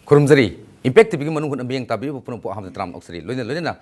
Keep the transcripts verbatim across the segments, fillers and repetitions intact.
ꯈꯨꯔꯨꯝꯖꯔꯤ꯫ Impact ꯇꯤꯚꯤꯒꯤ ꯃꯅꯨꯡ ꯍꯨꯠꯅ ꯃꯤꯠꯌꯦꯡ ꯇꯥꯕꯤꯔꯤꯕ ꯄꯨꯝꯅꯃꯛꯄꯨ ꯑꯍꯥꯟꯕꯗ ꯇꯔꯥꯝꯅ ꯑꯣꯛꯆꯔꯤ꯫ ꯂꯣꯏꯅ ꯂꯣꯏꯅꯅ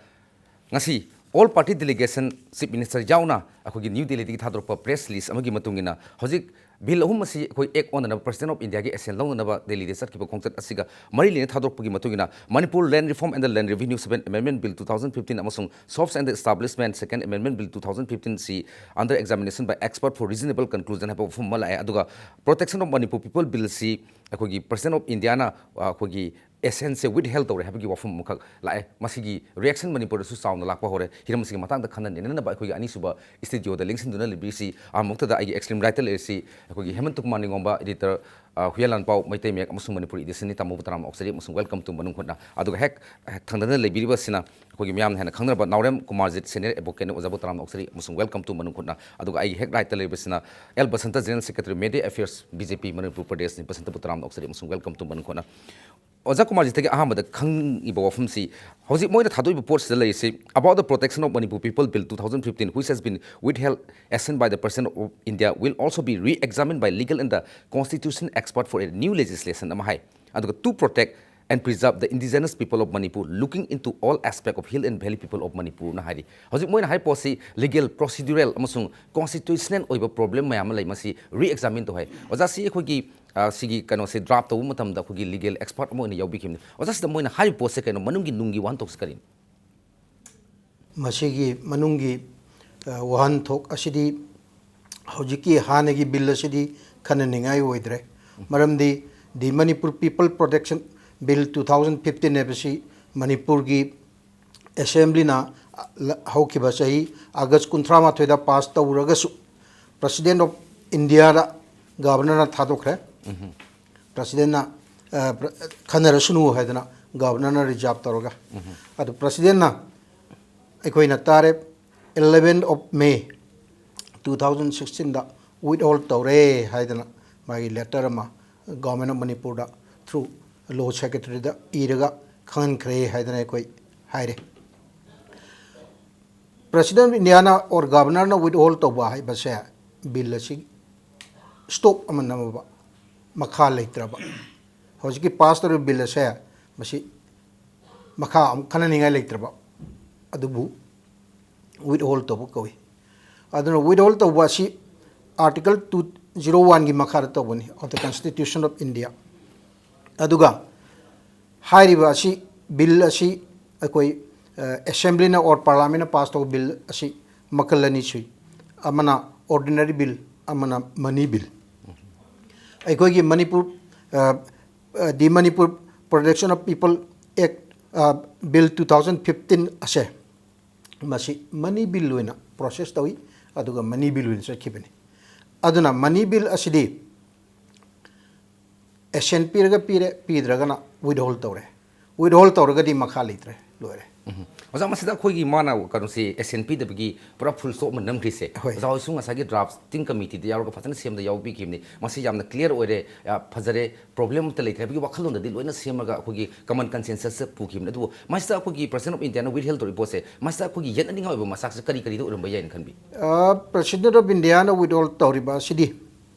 ꯉꯁꯤ All Party Delegation Chief Minister ꯌꯥꯎꯅ ꯑꯩꯈꯣꯏꯒꯤ ꯅ꯭ꯌꯨ ꯗꯦꯜꯂꯤꯗꯒꯤ ꯊꯥꯗꯣꯔꯛꯄ press release ꯑꯃꯒꯤ ꯃꯇꯨꯡ ꯏꯟꯅ, ꯍꯧꯖꯤꯛ ꯕꯤꯜ ꯑꯍꯨꯝ ꯑꯁꯤ ꯑꯩꯈꯣꯏ ꯑꯦꯛ ꯑꯣꯟꯅꯅꯕ, President of Indiaꯒꯤ assent ꯂꯧꯅꯅꯕ ꯗꯦꯜꯂꯤꯗ ꯆꯠꯈꯤꯕ ꯈꯣꯡꯆꯠ ꯑꯁꯤꯒ ꯃꯔꯤ ꯂꯩꯅꯅ ꯊꯥꯗꯣꯔꯛꯄꯒꯤ ꯃꯇꯨꯡ ꯏꯟꯅ, Manipur Land Reform and the Land Revenue Seven Amendment Bill two thousand fifteen ꯑꯃꯁꯨꯡ Shops and Establishment Second Amendment Bill two thousand fifteen ꯁꯤ under examination by expert for reasonable conclusion ꯍꯥꯏꯕ ꯋꯥꯐꯝ ꯑꯃ ꯂꯥꯛꯑꯦ꯫ ꯑꯗꯨꯒ Protection of Manipur People Bill ꯁꯤ ꯑꯩꯈꯣꯏꯒꯤ President of Indiaꯅ, ꯑ, ꯑꯩꯈꯣꯏꯒꯤ assentꯁꯦ withheld ꯇꯧꯔꯦ ꯍꯥꯏꯕꯒꯤ ꯋꯥꯐꯝ ꯑꯃꯈꯛ ꯂꯥꯛꯑꯦ꯫ ꯃꯁꯤꯒꯤ reaction ꯃꯅꯤꯄꯨꯔꯗꯁꯨ ꯆꯥꯎꯅ ꯂꯥꯛꯄ ꯍꯧꯔꯦ꯫ ꯍꯤꯔꯝ ꯑꯁꯤꯒꯤ ꯃꯇꯥꯡꯗ ꯈꯟꯅ ꯅꯩꯅꯅꯕ ꯑꯩꯈꯣꯏꯒꯤ ꯑꯅꯤꯁꯨꯕ studioꯗ ꯂꯦꯡꯁꯤꯟꯗꯨꯅ ꯂꯩꯕꯤꯔꯤꯁꯤ, ꯑꯃꯨꯛꯇꯗ ꯑꯩꯒꯤ extreme rightꯇ ꯂꯩꯔꯤꯁꯤ ꯑꯩꯈꯣꯏꯒꯤ ꯍꯦꯃꯟꯇ ꯀꯨꯃꯥꯔ ꯅꯤꯡꯉꯣꯝꯕ, editor, ꯑ, ꯍꯨꯌꯦꯟ ꯂꯥꯟꯄꯥꯎ ꯃꯩꯇꯩ ꯃꯌꯦꯛ ꯑꯃꯁꯨꯡ ꯃꯅꯤꯄꯨꯔꯤ editionꯅꯤ꯫ ꯇꯥꯃꯣꯕꯨ ꯇꯔꯥꯝꯅ ꯑꯣꯛꯆꯔꯤ ꯑꯃꯁꯨꯡ welcome to ꯃꯅꯨꯡ ꯍꯨꯠꯅ꯫ ꯑꯗꯨꯒ ꯍꯦꯛ, ꯍꯦꯛ ꯊꯪꯅꯗꯅ ꯂꯩꯕꯤꯔꯤꯕꯁꯤꯅ ꯑꯩꯈꯣꯏꯒꯤ ꯃꯌꯥꯝꯅ ꯍꯦꯟꯅ ꯈꯪꯅꯔꯕ ꯅꯥꯎꯔꯦꯝ ꯀꯨꯃꯥꯔꯖꯤꯠ, senior advocateꯅꯤ꯫ ꯑꯣꯖꯥꯕꯨ ꯇꯔꯥꯝꯅ ꯑꯣꯛꯆꯔꯤ ꯑꯃꯁꯨꯡ welcome to ꯃꯅꯨꯡ ꯍꯨꯠꯅ꯫ ꯑꯗꯨꯒ ꯑꯩꯒꯤ ꯍꯦꯛ rightꯇ ꯂꯩꯔꯤꯕꯁꯤꯅ L Basanta, general secretary, Media Affairs, BJP Manipur ꯄ꯭ꯔꯗꯦꯁꯅꯤ꯫ ꯕꯁꯟꯇꯕꯨ ꯇꯔꯥꯝꯅ ꯑꯣꯛꯆꯔꯤ ꯑꯃꯁꯨꯡ welcome to ꯃꯅꯨꯡ ꯍꯨꯠꯅ꯫ ꯑꯣꯖꯥ ꯀꯨꯃꯥꯔꯖꯤꯠꯇꯒꯤ ꯑꯍꯥꯟꯕꯗ ꯈꯪꯉꯤꯕ ꯋꯥꯐꯝꯁꯤ, ꯍꯧꯖꯤꯛ ꯃꯣꯏꯅ ꯊꯥꯗꯣꯛꯏꯕ ꯄꯣꯠꯁꯤꯗ ꯂꯩꯔꯤꯁꯤ, "About the Protection of Manipur People Bill two thousand fifteen, which has been withheld assent by the President of India, will also be re-examined by legal and the constitution expert for a new legislation" ꯑꯃ ꯍꯥꯏ꯫ ꯑꯗꯨꯒ "to protect and preserve the indigenous people of Manipur, looking into all aspect of hill and valley people of Manipurꯅ ꯍꯥꯏꯔꯤ꯫ ꯍꯧꯖꯤꯛ ꯃꯣꯏꯅ ꯍꯥꯏ ꯄꯣꯠꯁꯤ legal, procedural ꯑꯃꯁꯨꯡ constitutional ꯑꯣꯏꯕ problem ꯃꯌꯥꯝ ꯑꯃ ꯂꯩ, ꯃꯁꯤ re-examine ꯇꯧ ꯍꯥꯏ꯫ ꯑꯣꯖꯥ, ꯁꯤ ꯑꯩꯈꯣꯏꯒꯤ, ꯑ, ꯁꯤꯒꯤ ꯀꯩꯅꯣꯁꯦ draft ꯇꯧꯕ ꯃꯇꯝꯗ ꯑꯩꯈꯣꯏꯒꯤ legal expert ꯑꯃ ꯑꯣꯏꯅ ꯌꯥꯎꯕꯤꯈꯤꯕꯅꯤ꯫ ꯑꯣꯖꯥ, ꯁꯤꯗ ꯃꯣꯏꯅ ꯍꯥꯏꯔꯤꯕ ꯄꯣꯠꯁꯦ ꯀꯩꯅꯣ, ꯃꯅꯨꯡꯒꯤ ꯅꯨꯡꯒꯤ ꯋꯥꯍꯟꯊꯣꯛꯁꯦ ꯀꯔꯤꯅꯣ? ꯃꯁꯤꯒꯤ ꯃꯅꯨꯡꯒꯤ, ꯑ, ꯋꯥꯍꯟꯊꯣꯛ ꯑꯁꯤꯗꯤ ꯍꯧꯖꯤꯛꯀꯤ ꯍꯥꯟꯅꯒꯤ ꯕꯤꯜ ꯑꯁꯤꯗꯤ ꯈꯟꯅꯅꯤꯡꯉꯥꯏ ꯑꯣꯏꯗ꯭ꯔꯦ꯫ ꯃꯔꯝꯗꯤ the Manipur People Protection Bill two thousand fifteen ꯍꯥꯏꯕꯁꯤ ꯃꯅꯤꯄꯨꯔꯒꯤ ꯑꯦꯁꯦꯝꯕ꯭ꯂꯤꯅ ꯍꯧꯈꯤꯕ ꯆꯍꯤ ꯑꯥꯒꯁ ꯀꯨꯟꯊ꯭ꯔꯥ ꯃꯥꯊꯣꯏꯗ ꯄꯥꯁ ꯇꯧꯔꯒꯁꯨ, President of Indiaꯗ ꯒꯚꯔꯅꯔꯅ ꯊꯥꯗꯣꯛꯈ꯭ꯔꯦ꯫ ꯄ꯭ꯔꯁꯤꯗꯦꯟꯅ, ꯑ, ꯄ꯭ꯔ-, ꯈꯟꯅꯔꯁꯅꯨ ꯍꯥꯏꯗꯅ ꯒꯚꯔꯅꯔꯅ ꯔꯤꯖꯥꯔꯚ ꯇꯧꯔꯒ꯫ ꯑꯗꯨ ꯄ꯭ꯔꯁꯤꯗꯦꯟꯅ ꯑꯩꯈꯣꯏꯅ ꯇꯥꯔꯦ, eleventh of May two thousand sixteenꯗ withhold ꯇꯧꯔꯦ ꯍꯥꯏꯗꯅ ꯃꯥꯒꯤ letter ꯑꯃ Government of Manipurꯗ through Law Secretaryꯗ ꯏꯔꯒ ꯈꯪꯍꯟꯈ꯭ꯔꯦ ꯍꯥꯏꯗꯅ ꯑꯩꯈꯣꯏ ꯍꯥꯏꯔꯦ꯫ President of Indiaꯅ or Governorꯅ withhold ꯇꯧꯕ ꯍꯥꯏꯕꯁꯦ ꯕꯤꯜ ꯑꯁꯤ stop ꯑꯃ ꯅꯝꯃꯕ, ꯃꯈꯥ ꯂꯩꯇ꯭ꯔꯕ꯫ ꯍꯧꯖꯤꯛꯀꯤ ꯄꯥꯁ ꯇꯧꯔꯤꯕ ꯕꯤꯜ ꯑꯁꯦ ꯃꯁꯤ ꯃꯈꯥ ꯑꯃꯨꯛ ꯈꯟꯅꯅꯤꯡꯉꯥꯏ ꯂꯩꯇ꯭ꯔꯕ ꯑꯗꯨꯕꯨ ꯋꯤꯠꯍꯣꯜ ꯇꯧꯕ ꯀꯧꯏ꯫ ꯑꯗꯨꯅ ꯋꯤꯠꯍꯣꯜ ꯇꯧꯕ ꯑꯁꯤ ꯑꯥꯔꯇꯤꯀꯜ ꯇꯨ ꯖꯤꯔꯣ ꯋꯥꯟꯒꯤ ꯃꯈꯥꯗ ꯇꯧꯕꯅꯤ, of the Constitution of India꯫ ꯑꯗꯨꯒ ꯍꯥꯏꯔꯤꯕ ꯑꯁꯤ, ꯕꯤꯜ ꯑꯁꯤ ꯑꯩꯈꯣꯏ ꯑꯦꯁꯦꯝꯕ꯭ꯂꯤꯅ ꯑꯣꯔ ꯄꯥꯔꯂꯥꯃꯦꯟꯅ ꯄꯥꯁ ꯇꯧꯕ ꯕꯤꯜ ꯑꯁꯤ ꯃꯈꯜ ꯑꯅꯤ ꯁꯨꯏ꯫ ꯑꯃꯅ ꯑꯣꯔꯗꯤꯅꯔꯤ ꯕꯤꯜ, ꯑꯃꯅ ꯃꯅꯤ ꯕꯤꯜ꯫ ꯑꯩꯈꯣꯏꯒꯤ Manipur the Manipur protection of people act bill two thousand fifteen ꯑꯁꯦ ꯃꯁꯤ ꯃꯅꯤ ꯕꯤꯜ ꯑꯣꯏꯅ ꯄ꯭ꯔꯣꯁꯦꯁ ꯇꯧꯏ, ꯑꯗꯨꯒ ꯃꯅꯤ ꯕꯤꯜ ꯑꯣꯏꯅ ꯆꯠꯈꯤꯕꯅꯤ꯫ ꯑꯗꯨꯅ ꯃꯅꯤ ꯕꯤꯜ ꯑꯁꯤꯗꯤ ꯑꯦꯁꯦꯟ ꯄꯤꯔꯒ ꯄꯤꯔꯦ, ꯄꯤꯗ꯭ꯔꯒꯅ ꯋꯤꯠꯍꯣꯜ ꯇꯧꯔꯦ, ꯋꯤꯠꯍꯣꯜ ꯇꯧꯔꯒꯗꯤ ꯃꯈꯥ ꯂꯩꯇ꯭ꯔꯦ, ꯂꯣꯏꯔꯦ꯫ ꯑꯣꯖꯥ, ꯃꯁꯤꯗ ꯑꯩꯈꯣꯏꯒꯤ ꯃꯥꯅ ꯀꯩꯅꯣꯁꯤ ꯑꯦꯁꯦꯟ ꯄꯤꯗꯕꯒꯤ ꯄꯨꯔꯥ ꯐꯨꯜ ꯁ꯭ꯇꯣꯞ ꯑꯃ ꯅꯝꯈ꯭ꯔꯤꯁꯦ, ꯍꯣꯏ꯫ ꯑꯣꯖꯥ ꯍꯣꯏꯁꯨ ꯉꯁꯥꯏꯒꯤ ꯗ꯭ꯔꯥꯐꯇꯤꯡ ꯀꯃꯤꯇꯤꯗ ꯌꯥꯎꯔꯒ ꯐꯖꯅ ꯁꯦꯝꯗ ꯌꯥꯎꯕꯤꯈꯤꯕꯅꯤ꯫ ꯃꯁꯤ ꯌꯥꯝꯅ ꯀ꯭ꯂꯤꯌꯥꯔ ꯑꯣꯏꯔꯦ, ꯌꯥꯝ ꯐꯖꯔꯦ, ꯄ꯭ꯔꯣꯕ꯭ꯂꯦꯝ ꯑꯃꯠꯇ ꯂꯩꯇ꯭ꯔꯦ ꯍꯥꯏꯕꯒꯤ ꯋꯥꯈꯜꯂꯣꯟꯗꯗꯤ ꯂꯣꯏꯅ ꯁꯦꯝꯃꯒ ꯑꯩꯈꯣꯏꯒꯤ ꯀꯃꯟ ꯀꯟꯁꯦꯟꯁꯁꯇ ꯄꯨꯈꯤꯕꯅꯤ꯫ ꯑꯗꯨꯕꯨ ꯃꯁꯤꯗ ꯑꯩꯈꯣꯏꯒꯤ ꯄ꯭ꯔꯁꯤꯗꯦꯟ ꯑꯣꯐ ꯏꯟꯗꯤꯌꯥꯅ ꯋꯤꯠꯍꯦꯜ ꯇꯧꯔꯤꯕ ꯄꯣꯠꯁꯦ, ꯃꯁꯤꯗ ꯑꯩꯈꯣꯏꯒꯤ ꯌꯦꯠꯅꯅꯤꯡꯉꯥꯏ ꯑꯣꯏꯕ ꯃꯆꯥꯛꯁꯦ ꯀꯔꯤ ꯀꯔꯤꯗ ꯑꯣꯏꯔꯝꯕ ꯌꯥꯏꯅ ꯈꯟꯕꯤ? ꯄ꯭ꯔꯁꯤꯗꯦꯟ ꯑꯣꯐ ꯏꯟꯗꯤꯌꯥꯅ ꯋꯤꯠꯍꯣꯜ ꯇꯧꯔꯤꯕ ꯑꯁꯤꯗꯤ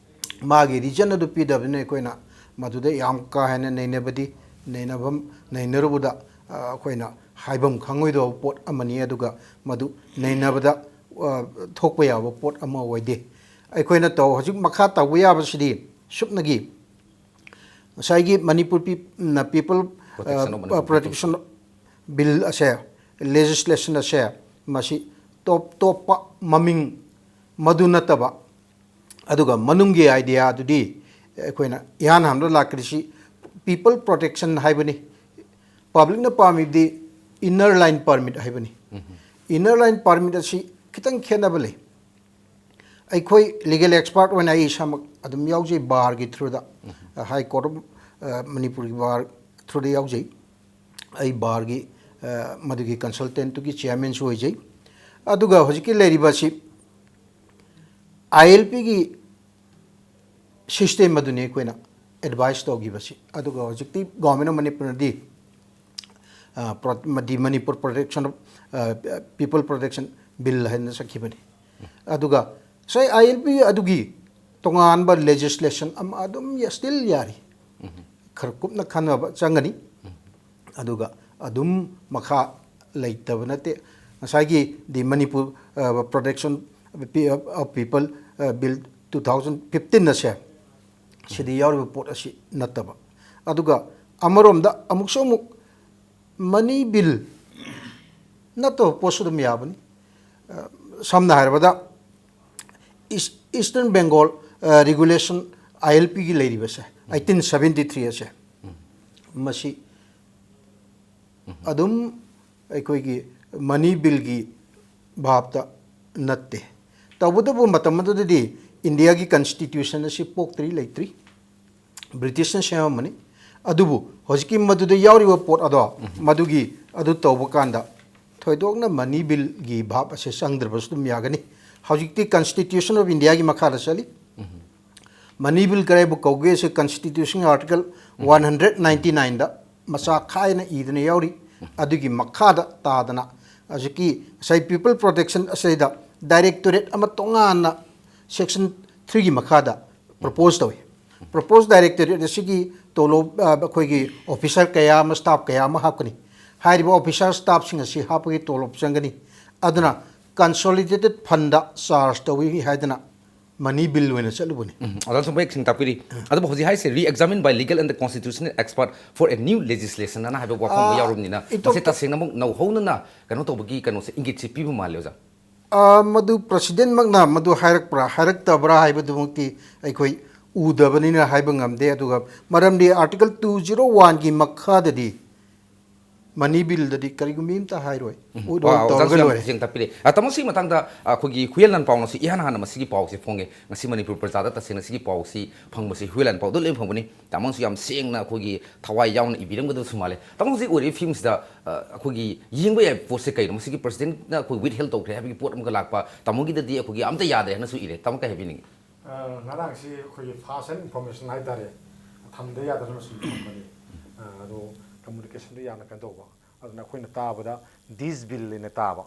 ꯃꯥꯒꯤ ꯔꯤꯖꯟ ꯑꯗꯨ ꯄꯤꯗꯕꯅꯤꯅ ꯑꯩꯈꯣꯏꯅ ꯃꯗꯨꯗ ꯌꯥꯝ ꯀꯥ ꯍꯦꯟꯅ ꯅꯩꯅꯕꯗꯤ, ꯅꯩꯅꯐꯝ, ꯅꯩꯅꯔꯨꯕꯗ ꯑꯩꯈꯣꯏꯅ ꯍꯥꯏꯐꯝ ꯈꯪꯉꯣꯏꯗꯕ ꯄꯣꯠ ꯑꯃꯅꯤ꯫ ꯑꯗꯨꯒ ꯃꯗꯨ ꯅꯩꯅꯕꯗ ꯊꯣꯛꯄ ꯌꯥꯕ ꯄꯣꯠ ꯑꯃ ꯑꯣꯏꯗꯦ꯫ ꯑꯩꯈꯣꯏꯅ ꯇꯧ ꯍꯧꯖꯤꯛ ꯃꯈꯥ ꯇꯧꯕ ꯌꯥꯕꯁꯤꯗꯤ ꯁꯨꯞꯅꯒꯤ ꯉꯁꯥꯏꯒꯤ ꯃꯅꯤꯄꯨꯔ ꯄꯤꯄꯜ ꯄ꯭ꯔꯣꯇꯦꯛꯁꯟ ꯕꯤꯜ ꯑꯁꯦ, ꯂꯦꯖꯤꯁꯂꯦꯁꯟ ꯑꯁꯦ ꯃꯁꯤ ꯇꯣꯞ ꯇꯣꯞꯄ ꯃꯃꯤꯡ ꯃꯗꯨ ꯅꯠꯇꯕ ꯑꯗꯨꯒ ꯃꯅꯨꯡꯒꯤ ꯑꯥꯏꯗꯤꯌꯥ ꯑꯗꯨꯗꯤ ꯑꯩꯈꯣꯏꯅ ꯏꯍꯥꯟ ꯍꯥꯟꯕꯗ ꯂꯥꯛꯀꯗꯣꯏꯁꯤ ꯄꯤꯄꯜ ꯄ꯭ꯔꯣꯇꯦꯛꯁꯟ ꯍꯥꯏꯕꯅꯤ꯫ ꯄꯕ꯭ꯂꯤꯛꯅ ꯄꯥꯝꯃꯤꯕꯗꯤ ꯏꯟꯅꯔ ꯂꯥꯏꯟ ꯄꯔꯃꯤꯠ ꯍꯥꯏꯕꯅꯤ꯫ ꯏꯟꯅꯔ ꯂꯥꯏꯟ ꯄꯔꯃꯤꯠ ꯑꯁꯤ ꯈꯤꯇꯪ ꯈꯦꯠꯅꯕ ꯂꯩ꯫ ꯑꯩꯈꯣꯏ ꯂꯤꯒꯦꯜ ꯑꯦꯛꯁꯄꯥꯔꯠ ꯑꯣꯏꯅ ꯑꯩ ꯏꯁꯥꯃꯛ ꯑꯗꯨꯝ ꯌꯥꯎꯖꯩ ꯕꯥꯔꯒꯤ ꯊ꯭ꯔꯨꯗ, ꯍꯥꯏ ꯀꯣꯔꯠ ꯑꯣꯐ ꯃꯅꯤꯄꯨꯔꯒꯤ ꯕꯥꯔ ꯊ꯭ꯔꯨꯗ ꯌꯥꯎꯖꯩ꯫ ꯑꯩ ꯕꯥꯔꯒꯤ ꯃꯗꯨꯒꯤ ꯀꯟꯁꯜꯇꯦꯟꯠꯇꯨꯒꯤ ꯆꯤꯌꯥꯔꯃꯦꯟꯁꯨ ꯑꯣꯏꯖꯩ꯫ ꯑꯗꯨꯒ ꯍꯧꯖꯤꯛꯀꯤ ꯂꯩꯔꯤꯕ ꯑꯁꯤ ꯑꯥꯏ ꯑꯦꯜ ꯄꯤꯒꯤ ꯁꯤꯁꯇꯦꯝ ꯑꯗꯨꯅꯤ ꯑꯩꯈꯣꯏꯅ ꯑꯦꯗꯚꯥꯏꯁ ꯇꯧꯈꯤꯕꯁꯤ꯫ ꯑꯗꯨꯒ ꯍꯧꯖꯤꯛꯇꯤ ꯒꯣꯔꯃꯦꯟ ꯑꯣꯐ ꯃꯅꯤꯄꯨꯔꯅꯗꯤ the Manipur protection of people protection bill ꯍꯥꯏꯅ ꯆꯠꯈꯤꯕꯅꯤ꯫ ꯑꯗꯨꯒ ꯉꯁꯥꯏ ꯑꯥꯏ ꯑꯦꯜ ꯄꯤ ꯑꯗꯨꯒꯤ ꯇꯣꯉꯥꯟꯕ ꯂꯦꯖꯤꯁꯂꯦꯁꯟ ꯑꯃ ꯑꯗꯨꯝ ꯁ꯭ꯇꯤꯜ ꯌꯥꯔꯤ꯫ ꯈꯔ ꯀꯨꯞꯅ ꯈꯟꯅꯕ ꯆꯪꯒꯅꯤ꯫ ꯑꯗꯨꯒ ꯑꯗꯨꯝ ꯃꯈꯥ ꯂꯩꯇꯕ ꯅꯠꯇꯦ꯫ ꯉꯁꯥꯏꯒꯤ the Manipur, uh, Protection of People, uh, Bill two thousand fifteen ꯑꯁꯦ ꯁꯤꯗ ꯌꯥꯎꯔꯤꯕ ꯄꯣꯠ ꯑꯁꯤ ꯅꯠꯇꯕ꯫ ꯑꯗꯨꯒ ꯑꯃꯔꯣꯝꯗ ꯑꯃꯨꯛꯁꯨ ꯑꯃꯨꯛ ꯃꯅꯤ ꯕꯤꯜ ꯅꯠꯇꯕ ꯄꯣꯠꯁꯨ ꯑꯗꯨꯝ ꯌꯥꯕꯅꯤ꯫ ꯑ, ꯁꯝꯅ ꯍꯥꯏꯔꯕꯗ, ꯏꯁ-, Eastern Bengal, ꯑ, Regulation, ꯑꯥꯏ ꯑꯦꯜ ꯄꯤꯒꯤ ꯂꯩꯔꯤꯕꯁꯦ, eighteen seventy-three ꯑꯁꯦ, ꯃꯁꯤ ꯑꯗꯨꯝ ꯑꯩꯈꯣꯏꯒꯤ ꯃꯅꯤ ꯕꯤꯜꯒꯤ ꯚꯥꯞꯇ ꯅꯠꯇꯦ꯫ ꯇꯧꯕꯇꯕꯨ ꯃꯇꯝ ꯑꯗꯨꯗꯗꯤ ꯏꯟꯗꯤꯌꯥꯒꯤ constitution ꯑꯁꯤ ꯄꯣꯛꯇ꯭ꯔꯤ, ꯂꯩꯇ꯭ꯔꯤ꯫ ꯕ꯭ꯔꯤꯇꯤꯁꯅ ꯁꯦꯝꯃꯝꯕꯅꯤ꯫ ꯑꯗꯨꯕꯨ ꯍꯧꯖꯤꯛꯀꯤ ꯃꯗꯨꯗ ꯌꯥꯎꯔꯤꯕ ꯄꯣꯠ ꯑꯗꯣ, ꯃꯗꯨꯒꯤ ꯑꯗꯨ ꯇꯧꯕ ꯀꯥꯟꯗ ꯊꯣꯏꯗꯣꯛꯅ ꯃꯅꯤ ꯕꯤꯜꯒꯤ ꯚꯥꯞ ꯑꯁꯦ ꯆꯪꯗ꯭ꯔꯕꯁꯨ ꯑꯗꯨꯝ ꯌꯥꯒꯅꯤ꯫ ꯍꯧꯖꯤꯛꯇꯤ Constitution of India ꯒꯤ ꯃꯈꯥꯗ ꯆꯠꯂꯤ꯫ ꯃꯅꯤ ꯕꯤꯜ ꯀꯔꯥꯏꯕꯨ ꯀꯧꯒꯦ ꯁꯦ Constitution Article one hundred ninety nine ꯗ ꯃꯆꯥ ꯈꯥꯏꯅ ꯏꯗꯨꯅ ꯌꯥꯎꯔꯤ꯫ ꯑꯗꯨꯒꯤ ꯃꯈꯥꯗ ꯇꯥꯗꯅ ꯍꯧꯖꯤꯛꯀꯤ ꯉꯁꯥꯏ People Protection ꯑꯁꯤꯗ directorate ꯑꯃ ꯇꯣꯉꯥꯟꯅ section three ꯒꯤ ꯃꯈꯥꯗ propose ꯇꯧꯏ꯫ Proposed directorate ꯑꯁꯤꯒꯤ ꯇꯣꯂꯣꯞ, ꯑ, ꯑꯩꯈꯣꯏꯒꯤ officer ꯀꯌꯥ ꯑꯃ, staff ꯀꯌꯥ ꯑꯃ ꯍꯥꯞꯀꯅꯤ꯫ ꯍꯥꯏꯔꯤꯕ officer staff ꯁꯤꯡ ꯑꯁꯤ ꯍꯥꯞꯄꯒꯤ ꯇꯣꯂꯣꯞ ꯆꯪꯒꯅꯤ꯫ ꯑꯗꯨꯅ consolidated fund ꯗ charge ꯇꯧꯏ ꯍꯥꯏꯗꯅ ꯃꯅꯤ ꯕꯤꯜ ꯑꯣꯏꯅ ꯆꯠꯂꯨꯕꯅꯤ꯫ ꯎꯝ, ꯑꯣꯖꯥꯁꯨ ꯃꯌꯦꯛ ꯁꯦꯡꯅ ꯇꯥꯛꯄꯤꯔꯤ꯫ ꯑꯗꯨꯕꯨ ꯍꯧꯖꯤꯛ ꯍꯥꯏꯁꯦ, re-examined by legal and constitutional expert for a new legislation ꯑꯅ ꯍꯥꯏꯕ ꯋꯥꯐꯝ ꯑꯃ ꯑꯥ, ꯌꯥꯎꯔꯕꯅꯤꯅ, ꯏꯇꯣꯞ- ꯃꯁꯤ ꯇꯁꯦꯡꯅꯃꯛ ꯅꯧꯍꯧꯅꯅ ꯀꯩꯅꯣ ꯇꯧꯕꯒꯤ ꯀꯩꯅꯣꯁꯦ, ꯏꯪꯒꯤꯠꯁꯦ ꯄꯤꯕ ꯃꯥꯜꯂꯦ, ꯑꯣꯖꯥ꯫ ꯑꯥ, ꯃꯗꯨ president ꯃꯛꯅ ꯃꯗꯨ ꯍꯥꯏꯔꯛꯄ꯭ꯔꯥ ꯍꯥꯏꯔꯛꯇꯕ꯭ꯔꯥ ꯍꯥꯏꯕꯗꯨꯃꯛꯇꯤ ꯑꯩꯈꯣꯏ ꯎꯗꯕꯅꯤꯅ ꯍꯥꯏꯕ ꯉꯝꯗꯦ꯫ ꯑꯗꯨꯒ ꯃꯔꯝꯗꯤ Article two zero one ꯒꯤ ꯃꯈꯥꯗꯗꯤ ꯃꯅꯤ ꯕꯤꯜꯗꯗꯤ ꯀꯔꯤꯒꯨꯝꯕ ꯑꯃꯇ ꯍꯥꯏꯔꯣꯏ꯫ ꯎꯝ꯫ ꯎꯠ ꯑꯣ, ꯑꯣꯟ ꯑꯣꯖꯥꯁꯨ ꯇꯧꯔꯒ ꯌꯥꯝ ꯂꯣꯏꯔꯦ꯫ ꯁꯦꯡꯅ ꯇꯥꯛꯄꯤꯔꯦ꯫ ꯑ, ꯇꯥꯃꯣ, ꯁꯤꯒꯤ ꯃꯇꯥꯡꯗ, ꯑ, ꯑꯩꯈꯣꯏꯒꯤ ꯍꯨꯌꯦꯟ ꯂꯥꯟꯄꯥꯎꯅꯁꯨ ꯏꯍꯥꯟ ꯍꯥꯟꯅ ꯃꯁꯤꯒꯤ ꯄꯥꯎꯁꯦ ꯐꯣꯡꯉꯦ꯫ ꯉꯁꯤ ꯃꯅꯤꯄꯨꯔ ꯄ꯭ꯔꯖꯥꯗ ꯇꯁꯦꯡꯅ ꯁꯤꯒꯤ ꯄꯥꯎꯁꯤ ꯐꯪꯕꯁꯤ ꯍꯨꯌꯦꯟ ꯂꯥꯟꯄꯥꯎꯗ ꯂꯣꯏ ꯐꯪꯕꯅꯤ꯫ ꯇꯥꯃꯣꯅꯁꯨ ꯌꯥꯝ ꯁꯦꯡꯅ ꯑꯩꯈꯣꯏꯒꯤ ꯊꯋꯥꯏ ꯌꯥꯎꯅ ꯏꯕꯤꯔꯝꯒꯗꯕꯁꯨ ꯃꯥꯜꯂꯦ꯫ ꯇꯥꯃꯣ, ꯍꯧꯖꯤꯛ ꯎꯔꯤꯕ ꯐꯤꯂꯝꯁꯤꯗ, ꯑ, ꯑꯩꯈꯣꯏꯒꯤ ꯌꯦꯡꯕ ꯌꯥꯕ ꯄꯣꯠꯁꯦ ꯀꯩꯅꯣ? ꯃꯁꯤꯒꯤ president ꯅ ꯑꯩꯈꯣꯏ withhold ꯇꯧꯈ꯭ꯔꯦ ꯍꯥꯏꯕꯒꯤ ꯄꯣꯠ ꯑꯃꯒ ꯂꯥꯛꯄ, ꯇꯥꯃꯣꯒꯤꯗꯗꯤ ꯑꯩꯈꯣꯏꯒꯤ ꯑꯝꯇ ꯌꯥꯗ꯭ꯔꯦ ꯍꯥꯏꯅꯁꯨ ꯏꯔꯦ꯫ ꯇꯥꯃꯣ, ꯀꯩ ꯍꯥꯏꯕꯤꯅꯤꯡꯉꯤ? ꯑ, ꯉꯔꯥꯡꯁꯤ ꯑꯩꯈꯣꯏꯒꯤ ꯐꯥꯁꯟ ꯏꯟꯐꯣꯔꯃꯦꯁꯟ ꯍꯥꯏꯇꯥꯔꯦ, ꯊꯝꯗ ꯌꯥꯗꯗꯅ ꯁꯨꯝ ꯊꯝꯕꯅꯤ꯫ ꯑ, ꯑꯗꯣ ꯀꯝꯃꯨꯅꯤꯀꯦꯁꯟꯗꯣ ꯌꯥꯝꯅ ꯀꯩꯅꯣ ꯇꯧꯕ꯫ ꯑꯗꯨꯅ ꯑꯩꯈꯣꯏꯅ ꯇꯥꯕꯗ ꯗꯤꯁ ꯕꯤꯜ ꯑꯅ ꯇꯥꯕ꯫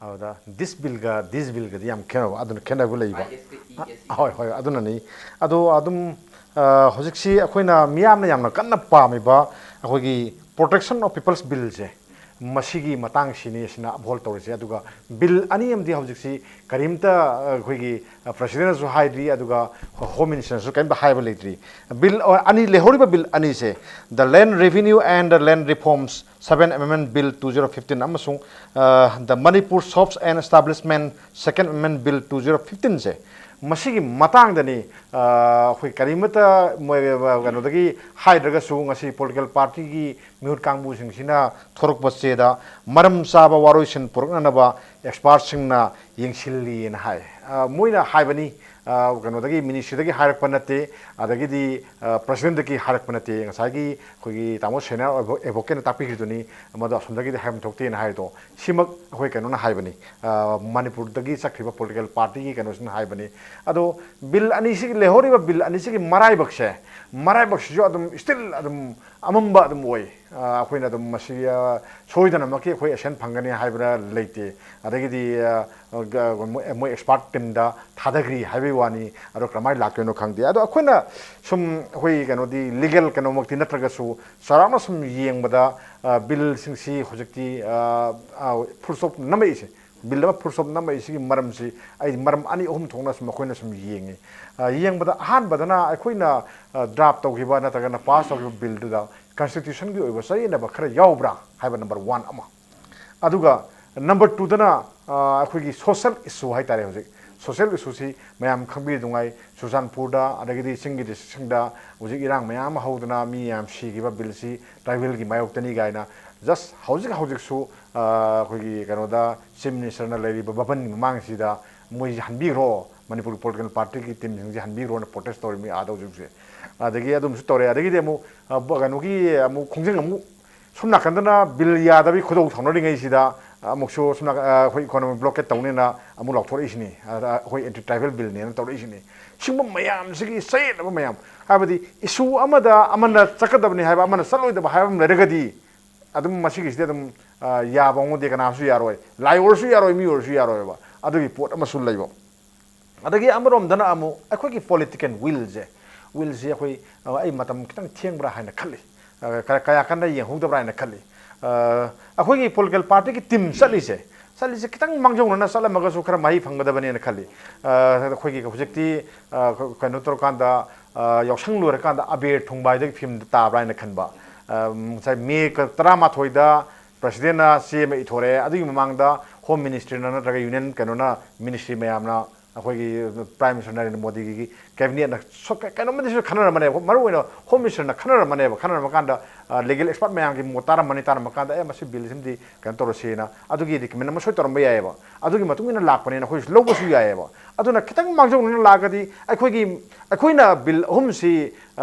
ꯑꯗꯨꯗ ꯗꯤꯁ ꯕꯤꯜꯒ ꯗꯤꯁ ꯕꯤꯜꯒꯗꯤ ꯌꯥꯝ ꯈꯦꯠꯅꯕ, ꯑꯗꯨꯅ ꯈꯦꯠꯅꯕ ꯂꯩꯕ꯫ ꯑꯥꯏ ꯑꯦꯁ ꯀ ꯏ ꯑꯦꯁ ꯏ꯫ ꯑ, ꯍꯣꯏ, ꯍꯣꯏ, ꯑꯗꯨꯅꯅꯤ꯫ ꯑꯗꯣ ꯑꯗꯨꯝ, ꯑ, ꯍꯧꯖꯤꯛꯁꯤ ꯑꯩꯈꯣꯏꯅ ꯃꯤꯌꯥꯝꯅ ꯌꯥꯝꯅ ꯀꯟꯅ ꯄꯥꯝꯃꯤꯕ ꯑꯩꯈꯣꯏꯒꯤ Protection of People's Billꯁꯦ, ꯃꯁꯤꯒꯤ ꯃꯇꯥꯡꯁꯤꯅꯤ ꯑꯁꯤꯅ ꯑꯞꯍꯣꯜ ꯇꯧꯔꯤꯁꯦ꯫ ꯑꯗꯨꯒ ꯕꯤꯜ ꯑꯅꯤ ꯑꯃꯗꯤ ꯍꯧꯖꯤꯛꯁꯤ ꯀꯔꯤꯝꯇ, ꯑ, ꯑꯩꯈꯣꯏꯒꯤ, ꯑ, ꯄ꯭ꯔꯁꯤꯗꯦꯟꯅꯁꯨ ꯍꯥꯏꯗ꯭ꯔꯤ, ꯑꯗꯨꯒ ꯍꯣꯝ ꯃꯤꯅꯤꯁꯇꯔꯅꯁꯨ ꯀꯔꯤꯝꯇ ꯍꯥꯏꯕ ꯂꯩꯇ꯭ꯔꯤ꯫ ꯕꯤꯜ, ꯑ, ꯑꯅꯤ, ꯂꯩꯍꯧꯔꯤꯕ ꯕꯤꯜ ꯑꯅꯤꯁꯦ, the Land Revenue and the Land Reforms Seven Amendment Bill two zero fifteen ꯑꯃꯁꯨꯡ, ꯑ, the Manipur Shops and Establishment Second Amendment Bill two zero fifteenꯁꯦ, ꯃꯁꯤꯒꯤ ꯃꯇꯥꯡꯗꯅꯤ, ꯑ, ꯑꯩꯈꯣꯏ ꯀꯔꯤꯃꯠꯇ ꯃꯣꯏ, ꯑ, ꯀꯩꯅꯣꯗꯒꯤ ꯍꯥꯏꯗ꯭ꯔꯒꯁꯨ ꯉꯁꯤ ꯄꯣꯂꯤꯇꯤꯀꯦꯜ ꯄꯥꯔꯇꯤꯒꯤ ꯃꯤꯍꯨꯠ ꯀꯥꯡꯕꯨꯁꯤꯡꯁꯤꯅ ꯊꯣꯔꯛꯄ ꯆꯦꯗ ꯃꯔꯝ ꯆꯥꯕ ꯋꯥꯔꯣꯏꯁꯤꯟ ꯄꯨꯔꯛꯅꯅꯕ ꯑꯦꯛꯁꯄꯥꯔꯠꯁꯤꯡꯅ ꯌꯦꯡꯁꯤꯜꯂꯤꯅ ꯍꯥꯏ꯫ ꯑ, ꯃꯣꯏꯅ ꯍꯥꯏꯕꯅꯤ, ꯑ, ꯀꯩꯅꯣꯗꯒꯤ, ꯃꯤꯅꯤꯁꯇ꯭ꯔꯤꯗꯒꯤ ꯍꯥꯏꯔꯛꯄ ꯅꯠꯇꯦ, ꯑꯗꯒꯤꯗꯤ, ꯑ, ꯄ꯭ꯔꯁꯤꯗꯦꯟꯗꯒꯤ ꯍꯥꯏꯔꯛꯄ ꯅꯠꯇꯦ꯫ ꯉꯁꯥꯏꯒꯤ ꯑꯩꯈꯣꯏꯒꯤ ꯇꯥꯃꯣ ꯁꯦꯅꯤꯌꯔ ꯑꯦꯗꯚꯣꯀꯦꯠꯅ ꯇꯥꯛꯄꯤꯈꯤꯗꯨꯅꯤ, ꯃꯗꯨ ꯑꯁꯣꯝꯗꯒꯤꯗꯤ ꯍꯥꯏꯐꯝ ꯊꯣꯛꯇꯦꯅ ꯍꯥꯏꯗꯣ, ꯁꯤꯃꯛ ꯑꯩꯈꯣꯏ ꯀꯩꯅꯣꯅ ꯍꯥꯏꯕꯅꯤ, ꯑ, ꯃꯅꯤꯄꯨꯔꯗꯒꯤ ꯆꯠꯈ꯭ꯔꯤꯕ ꯄꯣꯂꯤꯇꯤꯀꯦꯜ ꯄꯥꯔꯇꯤꯒꯤ ꯀꯩꯅꯣꯁꯤꯅ ꯍꯥꯏꯕꯅꯤ꯫ ꯑꯗꯣ ꯕꯤꯜ ꯑꯅꯤꯁꯤꯒꯤ, ꯂꯩꯍꯧꯔꯤꯕ ꯕꯤꯜ ꯑꯅꯤꯁꯤꯒꯤ ꯃꯔꯥꯏꯕꯛꯁꯦ, ꯃꯔꯥꯏꯕꯛꯁꯤꯁꯨ ꯑꯗꯨꯝ ꯁ꯭ꯇꯤꯜ ꯑꯗꯨꯝ ꯑꯃꯝꯕ ꯑꯗꯨꯝ ꯑꯣꯏ꯫ ꯑ, ꯑꯩꯈꯣꯏꯅ ꯑꯗꯨꯝ ꯃꯁꯤ, ꯑ, ꯁꯣꯏꯗꯅꯃꯛꯀꯤ ꯑꯩꯈꯣꯏ ꯑꯦꯁꯦꯟ ꯐꯪꯒꯅꯤ ꯍꯥꯏꯕꯗ ꯂꯩꯇꯦ꯫ ꯑꯗꯒꯤꯗꯤ, ꯑ, ꯒ-, ꯃꯣꯏ, ꯃꯣꯏ ꯑꯦꯛꯁꯄꯥꯔꯠ ꯇꯤꯝꯗ ꯊꯥꯗꯈ꯭ꯔꯤ ꯍꯥꯏꯕꯒꯤ ꯋꯥꯅꯤ꯫ ꯑꯗꯣ ꯀꯔꯝꯍꯥꯏꯅ ꯂꯥꯛꯇꯣꯏꯅꯣ ꯈꯪꯗꯦ꯫ ꯑꯗꯣ ꯑꯩꯈꯣꯏꯅ ꯁꯨꯝ ꯑꯩꯈꯣꯏ ꯀꯩꯅꯣꯗꯤ ꯂꯤꯒꯦꯜ ꯀꯩꯅꯣꯃꯛꯇꯤ ꯅꯠꯇ꯭ꯔꯒꯁꯨ ꯆꯥꯎꯔꯥꯛꯅ ꯁꯨꯝ ꯌꯦꯡꯕꯗ, ꯑ, ꯕꯤꯜꯁꯤꯡꯁꯤ ꯍꯧꯖꯤꯛꯇꯤ, ꯑ, ꯑ, ꯐꯨꯜ ꯁ꯭ꯇꯣꯞ ꯅꯝꯃꯛꯏꯁꯦ, ꯕꯤꯜ ꯑꯃ ꯐꯨꯜ ꯁ꯭ꯇꯣꯞ ꯅꯝꯃꯛꯏꯁꯤꯒꯤ ꯃꯔꯝꯁꯤ ꯑꯩ ꯃꯔꯝ ꯑꯅꯤ ꯑꯍꯨꯝ ꯊꯣꯛꯅ ꯁꯨꯝ ꯑꯩꯈꯣꯏꯅ ꯁꯨꯝ ꯌꯦꯡꯉꯤ꯫ ꯑ, ꯌꯦꯡꯕꯗ ꯑꯍꯥꯟꯕꯗꯅ ꯑꯩꯈꯣꯏꯅ, ꯑ, ꯗ꯭ꯔꯥꯐ ꯇꯧꯈꯤꯕ ꯅꯠꯇ꯭ꯔꯒꯅ ꯄꯥꯁ ꯇꯧꯈꯤꯕ ꯕꯤꯜꯗꯨꯗ ꯀꯟꯁꯇꯤꯇ꯭ꯌꯨꯁꯟꯒꯤ ꯑꯣꯏꯕ ꯆꯌꯦꯠꯅꯕ ꯈꯔ ꯌꯥꯎꯕ꯭ꯔꯥ ꯍꯥꯏꯕ ꯅꯝꯕꯔ ꯋꯥꯟ ꯑꯃ꯫ ꯑꯗꯨꯒ ꯅꯝꯕꯔ ꯇꯨꯗꯅ, ꯑ, ꯑꯩꯈꯣꯏꯒꯤ ꯁꯣꯁꯦꯜ ꯏꯁꯨ ꯍꯥꯏꯇꯥꯔꯦ꯫ ꯍꯧꯖꯤꯛ ꯁꯣꯁꯦꯜ ꯏꯁꯨꯁꯤ ꯃꯌꯥꯝ ꯈꯪꯕꯤꯔꯤꯗꯨꯉꯥꯏ, ꯆꯨꯔꯆꯥꯟꯄꯨꯔꯗ ꯑꯗꯒꯤꯗꯤ ꯆꯤꯡꯒꯤ ꯗꯤꯁꯇ꯭ꯔꯤꯛꯁꯤꯡꯗ ꯍꯧꯖꯤꯛ ꯏꯔꯥꯡ ꯃꯌꯥꯝ ꯑꯃ ꯍꯧꯗꯅ ꯃꯤ ꯌꯥꯝ ꯁꯤꯈꯤꯕ ꯕꯤꯜꯁꯤ ꯇ꯭ꯔꯥꯏꯕꯦꯜꯒꯤ ꯃꯥꯌꯣꯛꯇꯅꯤ ꯀꯥꯏꯅ ꯖꯁ ꯍꯧꯖꯤꯛ ꯍꯧꯖꯤꯛꯁꯨ, ꯑ, ꯑꯩꯈꯣꯏꯒꯤ ꯀꯩꯅꯣꯗ ꯆꯤꯐ ꯃꯤꯅꯤꯁꯇꯔꯅ ꯂꯩꯔꯤꯕ ꯚꯕꯟꯒꯤ ꯃꯃꯥꯡꯁꯤꯗ ꯃꯣꯏꯁꯤ ꯍꯟꯕꯤꯈ꯭ꯔꯣ, ꯃꯅꯤꯄꯨꯔꯒꯤ ꯄꯣꯂꯤꯇꯤꯀꯦꯜ ꯄꯥꯔꯇꯤꯒꯤ ꯇꯤꯝꯁꯤꯡꯁꯦ ꯍꯟꯕꯤꯈ꯭ꯔꯣꯅ ꯄ꯭ꯔꯣꯇꯦꯁ ꯇꯧꯔꯤꯕꯅꯤ ꯑꯥꯗ ꯍꯧꯖꯤꯛ ꯍꯧꯖꯤꯛ꯫ ꯑꯗꯒꯤ ꯑꯗꯨꯝꯁꯨ ꯇꯧꯔꯦ꯫ ꯑꯗꯒꯤꯗꯤ ꯑꯃꯨꯛ, ꯑ, ꯕ-, ꯀꯩꯅꯣꯒꯤ ꯑꯃꯨꯛ ꯈꯣꯡꯖꯪ ꯑꯃꯨꯛ ꯁꯣꯝ ꯅꯥꯀꯟꯗꯅ ꯕꯤꯜ ꯌꯥꯗꯕꯒꯤ ꯈꯨꯗꯧ ꯁꯥꯎꯅꯔꯤꯉꯩꯁꯤꯗ ꯑꯃꯨꯛꯁꯨ ꯁꯣꯝ ꯅꯥꯀꯟ, ꯑ, ꯑꯩꯈꯣꯏ ꯏꯀꯣꯅꯣꯃꯤ ꯕ꯭ꯂꯣꯀꯦꯠ ꯇꯧꯅꯦꯅ ꯑꯃꯨꯛ ꯂꯥꯎꯊꯣꯔꯛꯏꯁꯤꯅꯤ꯫ ꯑꯗ ꯑꯩꯈꯣꯏ ꯑꯦꯟꯇꯤ ꯇ꯭ꯔꯥꯏꯕꯦꯜ ꯕꯤꯜꯅꯦꯅ ꯇꯧꯔꯛꯏꯁꯤꯅꯤ꯫ ꯁꯤꯒꯨꯝꯕ ꯃꯌꯥꯝꯁꯤꯒꯤ ꯆꯌꯦꯠꯅꯕ ꯃꯌꯥꯝ, ꯍꯥꯏꯕꯗꯤ ꯏꯁꯨ ꯑꯃꯗ ꯑꯃꯅ ꯆꯠꯀꯗꯕꯅꯤ ꯍꯥꯏꯕ, ꯑꯃꯅ ꯆꯠꯂꯣꯏꯗꯕ ꯍꯥꯏꯕ ꯑꯃ ꯂꯩꯔꯒꯗꯤ ꯑꯗꯨꯝ ꯃꯁꯤꯒꯤꯁꯤꯗꯤ ꯑꯗꯨꯝ, ꯑ, ꯌꯥꯕ ꯑꯃꯗꯤ ꯀꯅꯥꯁꯨ ꯌꯥꯔꯣꯏ, ꯂꯥꯏ ꯑꯣꯏꯔꯁꯨ ꯌꯥꯔꯣꯏ, ꯃꯤ ꯑꯣꯏꯔꯁꯨ ꯌꯥꯔꯣꯏꯕ꯫ ꯑꯗꯨꯒꯤ ꯄꯣꯠ ꯑꯃꯁꯨ ꯂꯩꯕ꯫ ꯑꯗꯒꯤ ꯑꯃꯔꯣꯝꯗꯅ ꯑꯃꯨꯛ ꯑꯩꯈꯣꯏꯒꯤ ꯄꯣꯂꯤꯇꯤꯀꯦꯜ ꯋꯤꯜꯁꯦ, ꯋꯤꯜꯁꯤ ꯑꯩꯈꯣꯏ ꯑ, ꯑꯩ ꯃꯇꯝ ꯈꯤꯇꯪ ꯊꯦꯡꯕ꯭ꯔꯥ ꯍꯥꯏꯅ ꯈꯜꯂꯤ꯫ ꯑ, ꯀ- ꯀꯌꯥ ꯀꯟꯅ ꯌꯦꯡꯍꯧꯗꯕ꯭ꯔꯥ ꯍꯥꯏꯅ ꯈꯜꯂꯤ꯫ ꯑ, ꯑꯩꯈꯣꯏꯒꯤ ꯄꯣꯂꯤꯇꯤꯀꯦꯜ ꯄꯥꯔꯇꯤꯒꯤ ꯇꯤꯝ ꯆꯠꯂꯤꯁꯦ, ꯆꯠꯂꯤꯁꯦ ꯈꯤꯇꯪ ꯃꯥꯡꯖꯧꯅꯅ ꯆꯠꯂꯝꯃꯒꯁꯨ ꯈꯔ ꯃꯍꯩ ꯐꯪꯒꯗꯕꯅꯦꯅ ꯈꯜꯂꯤ꯫ ꯑ, ꯑꯩꯈꯣꯏꯒꯤ ꯍꯧꯖꯤꯛꯇꯤ ꯑ, ꯀ- ꯀꯩꯅꯣ ꯇꯧꯔꯀꯥꯟꯗ, ꯑ, ꯌꯥꯎꯁꯪ ꯂꯣꯏꯔꯀꯥꯟꯗ ꯑꯕꯦꯔ ꯊꯨꯡꯕ ꯍꯥꯏꯗꯨꯒꯤ ꯐꯤꯕꯝꯗ ꯇꯥꯕ꯭ꯔꯥ ꯍꯥꯏꯅ ꯈꯟꯕ꯫ ꯑ, ꯉꯁꯥꯏ ꯃꯦ ꯀ- ꯇꯔꯥꯃꯥꯊꯣꯏꯗ ꯄ꯭ꯔꯁꯤꯗꯦꯟꯅ ꯆꯦ ꯑꯃ ꯏꯊꯣꯔꯛꯑꯦ꯫ ꯑꯗꯨꯒꯤ ꯃꯃꯥꯡꯗ ꯍꯣꯝ ꯃꯤꯅꯤꯁꯇ꯭ꯔꯤꯅ ꯅꯠꯇ꯭ꯔꯒ ꯌꯨꯅꯤꯌꯟ ꯀꯩꯅꯣꯅ, ꯃꯤꯅꯤꯁꯇ꯭ꯔꯤ ꯃꯌꯥꯝꯅ ꯑꯩꯈꯣꯏꯒꯤ ꯄ꯭ꯔꯥꯏꯝ ꯃꯤꯅꯤꯁꯇꯔ ꯅꯔꯦꯟꯗ꯭ꯔ ꯃꯣꯗꯤꯒꯤ ꯀꯦꯕꯤꯅꯦꯠꯅ ꯁꯣ- ꯀ- ꯀꯩꯅꯣꯝꯃꯗꯤ ꯁꯣꯏ ꯈꯟꯅꯔꯝꯃꯅꯦꯕ, ꯃꯔꯨ ꯑꯣꯏꯅ ꯍꯣꯝ ꯃꯤꯅꯤꯁꯇꯔꯅ ꯈꯟꯅꯔꯝꯃꯅꯦꯕ꯫ ꯈꯟꯅꯔꯝꯃ ꯀꯥꯟꯗ ꯂꯤꯒꯦꯜ ꯑꯦꯛꯁꯄꯔꯠ ꯃꯌꯥꯝꯒꯤ ꯃꯣꯠ ꯇꯥꯔꯝꯃꯅꯤ꯫ ꯇꯥꯔꯝꯃ ꯀꯥꯟꯗ, "ꯑꯦ, ꯃꯁꯤ ꯕꯤꯜꯁꯤꯃꯗꯤ ꯀꯩꯅꯣ ꯇꯧꯔꯁꯦꯅ" ꯑꯗꯨꯒꯤ ꯔꯤꯀꯃꯦꯟ ꯑꯃ ꯁꯣꯏ ꯇꯧꯔꯝꯕ ꯌꯥꯏꯑꯕ꯫ ꯑꯗꯨꯒꯤ ꯃꯇꯨꯡ ꯏꯟꯅ ꯂꯥꯛꯄꯅꯦꯅ ꯑꯩꯈꯣꯏꯁꯨ ꯂꯧꯕꯁꯨ ꯌꯥꯏꯑꯕ꯫ ꯑꯗꯨꯅ ꯈꯤꯇꯪ ꯃꯥꯡꯖꯧꯅꯅ ꯂꯥꯛꯑꯒꯗꯤ ꯑꯩꯈꯣꯏꯒꯤ, ꯑꯩꯈꯣꯏꯅ ꯕꯤꯜ ꯑꯍꯨꯝꯁꯤ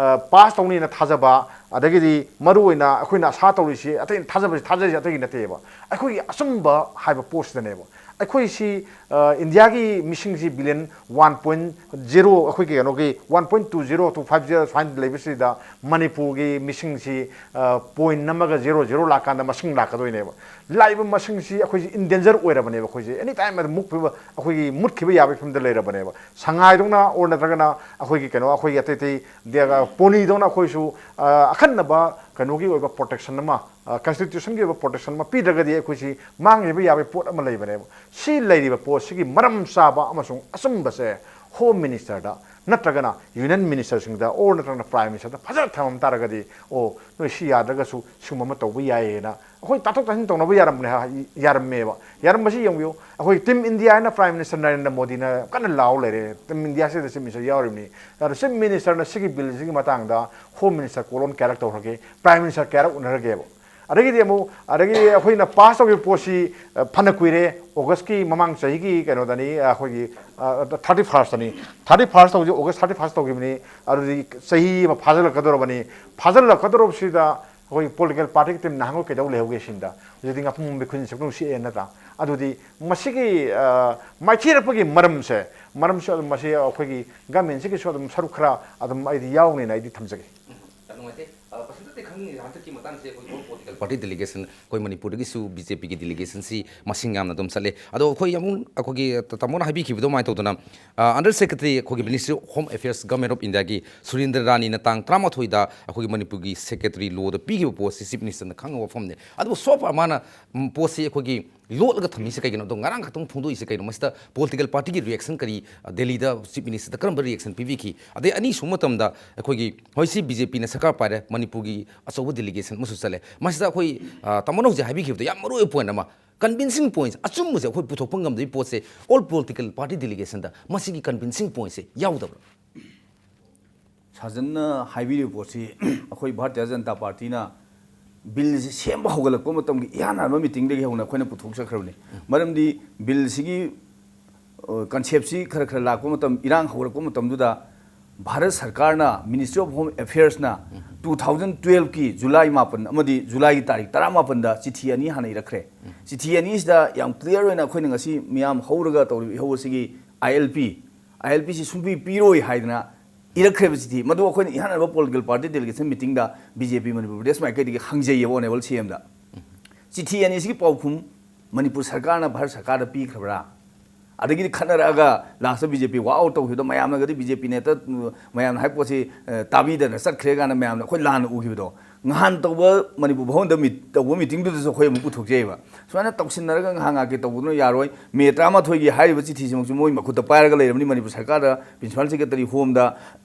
ꯄꯥꯁ ꯇꯧꯅꯤꯅ ꯊꯥꯖꯕ, ꯑꯗꯒꯤꯗꯤ ꯃꯔꯨ ꯑꯣꯏꯅ ꯑꯩꯈꯣꯏꯅ ꯑꯁꯥ ꯇꯧꯔꯤꯁꯤ, ꯑꯇꯩ ꯊꯥꯖꯕꯁꯤ, ꯊꯥꯖꯔꯤꯁꯤ ꯑꯇꯩꯒꯤ ꯅꯠꯇꯦꯕ, ꯑꯩꯈꯣꯏꯒꯤ ꯑꯆꯨꯝꯕ ꯍꯥꯏꯕ ꯄꯣꯠꯁꯤꯗꯅꯦꯕ꯫ ꯑꯩꯈꯣꯏꯁꯤ, ꯑ, ꯏꯟꯗꯤꯌꯥꯒꯤ ꯃꯤꯁꯤꯡꯁꯤ ꯕꯤꯂꯤꯌꯟ ꯋꯥꯟ ꯄꯣꯏꯟ ꯖꯤꯔꯣ, ꯑꯩꯈꯣꯏꯒꯤ ꯀꯩꯅꯣꯒꯤ one point two zero two five zero ꯁꯨꯃꯥꯏꯅ ꯂꯩꯕꯁꯤꯗ, ꯃꯅꯤꯄꯨꯔꯒꯤ ꯃꯤꯁꯤꯡꯁꯤ, ꯑ, ꯄꯣꯏꯟ ꯑꯃꯒ ꯖꯤꯔꯣ ꯖꯤꯔꯣ ꯂꯥꯛꯀꯥꯟꯗ ꯃꯁꯤꯡ ꯂꯥꯛꯀꯗꯣꯏꯅꯦꯕ꯫ ꯂꯥꯛꯏꯕ ꯃꯁꯤꯡꯁꯤ ꯑꯩꯈꯣꯏꯁꯤ ꯏꯟ ꯗꯦꯟꯖꯔ ꯑꯣꯏꯔꯕꯅꯦꯕ꯫ ꯑꯩꯈꯣꯏꯁꯦ ꯑꯦꯅꯤ ꯇꯥꯏꯝ ꯑꯗꯨꯝ ꯃꯨꯛꯈꯤꯕ, ꯑꯩꯈꯣꯏꯒꯤ ꯃꯨꯠꯈꯤꯕ ꯌꯥꯕꯒꯤ ꯐꯤꯕꯝꯗ ꯂꯩꯔꯕꯅꯦꯕ꯫ ꯁꯉꯥꯏꯗꯧꯅ ꯑꯣꯔ ꯅꯠꯇ꯭ꯔꯒꯅ ꯑꯩꯈꯣꯏꯒꯤ ꯀꯩꯅꯣ, ꯑꯩꯈꯣꯏꯒꯤ ꯑꯇꯩ ꯑꯇꯩ ꯗꯦ-, ꯄꯣꯅꯤꯗꯧꯅ ꯑꯩꯈꯣꯏꯁꯨ, ꯑ, ꯑꯈꯟꯅꯕ ꯀꯩꯅꯣꯒꯤ ꯑꯣꯏꯕ ꯄ꯭ꯔꯣꯇꯦꯛꯁꯟ ꯑꯃ, ꯑ, ꯀꯟꯁꯇꯤꯇ꯭ꯌꯨꯁꯟꯒꯤ ꯑꯣꯏꯕ ꯄ꯭ꯔꯣꯇꯦꯛꯁꯟ ꯑꯃ ꯄꯤꯗ꯭ꯔꯒꯗꯤ ꯑꯩꯈꯣꯏꯁꯤ ꯃꯥꯡꯈꯤꯕ ꯌꯥꯕꯒꯤ ꯄꯣꯠ ꯑꯃ ꯂꯩꯕꯅꯦꯕ꯫ ꯁꯤ ꯂꯩꯔꯤꯕ ꯄꯣꯠꯁꯤꯒꯤ ꯃꯔꯝ ꯆꯥꯕ ꯑꯃꯁꯨꯡ ꯑꯆꯨꯝꯕꯁꯦ ꯍꯣꯝ ꯃꯤꯅꯤꯁꯇꯔꯗ ꯅꯠꯇ꯭ꯔꯒꯅ ꯌꯨꯅꯤꯌꯟ ꯃꯤꯅꯤꯁꯇꯔꯁꯤꯡꯗ ꯑꯣꯔ ꯅꯠꯇ꯭ꯔꯒꯅ ꯄ꯭ꯔꯥꯏꯝ ꯃꯤꯅꯤꯁꯇꯔꯗ ꯐꯖꯅ ꯊꯝꯃꯝ ꯇꯥꯔꯒꯗꯤ, "ꯑꯣ, ꯅꯣꯏ ꯁꯤ ꯌꯥꯗ꯭ꯔꯒꯁꯨ ꯁꯤꯒꯨꯝꯕ ꯑꯃ ꯇꯧꯕ ꯌꯥꯏꯌꯦꯅ" ꯑꯩꯈꯣꯏ ꯇꯥꯊꯣꯛ ꯇꯥꯁꯤꯟ ꯇꯧꯅꯕ ꯌꯥꯔꯝꯕꯅꯦ ꯍꯥ-, ꯌꯥꯔꯝꯃꯦꯕ꯫ ꯌꯥꯔꯝꯕꯁꯤ ꯌꯦꯡꯕꯤꯌꯨ, ꯑꯩꯈꯣꯏ ꯇꯤꯝ ꯏꯟꯗꯤꯌꯥ ꯍꯥꯏꯅ ꯄ꯭ꯔꯥꯏꯝ ꯃꯤꯅꯤꯁꯇꯔ ꯅꯔꯦꯟꯗ꯭ꯔ ꯃꯣꯗꯤꯅ ꯀꯟꯅ ꯂꯥꯎ ꯂꯩꯔꯦ, ꯇꯤꯝ ꯏꯟꯗꯤꯌꯥꯁꯤꯗ ꯆꯤꯐ ꯃꯤꯅꯤꯁꯇꯔ ꯌꯥꯎꯔꯤꯕꯅꯤ꯫ ꯑꯗꯣ ꯆꯤꯐ ꯃꯤꯅꯤꯁꯇꯔꯅ ꯁꯤꯒꯤ ꯕꯤꯜꯁꯤꯒꯤ ꯃꯇꯥꯡꯗ ꯍꯣꯝ ꯃꯤꯅꯤꯁꯇꯔ ꯀꯣꯂꯣꯟ ꯀꯌꯥꯔꯛ ꯇꯧꯈ꯭ꯔꯒꯦ, ꯄ꯭ꯔꯥꯏꯝ ꯃꯤꯅꯤꯁꯇꯔ ꯀꯌꯥꯔꯛ ꯎꯅꯔꯒꯦꯕ? ꯑꯗꯒꯤꯗꯤ ꯑꯃꯨꯛ, ꯑꯗꯒꯤ ꯑꯩꯈꯣꯏꯅ ꯄꯥꯁ ꯇꯧꯈꯤꯕ ꯄꯣꯠꯁꯤ, ꯑ, ꯐꯅ ꯀꯨꯏꯔꯦ, ꯑꯣꯒꯁꯀꯤ ꯃꯃꯥꯡ ꯆꯍꯤꯒꯤ ꯀꯩꯅꯣꯗꯅꯤ, ꯑ, ꯑꯩꯈꯣꯏꯒꯤ, ꯑ, ꯊꯥꯔꯇꯤ ꯐꯥꯔꯁꯇꯅꯤ꯫ ꯊꯥꯔꯇꯤ ꯐꯥꯔꯁ ꯇꯧꯕꯁꯤ, ꯑꯣꯒꯁ ꯊꯥꯔꯇꯤ ꯐꯥꯔꯁ ꯇꯧꯈꯤꯕꯅꯤ꯫ ꯑꯗꯨꯗꯤ ꯆꯍꯤ ꯑꯃ ꯐꯥꯖꯤꯜꯂꯛꯀꯗꯧꯔꯕꯅꯤ꯫ ꯐꯥꯖꯤꯜꯂꯛꯀꯗꯧꯔꯕꯁꯤꯗ ꯑꯩꯈꯣꯏ ꯄꯣꯂꯤꯇꯤꯀꯦꯜ ꯄꯥꯔꯇꯤꯒꯤ ꯇꯤꯝ ꯅꯍꯥꯟꯈꯣꯏ ꯀꯩꯗꯧ ꯂꯩꯍꯧꯒꯦ ꯁꯤꯅꯤꯗ꯫ ꯍꯧꯖꯤꯛꯇꯤ ꯉꯥꯄ꯭ꯔꯨꯝ ꯃꯈꯨꯟ ꯁꯛꯅꯨꯡ ꯁꯤꯛꯑꯦ ꯅꯠꯇ꯭ꯔꯥ? ꯑꯗꯨꯗꯤ ꯃꯁꯤꯒꯤ, ꯑ, ꯃꯥꯏꯊꯤꯔꯛꯄꯒꯤ ꯃꯔꯝꯁꯦ, ꯃꯔꯝꯁꯨ ꯑꯗꯨꯝ ꯃꯁꯤ ꯑꯩꯈꯣꯏꯒꯤ ꯒꯃꯦꯟꯁꯤꯒꯤꯁꯨ ꯑꯗꯨꯝ ꯁꯔꯨꯛ ꯈꯔ ꯑꯗꯨꯝ ꯑꯩꯗꯤ ꯌꯥꯎꯅꯤꯅ ꯑꯩꯗꯤ ꯊꯝꯖꯒꯦ꯫ ꯎꯝ, ꯌꯥꯝ ꯅꯨꯡꯉꯥꯏꯇꯦ꯫ ꯑ, ꯄ꯭ꯔꯁꯤꯗꯦꯟꯠꯇꯤ ꯍꯟꯗꯛꯀꯤ ꯃꯇꯥꯡꯁꯦ ꯑꯩꯈꯣꯏ all political party delegation, ꯑꯩꯈꯣꯏ ꯃꯅꯤꯄꯨꯔꯗꯒꯤꯁꯨ BJPꯒꯤ delegationꯁꯤ ꯃꯁꯤꯡ ꯌꯥꯝꯅ ꯑꯗꯨꯝ ꯆꯠꯂꯦ꯫ ꯑꯗꯣ ꯑꯩꯈꯣꯏ ꯑꯃꯨꯛ ꯑꯩꯈꯣꯏꯒꯤ ꯇꯥꯃꯣꯅ ꯍꯥꯏꯕꯤꯈꯤꯕ ꯑꯗꯨꯃꯥꯏꯅ ꯇꯧꯗꯅ, ꯑ, under secretary ꯑꯩꯈꯣꯏꯒꯤ Ministry of Home Affairs, Government of Indiaꯒꯤ ꯁꯨꯔꯦꯟꯗ꯭ꯔ ꯔꯥꯅꯤꯅ ꯇꯥꯡ ꯇꯔꯥꯃꯥꯊꯣꯏꯗ ꯑꯩꯈꯣꯏꯒꯤ ꯃꯅꯤꯄꯨꯔꯒꯤ secretary ꯂꯣꯗ ꯄꯤꯈꯤꯕ ꯄꯣꯠꯁꯤ Chief Ministerꯅ ꯈꯪꯉꯕ ꯋꯥꯐꯝꯅꯤ꯫ ꯑꯗꯨꯕꯨ so far ꯃꯥꯅ, ꯎꯝ, ꯄꯣꯠꯁꯤ ꯑꯩꯈꯣꯏꯒꯤ ꯂꯣꯠꯂꯒ ꯊꯝꯃꯤꯁꯦ ꯀꯩꯒꯤꯅꯣ? ꯑꯗꯣ ꯉꯔꯥꯡ ꯈꯛꯇꯪ ꯐꯣꯡꯗꯣꯛꯏꯁꯦ ꯀꯩꯅꯣ? ꯃꯁꯤꯗ political partyꯒꯤ reaction ꯀꯔꯤ, ꯑ, ꯗꯦꯜꯂꯤꯗ Chief Ministerꯗ ꯀꯔꯝꯕ reaction ꯄꯤꯕꯤꯈꯤ? ꯑꯗꯩ ꯑꯅꯤꯁꯨꯕ ꯃꯇꯝꯗ ꯑꯩꯈꯣꯏꯒꯤ ꯍꯧꯖꯤꯛꯁꯤ BJPꯅ ꯁꯔꯀꯥꯔ ꯄꯥꯏꯔꯦ, ꯃꯅꯤꯄꯨꯔꯒꯤ ꯑꯆꯧꯕ delegation ꯑꯃꯁꯨ ꯆꯠꯂꯦ꯫ ꯃꯁꯤꯗ ꯑꯩꯈꯣꯏ, ꯑ, ꯇꯥꯃꯣꯅ ꯍꯧꯖꯤꯛ ꯍꯥꯏꯕꯤꯈꯤꯕꯗꯣ ꯌꯥꯝ ꯃꯔꯨꯑꯣꯏꯕ point ꯑꯃ, convincing points, ꯑꯆꯨꯝꯕꯁꯦ ꯑꯩꯈꯣꯏ ꯄꯨꯊꯣꯛꯄ ꯉꯝꯗꯕꯒꯤ ꯄꯣꯠꯁꯦ all political party delegationꯗ ꯃꯁꯤꯒꯤ convincing pointsꯁꯦ ꯌꯥꯎꯗꯕ꯭ꯔꯥ? ꯁꯥꯖꯟꯅ ꯍꯥꯏꯕꯤꯔꯤꯕ ꯄꯣꯠꯁꯤ ꯑꯩꯈꯣꯏ ꯚꯥꯔꯇꯤꯌ ꯖꯅꯇꯥ ꯄꯥꯔꯇꯤꯅ ꯕꯤꯜꯁꯤ ꯁꯦꯝꯕ ꯍꯧꯒꯠꯂꯛꯄ ꯃꯇꯝꯒꯤ ꯏꯍꯥꯟ ꯍꯥꯟꯕ ꯃꯤꯇꯤꯡꯗꯒꯤ ꯍꯧꯅ ꯑꯩꯈꯣꯏꯅ ꯄꯨꯊꯣꯛꯆꯈ꯭ꯔꯕꯅꯤ꯫ ꯃꯔꯝꯗꯤ ꯕꯤꯜꯁꯤꯒꯤ ꯀꯟꯁꯦꯞꯁꯤ ꯈꯔ ꯈꯔ ꯂꯥꯛꯄ ꯃꯇꯝ, ꯏꯔꯥꯡ ꯍꯧꯔꯛꯄ ꯃꯇꯝꯗꯨꯗ ꯚꯥꯔꯠ ꯁꯔꯀꯥꯔꯅ, Ministry of Home Affairsꯅ two thousand twelveꯀꯤ July ꯃꯥꯄꯟ ꯑꯃꯗꯤ Julyꯒꯤ ꯇꯥꯔꯤꯛ ꯇꯔꯥꯃꯥꯄꯟꯗ ꯆꯤꯊꯤ ꯑꯅꯤ ꯍꯥꯟꯅ ꯏꯔꯛꯈ꯭ꯔꯦ꯫ ꯆꯤꯊꯤ ꯑꯅꯤꯁꯤꯗ ꯌꯥꯝ clear ꯑꯣꯏꯅ ꯑꯩꯈꯣꯏꯅ ꯉꯁꯤ ꯃꯤꯌꯥꯝ ꯍꯧꯔꯒ ꯇꯧꯔꯤꯕ ꯏꯍꯧ ꯑꯁꯤꯒꯤ ILP, ILPꯁꯤ ꯁꯨꯡꯄꯤ ꯄꯤꯔꯣꯏ ꯍꯥꯏꯗꯅ ꯏꯔꯛꯈ꯭ꯔꯦꯕ ꯆꯤꯊꯤ꯫ ꯃꯗꯨ ꯑꯩꯈꯣꯏꯅ ꯏꯍꯥꯟ ꯍꯥꯟꯕ political party delegation meetingꯗ BJP Manipur Pradesh ꯃꯥꯏꯀꯩꯗꯒꯤ ꯍꯪꯖꯩꯌꯦꯕ honourable CMꯗ꯫ ꯆꯤꯊꯤ ꯑꯅꯤꯁꯤꯒꯤ ꯄꯥꯎꯈꯨꯝ ꯃꯅꯤꯄꯨꯔ ꯁꯔꯀꯥꯔꯅ ꯚꯥꯔꯠ ꯁꯔꯀꯥꯔꯗ ꯄꯤꯈ꯭ꯔꯕ꯭ꯔꯥ? ꯑꯗꯒꯤꯗꯤ ꯈꯠꯅꯔꯛꯑꯒ lastꯇ BJP walk out ꯇꯧꯈꯤꯕꯗꯣ, ꯃꯌꯥꯝꯅꯒꯗꯤ BJPꯅ ꯍꯦꯛꯇ, ꯎꯝ, ꯃꯌꯥꯝꯅ ꯍꯥꯏꯕ ꯄꯣꯠꯁꯤ, ꯑ, ꯇꯥꯕꯤꯗꯅ ꯆꯠꯈ꯭ꯔꯦ ꯀꯥꯏꯅ ꯃꯌꯥꯝꯅ ꯑꯩꯈꯣꯏ ꯂꯥꯟꯅ ꯎꯈꯤꯕꯗꯣ꯫ ꯅꯍꯥꯟ ꯇꯧꯕ ꯃꯅꯤꯄꯨꯔ ꯚꯕꯟꯗ meet-, ꯇꯧꯕ meetingꯗꯨꯗꯁꯨ ꯑꯩꯈꯣꯏ ꯑꯃꯨꯛ ꯄꯨꯊꯣꯛꯆꯩꯑꯕ꯫ ꯁꯨꯃꯥꯏꯅ ꯇꯧꯁꯤꯟꯅꯔꯒ ꯉꯥꯏꯍꯥꯛ ꯉꯥꯏꯍꯥꯛꯀꯤ ꯇꯧꯕꯗꯨꯅ ꯌꯥꯔꯣꯏ꯫ May ꯇꯔꯥꯃꯥꯊꯣꯏꯒꯤ ꯍꯥꯏꯔꯤꯕ ꯆꯤꯊꯤꯁꯤꯃꯛꯁꯨ ꯃꯣꯏ ꯃꯈꯨꯠꯇ ꯄꯥꯏꯔꯒ ꯂꯩꯔꯕꯅꯤ꯫ ꯃꯅꯤꯄꯨꯔ ꯁꯔꯀꯥꯔꯗ Principal Secretary Homeꯗ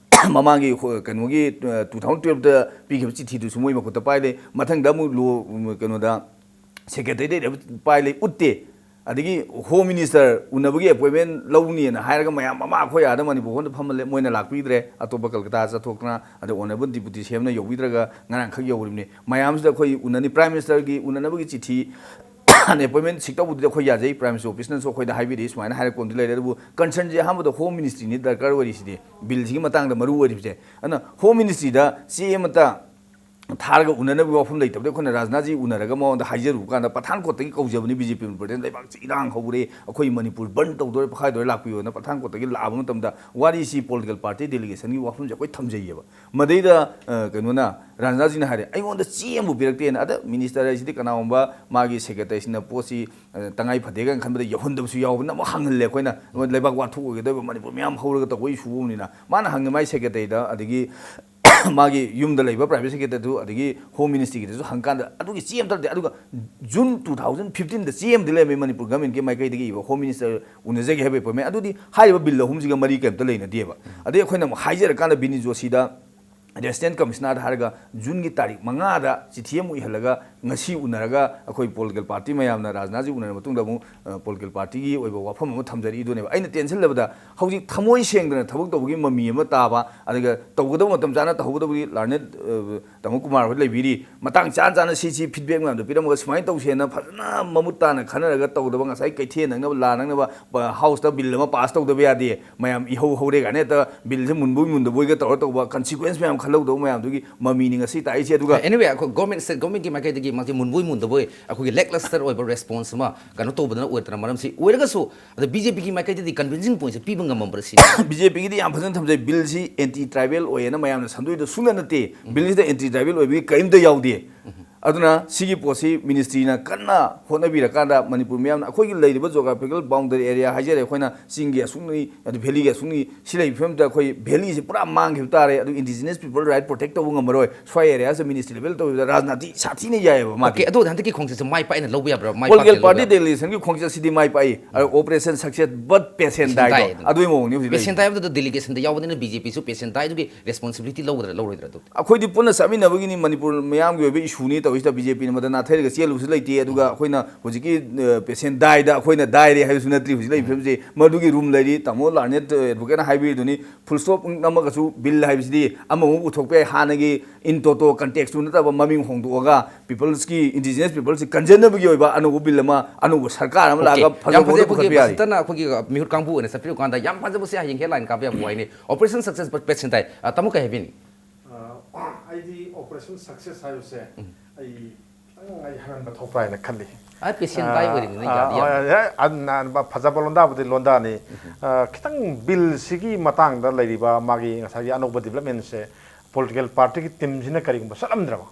ꯃꯃꯥꯡꯒꯤ ꯍꯣ-, ꯀꯩꯅꯣꯒꯤ, ꯑ, two thousand twelveꯇ ꯄꯤꯈꯤꯕ ꯆꯤꯊꯤꯗꯨꯁꯨ ꯃꯣꯏ ꯃꯈꯨꯠꯇ ꯄꯥꯏ ꯂꯩ꯫ ꯃꯊꯪꯗ ꯑꯃꯨꯛ ꯂꯣ-, ꯎꯝ, ꯀꯩꯅꯣꯗ Secretariatꯇ ꯄꯥꯏ ꯂꯩ, ꯎꯠꯇꯦ꯫ ꯑꯗꯒꯤ Home Minister ꯎꯅꯕꯒꯤ appointment ꯂꯧꯅꯤꯅ ꯍꯥꯏꯔꯒ ꯃꯌꯥꯝ ꯃꯃꯥ ꯑꯩꯈꯣꯏ ꯑꯥꯗ ꯃꯅꯤꯄꯨꯔ ꯚꯕꯟꯗ ꯐꯝꯍꯜꯂꯦ, ꯃꯣꯏꯅ ꯂꯥꯛꯄꯤꯗ꯭ꯔꯦ, ꯑꯇꯣꯞꯄ ꯀꯜꯀꯇꯥ ꯆꯠꯊꯣꯛꯇꯅ, ꯑꯗ honourable deputy CMꯅ ꯌꯧꯕꯤꯗ꯭ꯔꯒ ꯉꯔꯥꯡꯈꯛ ꯌꯧꯔꯤꯕꯅꯤ꯫ ꯃꯌꯥꯝꯁꯤꯗ ꯑꯩꯈꯣꯏ ꯎꯅꯅꯤ, Prime Ministerꯒꯤ ꯎꯅꯅꯕꯒꯤ ꯆꯤꯊꯤ appointment seek ꯇꯧꯕꯗꯨꯗꯤ ꯑꯩꯈꯣꯏ ꯌꯥꯖꯩ, Prime Minister officeꯅꯁꯨ ꯑꯩꯈꯣꯏꯗ ꯍꯥꯏꯕꯤꯔꯛꯏ, ꯁꯨꯃꯥꯏꯅ ꯍꯥꯏꯔꯛꯄ ꯑꯃꯗꯤ ꯂꯩꯔꯦ꯫ ꯑꯗꯨꯕꯨ concernꯁꯦ ꯑꯍꯥꯟꯕꯗ Home Ministryꯅꯤ ꯗꯔꯀꯥꯔ ꯑꯣꯏꯔꯤꯁꯤꯗꯤ, ꯕꯤꯜꯁꯤꯒꯤ ꯃꯇꯥꯡꯗ ꯃꯔꯨ ꯑꯣꯏꯔꯤꯕꯁꯦ꯫ ꯑꯗꯨꯅ Home Ministryꯗ ꯆꯦ ꯑꯃꯇ ꯊꯥꯔꯒ ꯎꯅꯅꯕꯒꯤ ꯋꯥꯐꯝ ꯂꯩꯇꯕꯗ ꯑꯩꯈꯣꯏꯅ ꯔꯥꯖꯅꯥꯊꯖꯤ ꯎꯅꯔꯒ ꯃꯉꯣꯟꯗ ꯍꯥꯏꯖꯔꯨꯕ ꯀꯥꯟꯗ ꯄꯊꯥꯟꯀꯣꯠꯇꯒꯤ ꯀꯧꯖꯕꯅꯤ ꯕꯤ ꯖꯦ ꯄꯤ ꯃꯅꯤꯄꯨꯔꯗ, ꯂꯩꯕꯥꯛꯁꯤ ꯏꯔꯥꯡ ꯍꯧꯔꯦ, ꯑꯩꯈꯣꯏ ꯃꯅꯤꯄꯨꯔ ꯕꯟ ꯇꯧꯗꯣꯔꯦ, ꯄꯣꯛꯈꯥꯏꯗꯣꯔꯦ, ꯂꯥꯛꯄꯤꯌꯣꯅ ꯄꯊꯥꯟꯀꯣꯠꯇꯒꯤ ꯂꯥꯛꯑꯕ ꯃꯇꯝꯗ ꯋꯥꯔꯤꯁꯤ ꯄꯣꯂꯤꯇꯤꯀꯦꯜ ꯄꯥꯔꯇꯤ ꯗꯦꯂꯤꯒꯦꯁꯟꯒꯤ ꯋꯥꯐꯝꯁꯦ ꯑꯩꯈꯣꯏ ꯊꯝꯖꯩꯌꯦꯕ꯫ ꯃꯗꯩꯗ ꯑ, ꯀꯩꯅꯣꯅ ꯔꯥꯖꯅꯥꯊꯖꯤꯅ ꯍꯥꯏꯔꯦ, "ꯑꯩꯉꯣꯟꯗ ꯆꯦ ꯑꯃꯕꯨ ꯄꯤꯔꯛꯇꯦꯅ"꯫ ꯑꯗ ꯃꯤꯅꯤꯁꯇꯔ ꯍꯥꯏꯁꯤꯗꯤ ꯀꯅꯥꯒꯨꯝꯕ ꯃꯥꯒꯤ ꯁꯦꯀ꯭ꯔꯦꯇꯔꯤꯁꯤꯅ ꯄꯣꯠꯁꯤ ꯑ, ꯇꯉꯥꯏ ꯐꯗꯦ ꯀꯥꯏꯅ ꯈꯟꯕꯗ ꯌꯧꯍꯟꯗꯕꯁꯨ ꯌꯥꯎꯕꯅ ꯑꯃꯨꯛ ꯍꯪꯍꯜꯂꯦ ꯑꯩꯈꯣꯏꯅ꯫ ꯂꯩꯕꯥꯛ ꯋꯥꯊꯣꯛ ꯑꯣꯏꯒꯗꯧꯕ, ꯃꯅꯤꯄꯨꯔ ꯃꯌꯥꯝ ꯍꯧꯔꯒ ꯇꯧꯕ ꯏꯁꯨ ꯑꯃꯅꯤꯅ꯫ ꯃꯥꯅ ꯍꯪꯉꯦ ꯃꯥꯒꯤ ꯁꯦꯀ꯭ꯔꯦꯇꯔꯤꯗ, ꯑꯗꯒꯤ ꯃꯥꯒꯤ ꯌꯨꯝꯗ ꯂꯩꯕ ꯄ꯭ꯔꯥꯏꯚꯦꯠ ꯁꯦꯀ꯭ꯔꯦꯇꯔꯤꯗꯨ, ꯑꯗꯒꯤ ꯍꯣꯝ ꯃꯤꯅꯤꯁꯇ꯭ꯔꯤꯒꯤꯗꯁꯨ ꯍꯪꯀꯥꯟꯗ ꯑꯗꯨꯒꯤ ꯆꯦ ꯑꯝꯇ ꯂꯩꯇꯦ꯫ ꯑꯗꯨꯒ ꯖꯨꯟ ꯇꯨ ꯊꯥꯎꯖꯟ ꯐꯤꯐꯇꯤꯟꯗ ꯆꯦ ꯑꯃꯗꯤ ꯂꯩꯔꯝꯃꯤ ꯃꯅꯤꯄꯨꯔ ꯒꯚꯔꯟꯃꯦꯟꯠꯀꯤ ꯃꯥꯏꯀꯩꯗꯒꯤ ꯏꯕ, ꯍꯣꯝ ꯃꯤꯅꯤꯁꯇꯔ ꯎꯅꯖꯒꯦ ꯍꯥꯏꯕ ꯑꯦꯄꯣꯏꯟꯃꯦꯟꯠ꯫ ꯑꯗꯨꯗꯤ ꯍꯥꯏꯔꯤꯕ ꯕꯤꯜ ꯑꯍꯨꯝꯁꯤꯒ ꯃꯔꯤ ꯀꯔꯤꯝꯇ ꯂꯩꯅꯗꯦꯕ꯫ ꯑꯗꯩ ꯑꯩꯈꯣꯏꯅ ꯑꯃꯨꯛ ꯍꯥꯏꯖꯔꯀꯥꯟꯗ ꯕꯤꯅꯤ ꯖꯣꯁꯤꯗ, ꯔꯦꯁꯤꯗꯦꯟꯠ ꯀꯃꯤꯁꯅꯔꯗ ꯍꯥꯏꯔꯒ ꯖꯨꯟꯒꯤ ꯇꯥꯔꯤꯛ ꯃꯉꯥꯗ ꯆꯤꯊꯤ ꯑꯃ ꯏꯍꯜꯂꯒ ꯉꯁꯤ ꯎꯅꯔꯒ ꯑꯩꯈꯣꯏ ꯄꯣꯂꯤꯇꯤꯀꯦꯜ ꯄꯥꯔꯇꯤ ꯃꯌꯥꯝꯅ ꯔꯥꯖꯅꯥꯊꯖꯤ ꯎꯅꯔꯕ ꯃꯇꯨꯡꯗ ꯑꯃꯨꯛ, ꯑ, ꯄꯣꯂꯤꯇꯤꯀꯦꯜ ꯄꯥꯔꯇꯤꯒꯤ ꯑꯣꯏꯕ ꯋꯥꯐꯝ ꯑꯃ ꯊꯝꯖꯔꯛꯏꯗꯨꯅꯦꯕ꯫ ꯑꯩꯅ ꯇꯦꯟꯁꯤꯜꯂꯕꯗ ꯍꯧꯖꯤꯛ ꯊꯃꯣꯏ ꯁꯦꯡꯗꯅ ꯊꯕꯛ ꯇꯧꯕꯒꯤ ꯃꯃꯤ ꯑꯃ ꯇꯥꯕ, ꯑꯗꯨꯒ ꯇꯧꯒꯗꯕ ꯃꯇꯝ ꯆꯥꯅ ꯇꯧꯍꯧꯒꯗꯕꯒꯤ ꯂꯥꯔꯅꯦꯠ, ꯑ, ꯇꯥꯃꯣ ꯀꯨꯃꯥꯔ ꯍꯣꯏ ꯂꯩꯕꯤꯔꯤ, ꯃꯇꯥꯡ ꯆꯥ ꯆꯥꯅ ꯁꯤ ꯁꯤ ꯐꯤꯗꯕꯦꯛ ꯃꯌꯥꯝꯗꯣ ꯄꯤꯔꯝꯃꯒ ꯁꯨꯃꯥꯏꯅ ꯇꯧꯁꯦꯅ ꯐꯖꯅ ꯃꯃꯨꯠ ꯇꯥꯅ ꯈꯟꯅꯔꯒ ꯇꯧꯗꯕ, ꯉꯁꯥꯏ ꯀꯩꯊꯦꯜ ꯅꯪꯅꯕ, ꯂꯥꯟ ꯅꯪꯅꯕ, ꯄ-, ꯍꯥꯎꯁꯇ ꯕꯤꯜ ꯑꯃ ꯄꯥꯁ ꯇꯧꯗꯕ ꯌꯥꯗꯦ, ꯃꯌꯥꯝ ꯏꯍꯧ ꯍꯧꯔꯦ ꯀꯥꯏꯅ ꯍꯦꯛꯇ ꯕꯤꯜꯁꯦ ꯃꯨꯟꯕꯣꯏ ꯃꯨꯟꯗꯕꯣꯏꯒ ꯇꯧꯔ ꯇꯧꯕ, ꯀꯟꯁꯤꯀ꯭ꯋꯦꯟꯁ ꯃꯌꯥꯝ ꯈꯜꯍꯧꯗꯕ ꯃꯌꯥꯝꯗꯨꯒꯤ ꯃꯃꯤꯅꯤ ꯉꯁꯤ ꯇꯥꯛꯏꯁꯦ꯫ ꯑꯗꯨꯒ anyway, ꯑꯩꯈꯣꯏ ꯒꯣꯔꯃꯦꯟ, ꯁ꯭ꯇꯦꯠ ꯒꯣꯔꯃꯦꯟꯒꯤ ꯃꯥꯏꯀꯩꯗꯒꯤ ꯃꯥꯁꯦ ꯃꯨꯟꯕꯣꯏ ꯃꯨꯟꯗꯕꯣꯏ ꯑꯩꯈꯣꯏꯒꯤ lackluster ꯑꯣꯏꯕ ꯔꯦꯁꯄꯣꯟꯁ ꯑꯃ ꯀꯩꯅꯣ ꯇꯧꯕꯗꯅ ꯑꯣꯏꯗꯅ ꯃꯔꯝꯁꯤ ꯑꯣꯏꯔꯒꯁꯨ, ꯑꯗ ꯕꯤ ꯖꯦ ꯄꯤꯒꯤ ꯃꯥꯏꯀꯩꯗꯗꯤ ꯀꯟꯚꯤꯟꯁꯤꯡ ꯄꯣꯏꯟꯠꯁꯦ ꯄꯤꯕ ꯉꯝꯃꯝꯕ꯭ꯔꯥ ꯁꯤꯅꯤ꯫ ꯕꯤ ꯖꯦ ꯄꯤꯒꯤꯗꯤ ꯌꯥꯝ ꯐꯖꯅ ꯊꯝꯖꯩ, ꯕꯤꯜꯁꯤ ꯑꯦꯟꯇꯤ ꯇ꯭ꯔꯥꯏꯕꯦꯜ ꯑꯣꯏꯌꯦꯅ ꯃꯌꯥꯝꯅ ꯁꯟꯗꯣꯏꯗꯣ ꯁꯨꯡꯅ ꯅꯠꯇꯦ꯫ ꯎꯝ꯫ ꯕꯤꯜꯁꯤꯗ ꯑꯦꯟꯇꯤ ꯇ꯭ꯔꯥꯏꯕꯦꯜ ꯑꯣꯏꯕꯒꯤ ꯀꯔꯤꯝꯇ ꯌꯥꯎꯗꯦ꯫ ꯎꯝ꯫ ꯑꯗꯨꯅ ꯁꯤꯒꯤ ꯄꯣꯠꯁꯤ ꯃꯤꯅꯤꯁꯇ꯭ꯔꯤꯅ ꯀꯟꯅ ꯍꯣꯠꯅꯕꯤꯔꯀꯥꯟꯗ ꯃꯅꯤꯄꯨꯔ ꯃꯤꯌꯥꯝꯅ, ꯑꯩꯈꯣꯏꯒꯤ ꯂꯩꯔꯤꯕ ꯖꯣꯒ꯭ꯔꯥꯐꯤꯀꯦꯜ ꯕꯥꯎꯟꯗꯔꯤ ꯑꯦꯔꯤꯌꯥ ꯍꯥꯏꯖꯔꯦ, ꯑꯩꯈꯣꯏꯅ ꯆꯤꯡꯒꯤ ꯑꯁꯨꯛꯅꯤ, ꯑꯗꯨ ꯚꯦꯂꯤꯒꯤ ꯑꯁꯨꯛꯅꯤ, ꯁꯤ ꯂꯩꯕ ꯐꯤꯕꯝꯗ ꯑꯩꯈꯣꯏ ꯚꯦꯂꯤꯁꯤ ꯄꯨꯔꯥ ꯃꯥꯡꯈꯤꯕ ꯇꯥꯔꯦ꯫ ꯑꯗꯨ ꯏꯟꯗꯤꯖꯤꯅꯁ ꯄꯤꯄꯜ ꯔꯥꯏꯠ ꯄ꯭ꯔꯣꯇꯦꯛ ꯇꯧꯕ ꯉꯝꯃꯔꯣꯏ꯫ ꯁ꯭ꯋꯥꯏ ꯑꯦꯔꯤꯌꯥꯁꯤꯗ ꯃꯤꯅꯤꯁꯇ꯭ꯔꯤ ꯂꯦꯚꯦꯜ ꯇꯧꯕꯗ ꯔꯥꯖꯅꯥꯊꯤ ꯁꯥꯊꯤꯅ ꯌꯥꯏꯑꯕ ꯃꯥꯗꯤ꯫ ꯑꯣꯀꯦ, ꯑꯗꯨ ꯍꯟꯗꯛꯀꯤ ꯈꯣꯡꯆꯠꯁꯦ ꯃꯥꯏ ꯄꯥꯛꯑꯦꯅ ꯂꯧꯕ ꯌꯥꯕ꯭ꯔꯥ? ꯃꯥꯏ ꯄꯣꯂꯤꯇꯤꯀꯦꯜ ꯄꯥꯛꯇꯦꯅ ꯂꯧꯕ ꯄꯥꯔꯇꯤ ꯌꯥꯕ꯭ꯔꯥ? ꯗꯦꯂꯤꯒꯦꯁꯟꯒꯤ ꯈꯣꯡꯆꯠꯁꯤꯗꯤ ꯃꯥꯏ ꯄꯥꯛꯏ꯫ ꯑꯗꯣ ꯎꯝ꯫ Operation success but patient patient ꯗꯥꯏꯗꯣ ꯗꯥꯏ ꯑꯗꯨꯅꯤ꯫ ꯑꯗꯨꯒꯤ ꯃꯑꯣꯡꯅꯤ ꯍꯧꯖꯤꯛ ꯄꯦꯁꯦꯟ ꯂꯩꯔꯤꯁꯦ꯫ ꯗꯥꯏ ꯍꯥꯏꯕꯗꯨꯗ ꯗꯦꯂꯤꯒꯦꯁꯟꯗ ꯌꯥꯎꯕꯅꯤꯅ ꯕꯤ ꯖꯦ ꯄꯤꯁꯨ ꯄꯦꯁꯦꯟ ꯗꯥꯏꯗꯨꯒꯤ ꯔꯦꯁꯄꯣꯟꯁꯤꯕꯤꯂꯤꯇꯤ ꯂꯧꯒꯗ꯭ꯔꯥ, ꯂꯧꯔꯣꯏꯗ꯭ꯔꯥ ꯑꯗꯨ? ꯑꯩꯈꯣꯏꯗꯤ ꯄꯨꯟꯅ ꯆꯥꯃꯤꯟꯅꯕꯒꯤꯅꯤ, ꯃꯅꯤꯄꯨꯔ ꯃꯤꯌꯥꯝꯒꯤ ꯑꯣꯏꯕ ꯏꯁꯨꯅꯤ ꯇꯧꯔꯤꯁꯤꯗ ꯕꯤ ꯖꯦ ꯄꯤꯅ ꯃꯗ ꯅꯥꯊꯩꯔꯒ ꯆꯦꯜꯂꯨꯕꯁꯨ ꯂꯩꯇꯦ꯫ ꯑꯗꯨꯒ ꯑꯩꯈꯣꯏꯅ ꯍꯧꯖꯤꯛꯀꯤ, ꯑ, ꯄꯦꯁꯦꯟ ꯗꯥꯏꯗ ꯑꯩꯈꯣꯏꯅ ꯗꯥꯏꯔꯦ ꯍꯥꯏꯕꯁꯨ ꯅꯠꯇ꯭ꯔꯤ ꯍꯧꯖꯤꯛ ꯂꯩꯔꯤꯕ ꯐꯤꯕꯝꯁꯦ꯫ ꯃꯗꯨꯒꯤ ꯔꯨꯝ ꯂꯩꯔꯤ, ꯇꯥꯃꯣ ꯂꯥꯔꯅꯦꯠ, ꯑ, ꯑꯦꯗꯚꯣꯀꯦꯠꯅ ꯍꯥꯏꯕꯤꯔꯤꯗꯨꯅꯤ, ꯐꯨꯜ ꯁ꯭ꯇꯣꯞ ꯅꯝꯃꯒꯁꯨ ꯕꯤꯜ ꯍꯥꯏꯕꯁꯤꯗꯤ ꯑꯃꯃꯨꯛ ꯄꯨꯊꯣꯛꯄ ꯌꯥꯏ, ꯍꯥꯟꯅꯒꯤ in toto context ꯇꯨ ꯅꯠꯇꯕ ꯃꯃꯤꯡ ꯍꯣꯡꯗꯣꯛꯑꯒ ꯄꯤꯄꯜꯁꯀꯤ, ꯏꯟꯗꯤꯖꯤꯅꯁ ꯄꯤꯄꯜꯁꯀꯤ ꯀꯟꯖꯅꯕꯒꯤ ꯑꯣꯏꯕ ꯑꯅꯧꯕ ꯕꯤꯜ ꯑꯃ ꯑꯅꯧꯕ ꯁꯔꯀꯥꯔ ꯑꯃ ꯑꯣꯀꯦ꯫ ꯂꯥꯛꯑꯒ ꯌꯥꯝ ꯐꯖꯕ ꯐꯖꯩ꯫ ꯃꯑꯣꯡꯗ ꯑꯩꯈꯣꯏꯒꯤ ꯄꯨꯈꯠꯄ ꯌꯥꯔꯤ꯫ ꯃꯁꯤꯗꯅ ꯑꯩꯈꯣꯏꯒꯤ, ꯑ, ꯃꯤꯍꯨꯠ ꯀꯥꯡꯕꯨ ꯑꯣꯏꯅ ꯆꯠꯄꯤꯔ ꯀꯥꯟꯗ ꯌꯥꯝ ꯐꯖꯕꯁꯦ ꯍꯌꯦꯡ ꯍꯦꯗꯂꯥꯏꯟ ꯀꯥꯞꯄ ꯌꯥꯕ ꯋꯥꯍꯩꯅꯤ, "ꯑꯣꯄꯔꯦꯁꯟ ꯁꯛꯁꯦꯁ ꯕꯠ ꯄꯦꯁꯦꯟ ꯗꯥꯏ"꯫ ꯑ, ꯇꯥꯃꯣ ꯀꯩ ꯍꯥꯏꯕꯤꯅꯤ? ꯑ, ꯑꯩꯗꯤ ꯑꯣꯄꯔꯦꯁꯟ ꯁꯨꯝ ꯁꯛꯁꯦꯁ ꯍꯥꯏꯕꯁꯦ ꯑꯩ ꯈꯤꯇꯪ ꯑꯩ ꯍꯟꯍꯟꯕ ꯊꯣꯛꯄ꯭ꯔꯥ ꯍꯥꯏꯅ ꯈꯜꯂꯤ꯫ ꯑꯩ ꯄꯦꯁꯦꯟ ꯀꯥꯏ ꯑꯣꯏꯔꯤꯕꯅꯤ ꯑꯥ, ꯌꯥꯗꯤ ꯌꯥꯝ꯫ ꯍꯣꯏ, ꯍꯣꯏ, ꯑꯗꯨꯅ ꯐꯖꯕ ꯂꯣꯟꯗꯥꯕꯨꯗꯤ ꯂꯣꯟꯗꯥꯅꯤ꯫ ꯑꯥ, ꯈꯤꯇꯪ ꯕꯤꯜꯁꯤꯒꯤ ꯃꯇꯥꯡꯗ ꯂꯩꯔꯤꯕ ꯃꯥꯒꯤ ꯉꯁꯥꯏꯒꯤ ꯑꯅꯧꯕ ꯗꯤꯕꯂꯞꯃꯦꯟꯁꯦ ꯄꯣꯂꯤꯇꯤꯀꯦꯜ ꯄꯥꯔꯇꯤꯒꯤ ꯇꯤꯝꯁꯤꯅ ꯀꯔꯤꯒꯨꯝꯕ ꯆꯠꯂꯝꯗ꯭ꯔꯕ,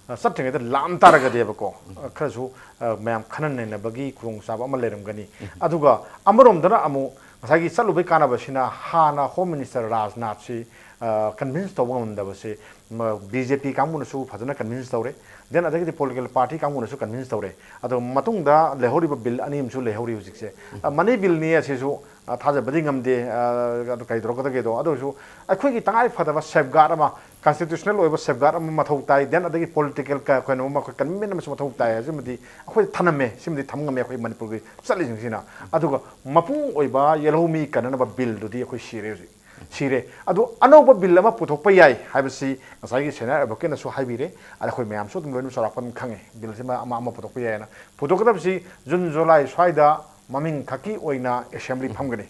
ꯑꯥ, ꯆꯠꯇ꯭ꯔꯤꯉꯩꯗ ꯂꯥꯝ ꯇꯥꯔꯒꯗꯤꯕꯀꯣ, ꯑꯥ, ꯈꯔꯁꯨ, ꯑꯥ, ꯃꯌꯥꯝ ꯈꯟꯅ ꯅꯩꯅꯕꯒꯤ ꯈꯨꯗꯣꯡꯆꯥꯕ ꯑꯃ ꯂꯩꯔꯝꯒꯅꯤ꯫ ꯑꯗꯨꯒ ꯑꯃꯔꯣꯝꯗꯅ ꯑꯃꯨꯛ ꯉꯁꯥꯏꯒꯤ ꯆꯠꯂꯨꯕꯩ ꯀꯥꯟꯅꯕꯁꯤꯅ ꯍꯥꯟꯅ ꯍꯣꯝ ꯃꯤꯅꯤꯁꯇꯔ ꯔꯥꯖꯅꯥꯊꯁꯤ, ꯑꯥ, ꯀꯟꯚꯤꯟꯁ ꯇꯧꯕ ꯉꯝꯗꯕꯁꯦ, ꯕꯤ ꯖꯦ ꯄꯤ ꯀꯥꯡꯕꯨꯅꯁꯨ ꯐꯖꯅ ꯀꯟꯚꯤꯟꯁ ꯇꯧꯔꯦ, ꯗꯦꯟ ꯑꯗꯒꯤꯗꯤ ꯄꯣꯂꯤꯇꯤꯀꯦꯜ ꯄꯥꯔꯇꯤ ꯀꯥꯡꯕꯨꯅꯁꯨ ꯀꯟꯚꯤꯟꯁ ꯇꯧꯔꯦ꯫ ꯑꯗꯣ ꯃꯇꯨꯡꯗ ꯂꯩꯍꯧꯔꯤꯕ ꯕꯤꯜ ꯑꯅꯤ ꯑꯃꯁꯨ ꯂꯩꯍꯧꯔꯤ ꯍꯧꯖꯤꯛꯁꯦ꯫ ꯑ, ꯃꯅꯤ ꯕꯤꯜꯅꯤ ꯑꯁꯤꯁꯨ, ꯑ, ꯊꯥꯖꯕꯗꯤ ꯉꯝꯗꯦ, ꯑ, ꯑꯗꯨ ꯀꯔꯤ ꯇꯧꯔꯛꯀꯗꯒꯦꯗꯣ꯫ ꯑꯗꯨ ꯑꯣꯏꯔꯁꯨ ꯑꯩꯈꯣꯏꯒꯤ ꯇꯉꯥꯏ ꯐꯗꯕ ꯁꯦꯐꯒꯥꯔꯗ ꯑꯃ, ꯀꯟꯁꯇꯤꯇ꯭ꯌꯨꯁꯅꯦꯜ ꯑꯣꯏꯕ ꯁꯦꯐꯒꯥꯔꯗ ꯑꯃ ꯃꯊꯧ ꯇꯥꯏ, ꯗꯦꯟ ꯑꯗꯒꯤ ꯄꯣꯂꯤꯇꯤꯀꯦꯜ ꯀ-, ꯀꯩꯅꯣ ꯑꯃ, ꯑꯩꯈꯣꯏ ꯀꯟꯚꯤꯟ ꯑꯃꯁꯨ ꯃꯊꯧ ꯇꯥꯏ ꯍꯥꯏꯁꯤꯃꯗꯤ ꯑꯩꯈꯣꯏ ꯊꯅꯝꯃꯦ, ꯁꯤꯃꯗꯤ ꯊꯝ ꯉꯝꯃꯦ ꯑꯩꯈꯣꯏ ꯃꯅꯤꯄꯨꯔꯒꯤ ꯆꯠꯂꯤꯁꯤꯡꯁꯤꯅ꯫ ꯑꯗꯨꯒ ꯃꯄꯨꯡ ꯑꯣꯏꯕ ꯌꯦꯜꯍꯧꯃꯤ ꯀꯟꯅꯅꯕ ꯕꯤꯜꯗꯨꯗꯤ ꯑꯩꯈꯣꯏ ꯁꯤꯔꯦ ꯍꯧꯖꯤꯛ꯫ ꯁꯤꯔꯦ꯫ ꯑꯗꯣ ꯑꯅꯧꯕ ꯕꯤꯜ ꯑꯃ ꯄꯨꯊꯣꯛꯄ ꯌꯥꯏ ꯍꯥꯏꯕꯁꯤ ꯉꯁꯥꯏꯒꯤ ꯁꯦꯅꯤꯌꯔ ꯑꯦꯗꯚꯣꯀꯦꯠꯅꯁꯨ ꯍꯥꯏꯕꯤꯔꯦ, ꯑꯗ ꯑꯩꯈꯣꯏ ꯃꯌꯥꯝꯁꯨ ꯑꯗꯨꯝ ꯂꯣꯏꯅ ꯆꯥꯎꯔꯥꯛꯄ ꯑꯗꯨꯝ ꯈꯪꯉꯦ, ꯕꯤꯜꯁꯤꯃ ꯑꯃ ꯑꯃ ꯄꯨꯊꯣꯛꯄ ꯌꯥꯏꯅ꯫ ꯄꯨꯊꯣꯛꯀꯗꯕꯁꯤ ꯖꯨꯟ ꯖꯨꯂꯥꯏ ꯁ꯭ꯋꯥꯏꯗ ꯃꯃꯤꯡ ꯈꯛꯀꯤ ꯑꯣꯏꯅ ꯑꯦꯁꯦꯝꯕ꯭ꯂꯤ ꯐꯝꯒꯅꯤ꯫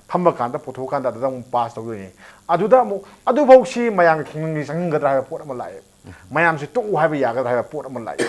ꯐꯝꯕ ꯀꯥꯟꯗ ꯄꯨꯊꯣꯛꯑꯀꯥꯟꯗ ꯑꯗꯨꯗ ꯑꯃꯨꯛ ꯄꯥꯁ ꯇꯧꯗꯣꯏꯅꯤ꯫ ꯑꯗꯨꯗ ꯑꯃꯨꯛ ꯑꯗꯨꯐꯥꯎꯁꯤ ꯃꯌꯥꯝꯒꯤ ꯈꯪꯅꯤꯡ ꯆꯪꯍꯟꯒꯗ꯭ꯔꯥ ꯍꯥꯏꯕ ꯄꯣꯠ ꯑꯃ ꯂꯥꯛꯑꯦ꯫ ꯃꯌꯥꯝꯁꯤ ꯇꯣꯛꯎ ꯍꯥꯏꯕ ꯌꯥꯒꯗ꯭ꯔꯥ ꯍꯥꯏꯕ ꯄꯣꯠ ꯑꯃ ꯂꯥꯛꯑꯦ꯫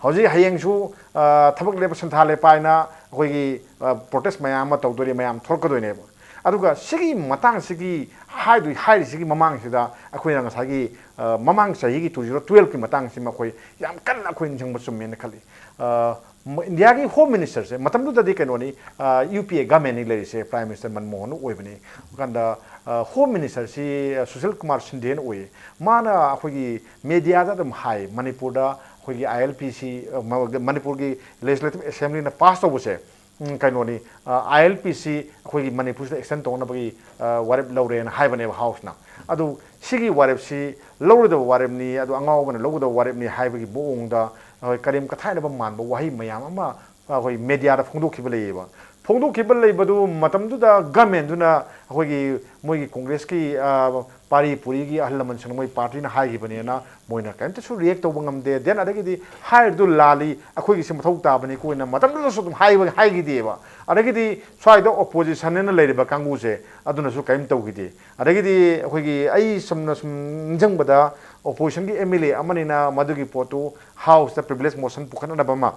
ꯍꯧꯖꯤꯛ ꯍꯌꯦꯡꯁꯨ, ꯑ, ꯊꯕꯛ ꯂꯦꯞꯄ ꯁꯤꯟꯊꯥ ꯂꯦꯞꯄ ꯍꯥꯏꯅ ꯑꯩꯈꯣꯏꯒꯤ, ꯑ, ꯄ꯭ꯔꯣꯇꯦꯁ ꯃꯌꯥꯝ ꯑꯃ ꯇꯧꯗꯣꯔꯤ, ꯃꯌꯥꯝ ꯊꯣꯛꯂꯛꯀꯗꯣꯏꯅꯦꯕ꯫ ꯑꯗꯨꯒ ꯁꯤꯒꯤ ꯃꯇꯥꯡꯁꯤꯒꯤ ꯍꯥꯏꯗꯣꯏ-, ꯍꯥꯏꯔꯤꯁꯤꯒꯤ ꯃꯃꯥꯡꯁꯤꯗ ꯑꯩꯈꯣꯏꯅ ꯉꯁꯥꯏꯒꯤ, ꯑ, ꯃꯃꯥꯡ ꯆꯍꯤꯒꯤ ꯇꯨ ꯖꯤꯔꯣ ꯇꯨꯋꯦꯜꯐꯀꯤ ꯃꯇꯥꯡꯁꯤꯃ ꯑꯩꯈꯣꯏ ꯌꯥꯝ ꯀꯟꯅ ꯑꯩꯈꯣꯏ ꯅꯤꯡꯁꯤꯡꯕ ꯆꯨꯝꯃꯦꯅ ꯈꯜꯂꯤ꯫ ꯑ, ꯃ-, ꯏꯟꯗꯤꯌꯥꯒꯤ ꯍꯣꯝ ꯃꯤꯅꯤꯁꯇꯔꯁꯦ ꯃꯇꯝꯗꯨꯗꯗꯤ ꯀꯩꯅꯣꯅꯤ, ꯑ, ꯌꯨ ꯄꯤ ꯑꯦ ꯒꯃꯦꯟꯅꯤ ꯂꯩꯔꯤꯁꯦ, ꯄ꯭ꯔꯥꯏꯝ ꯃꯤꯅꯤꯁꯇꯔ ꯃꯟꯃꯣꯍꯟ ꯑꯣꯏꯕꯅꯤ꯫ ꯀꯥꯟꯗ, ꯑ, ꯍꯣꯝ ꯃꯤꯅꯤꯁꯇꯔꯁꯤ, ꯑ, ꯁꯨꯁꯤꯜ ꯀꯨꯃꯥꯔ ꯁꯤꯟꯗꯦꯅ ꯑꯣꯏꯌꯦ꯫ ꯃꯥꯅ ꯑꯩꯈꯣꯏꯒꯤ ꯃꯦꯗꯤꯌꯥꯗ ꯑꯗꯨꯝ ꯍꯥꯏ, ꯃꯅꯤꯄꯨꯔꯗ ꯑꯩꯈꯣꯏꯒꯤ ꯑꯥꯏ ꯑꯦꯜ ꯄꯤ ꯁꯤ, ꯑ, ꯃ-, ꯃꯅꯤꯄꯨꯔꯒꯤ ꯂꯦꯖꯤꯁꯂꯦꯇꯤꯚ ꯑꯦꯁꯦꯝꯕ꯭ꯂꯤꯅ ꯄꯥꯁ ꯇꯧꯕꯁꯦ, ꯎꯝ, ꯀꯩꯅꯣꯅꯤ, ꯑꯥꯏ ꯑꯦꯜ ꯄꯤ ꯁꯤ ꯑꯩꯈꯣꯏꯒꯤ ꯃꯅꯤꯄꯨꯔꯁꯤꯗ ꯑꯦꯛꯁꯇꯦꯟ ꯇꯧꯅꯕꯒꯤ, ꯑ, ꯋꯥꯔꯦꯞ ꯂꯧꯔꯦꯅ ꯍꯥꯏꯕꯅꯦꯕ ꯍꯥꯎꯁꯅ꯫ ꯑꯗꯨ ꯁꯤꯒꯤ ꯋꯥꯔꯦꯞꯁꯤ ꯂꯧꯔꯣꯏꯗꯕ ꯋꯥꯔꯦꯞꯅꯤ, ꯑꯗꯨ ꯑꯉꯥꯎꯕꯅ ꯂꯧꯒꯗꯕ ꯋꯥꯔꯦꯞꯅꯤ ꯍꯥꯏꯕꯒꯤ ꯃꯑꯣꯡꯗ ꯑꯩꯈꯣꯏ ꯀꯔꯦꯝ ꯀꯊꯥꯏꯅꯕ ꯃꯥꯟꯕ ꯋꯥꯍꯩ ꯃꯌꯥꯝ ꯑꯃ ꯑꯩꯈꯣꯏ ꯃꯦꯗꯤꯌꯥꯗ ꯐꯣꯡꯗꯣꯛꯈꯤꯕ ꯂꯩꯌꯦꯕ꯫ ꯐꯣꯡꯗꯣꯛꯈꯤꯕ ꯂꯩꯕꯗꯨ ꯃꯇꯝꯗꯨꯗ ꯒꯃꯦꯟꯗꯨꯅ ꯑꯩꯈꯣꯏꯒꯤ ꯃꯣꯏꯒꯤ ꯀꯣꯡꯒ꯭ꯔꯦꯁꯀꯤ, ꯑ, ꯄꯥꯔꯤ ꯄꯨꯔꯤꯒꯤ ꯑꯍꯜ ꯂꯃꯟꯁꯤꯡꯅ ꯃꯣꯏ ꯄꯥꯔꯇꯤꯅ ꯍꯥꯏꯈꯤꯕꯅꯦꯅ ꯃꯣꯏꯅ ꯀꯔꯤꯝꯇꯁꯨ ꯔꯤꯌꯦꯛ ꯇꯧꯕ ꯉꯝꯗꯦ꯫ ꯗꯦꯟ ꯑꯗꯒꯤꯗꯤ ꯍꯥꯏꯔꯤꯗꯨ ꯂꯥꯜꯂꯤ, ꯑꯩꯈꯣꯏꯒꯤꯁꯨ ꯃꯊꯧ ꯇꯥꯕꯅꯤ ꯀꯣꯏꯅ ꯃꯇꯝꯗꯨꯗꯁꯨ ꯑꯗꯨꯝ ꯍꯥꯏꯕ, ꯍꯥꯏꯈꯤꯗꯦꯕ꯫ ꯑꯗꯒꯤꯗꯤ ꯁ꯭ꯋꯥꯏꯗ ꯑꯣꯄꯣꯖꯤꯁꯟꯅꯦꯅ ꯂꯩꯔꯤꯕ ꯀꯥꯡꯕꯨꯁꯦ ꯑꯗꯨꯅꯁꯨ ꯀꯔꯤꯝ ꯇꯧꯈꯤꯗꯦ꯫ ꯑꯗꯒꯤꯗꯤ ꯑꯩꯈꯣꯏꯒꯤ, ꯑꯩ ꯁꯨꯝꯅ ꯁꯨꯝ ꯅꯤꯡꯁꯤꯡꯕꯗ, ꯑꯣꯄꯣꯖꯤꯁꯟꯒꯤ ꯑꯦꯝ ꯑꯦꯜ ꯑꯦ ꯑꯃꯅꯤꯅ ꯃꯗꯨꯒꯤ ꯄꯣꯠꯇꯨ ꯍꯥꯎꯁꯇ ꯄ꯭ꯔꯤꯚꯤꯂꯦꯖ ꯃꯣꯁꯟ ꯄꯨꯈꯠꯅꯅꯕ ꯑꯃ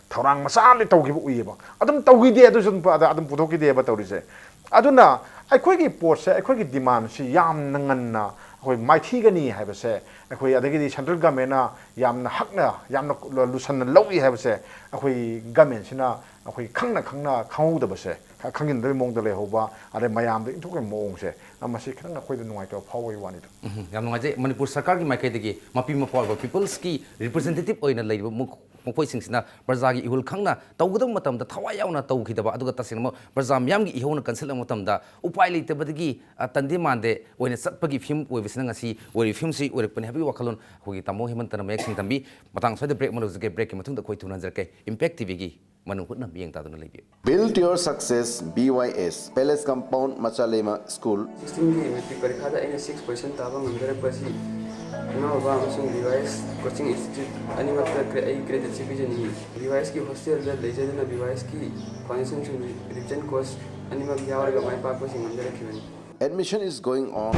ꯊꯧꯔꯥꯡ ꯃꯆꯥ ꯑꯃꯗꯤ ꯇꯧꯈꯤꯕ ꯎꯏꯌꯦꯕ꯫ ꯑꯗꯨꯝ ꯇꯧꯈꯤꯗꯦ, ꯑꯗꯨꯁꯨ ꯑꯗꯨꯝ, ꯑꯗ ꯑꯗꯨꯝ ꯄꯨꯊꯣꯛꯈꯤꯗꯦꯕ ꯇꯧꯔꯤꯁꯦ꯫ ꯑꯗꯨꯅ ꯑꯩꯈꯣꯏꯒꯤ ꯄꯣꯠꯁꯦ, ꯑꯩꯈꯣꯏꯒꯤ ꯗꯤꯃꯥꯟꯁꯤ ꯌꯥꯝꯅ ꯉꯟꯅ ꯑꯩꯈꯣꯏ ꯃꯥꯏꯊꯤꯒꯅꯤ ꯍꯥꯏꯕꯁꯦ, ꯑꯩꯈꯣꯏ ꯑꯗꯒꯤꯗꯤ ꯁꯦꯟꯇ꯭ꯔꯦꯜ ꯒꯃꯦꯟꯅ ꯌꯥꯝꯅ ꯍꯛꯅ, ꯌꯥꯝꯅ ꯂꯨꯁꯟꯅ ꯂꯧꯏ ꯍꯥꯏꯕꯁꯦ ꯑꯩꯈꯣꯏ ꯒꯃꯦꯟꯁꯤꯅ ꯑꯩꯈꯣꯏ ꯈꯪꯅ ꯈꯪꯅ ꯈꯪꯍꯧꯗꯕꯁꯦ, ꯈ-, ꯈꯪꯖꯤꯟꯗꯕꯒꯤ ꯃꯑꯣꯡꯗ ꯂꯩꯍꯧꯕ, ꯑꯗꯩ ꯃꯌꯥꯝꯗ ꯏꯟꯊꯣꯛꯄꯒꯤ ꯃꯑꯣꯡꯁꯦ, ꯃꯁꯤ ꯈꯤꯇꯪ ꯑꯩꯈꯣꯏꯗ ꯅꯨꯡꯉꯥꯏꯇꯕ ꯐꯥꯎꯕꯒꯤ ꯋꯥꯅꯤꯗ꯫ ꯎꯝ, ꯌꯥꯝ ꯅꯨꯡꯉꯥꯏꯖꯩ꯫ ꯃꯅꯤꯄꯨꯔ ꯁꯔꯀꯥꯔꯒꯤ ꯃꯥꯏꯀꯩꯗꯒꯤ ꯃꯄꯤ ꯃꯄꯥ ꯑꯣꯏꯕ ꯄꯤꯄꯜꯁꯀꯤ ꯔꯤꯄ꯭ꯔꯖꯦꯟꯇꯦꯇꯤꯚ ꯑꯣꯏꯅ ꯂꯩꯔꯤꯕ ꯃꯈꯣꯏꯁꯤꯡꯁꯤꯅ ꯄ꯭ꯔꯖꯥꯒꯤ ꯏꯍꯨꯜ ꯈꯪꯅ ꯇꯧꯒꯗꯕ ꯃꯇꯝꯗ ꯊꯋꯥꯏ ꯌꯥꯎꯅ ꯇꯧꯈꯤꯗꯕ, ꯑꯗꯨꯒ ꯇꯁꯦꯡꯅꯃꯛ ꯄ꯭ꯔꯖꯥ ꯃꯤꯌꯥꯝꯒꯤ ꯏꯍꯧꯅ ꯀꯟꯁꯤꯜꯂꯛꯄ ꯃꯇꯝꯗ ꯎꯄꯥꯏ ꯂꯩꯇꯕꯗꯒꯤ, ꯑ, ꯇꯟꯗꯦ ꯃꯥꯟꯗꯦ ꯑꯣꯏꯅ ꯆꯠꯄꯒꯤ ꯐꯤꯕꯝ ꯑꯣꯏꯕꯁꯤꯅ ꯉꯁꯤ ꯑꯣꯏꯔꯤꯕ ꯐꯤꯕꯝꯁꯤ ꯑꯣꯏꯔꯛꯄꯅꯤ ꯍꯥꯏꯕꯒꯤ ꯋꯥꯈꯜꯂꯣꯟ ꯑꯩꯈꯣꯏꯒꯤ ꯇꯥꯃꯣ ꯍꯦꯃꯟꯇꯅ ꯃꯌꯦꯛ ꯁꯦꯡꯅ ꯊꯝꯕꯤ꯫ ꯃꯇꯥꯡ ꯁ꯭ꯋꯥꯏꯗ ꯕ꯭ꯔꯦꯛ ꯑꯃ ꯂꯧꯖꯒꯦ꯫ ꯕ꯭ꯔꯦꯛꯀꯤ ꯃꯇꯨꯡꯗ ꯑꯩꯈꯣꯏ ꯊꯨꯅ ꯍꯟꯖꯔꯛꯀꯦ꯫ ꯏꯝꯄꯦꯛ ꯇꯤꯚꯤꯒꯤ ꯃꯅꯨꯡ ꯍꯨꯠꯅ ꯃꯤꯠꯌꯦꯡ ꯇꯥꯗꯨꯅ ꯂꯩꯕꯤꯌꯨ꯫ Build your success, B Y S, Palace Compound, Machalema School. ꯁꯤꯛꯁꯇꯤꯟꯒꯤ ꯃꯦꯇ꯭ꯔꯤꯛ ꯄꯔꯤꯈꯥꯗ ꯑꯩꯅ ꯁꯤꯛꯁ ꯄꯣꯖꯤꯁꯟ ꯇꯥꯕ ꯉꯝꯖꯔꯛꯄ ꯑꯁꯤ ꯏꯃꯥ ꯕꯕꯥ ꯑꯃꯁꯨꯡ B Y S coaching institute ꯑꯅꯤꯃꯛꯇ ꯀ꯭ꯔꯦ-, ꯑꯩ ꯀ꯭ꯔꯦꯗꯤꯠꯁꯤ ꯄꯤꯖꯅꯤꯡꯏ꯫ ꯕꯤ ꯋꯥꯏ ꯑꯦꯁꯀꯤ ꯍꯣꯁꯇꯦꯜꯗ ꯂꯩꯖꯗꯨꯅ ꯕꯤ ꯋꯥꯏ ꯑꯦꯁꯀꯤ ꯐꯥꯎꯟꯗꯦꯁꯟ ꯑꯃꯁꯨꯡ ꯔꯤꯚꯤꯖꯟ ꯀꯣꯔꯁ ꯑꯅꯤꯃꯛ ꯌꯥꯎꯔꯒ ꯃꯥꯏ ꯄꯥꯛꯄꯁꯤ ꯉꯝꯖꯔꯛꯈꯤꯕꯅꯤ꯫ Admission is going on.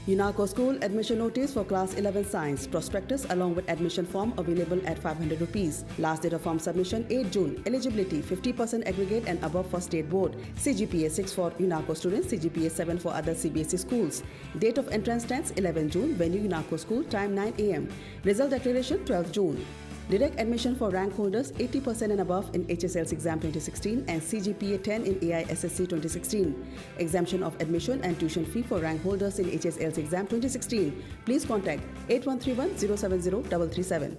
UNACO School admission notice for class eleven science. Prospectus along with admission form available at five hundred rupees. Last date of form submission eight June. Eligibility fifty percent aggregate and above for state board. C G P A six for UNACO students, C G P A seven for other C B S E schools. Date of entrance test eleven June. Venue UNACO School. Time nine A M. Result declaration twelve June. Direct admission for rank holders eighty percent and above in H S L C exam twenty sixteen and C G P A ten in A I S S C twenty sixteen. Exemption of admission and tuition fee for rank holders in H S L C exam twenty sixteen. Please contact eight one three one zero seven zero double three seven.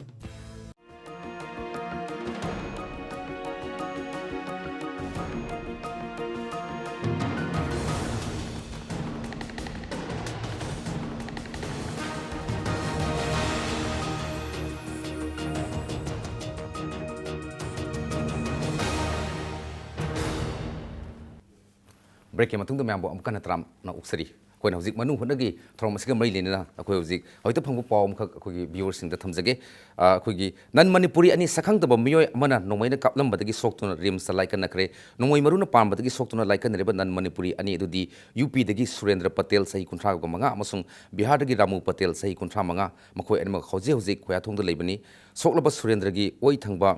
Breakꯀꯤ ꯃꯇꯨꯡꯗ ꯃꯌꯥꯝꯕꯨ ꯑꯃꯨꯛ ꯍꯟꯅ ꯇꯔꯥꯝꯅ ꯑꯣꯛꯆꯔꯤ꯫ ꯑꯩꯈꯣꯏꯅ ꯍꯧꯖꯤꯛ ꯃꯅꯨꯡ ꯍꯨꯠꯅꯒꯤ ꯊꯧꯔꯝ ꯑꯁꯤꯒ ꯃꯔꯤ ꯂꯩꯅꯅ ꯑꯩꯈꯣꯏ ꯍꯧꯖꯤꯛ ꯍꯧꯖꯤꯛꯇ ꯐꯪꯕ ꯄꯥꯎ ꯑꯃꯈꯛ ꯑꯩꯈꯣꯏꯒꯤ viewerꯁꯤꯡꯗ ꯊꯝꯖꯒꯦ꯫ ꯑ, ꯑꯩꯈꯣꯏꯒꯤ non Manipuri ꯑꯅꯤ ꯁꯛꯈꯪꯗꯕ ꯃꯤꯑꯣꯏ ꯑꯃꯅ ꯅꯣꯡꯃꯩꯅ ꯀꯥꯞꯂꯝꯕꯗꯒꯤ ꯁꯣꯛꯇꯨꯅ ꯔꯤꯝꯁꯇ ꯂꯥꯏꯀꯠꯅꯈ꯭ꯔꯦ꯫ ꯅꯣꯡꯃꯩ ꯃꯔꯨꯅ ꯄꯥꯟꯕꯗꯒꯤ ꯁꯣꯛꯇꯨꯅ ꯂꯥꯏꯀꯠꯅꯔꯤꯕ non Manipuri ꯑꯅꯤ ꯑꯗꯨꯗꯤ ꯌꯨ ꯄꯤꯗꯒꯤ ꯁꯨꯔꯦꯟꯗ꯭ꯔ ꯄꯇꯦꯜ ꯆꯍꯤ ꯀꯨꯟꯊ꯭ꯔꯥꯒ ꯃꯉꯥ ꯑꯃꯁꯨꯡ ꯕꯤꯍꯥꯔꯗꯒꯤ ꯔꯥꯃꯨ ꯄꯇꯦꯜ ꯆꯍꯤ ꯀꯨꯟꯊ꯭ꯔꯥ ꯃꯉꯥ, ꯃꯈꯣꯏ ꯑꯅꯤꯃꯛ ꯍꯧꯖꯤꯛ ꯍꯧꯖꯤꯛ ꯈꯣꯌꯥꯊꯣꯡꯗ ꯂꯩꯕꯅꯤ꯫ ꯁꯣꯛꯂꯕ ꯁꯨꯔꯦꯟꯗ꯭ꯔꯒꯤ ꯑꯣꯏ ꯊꯪꯕ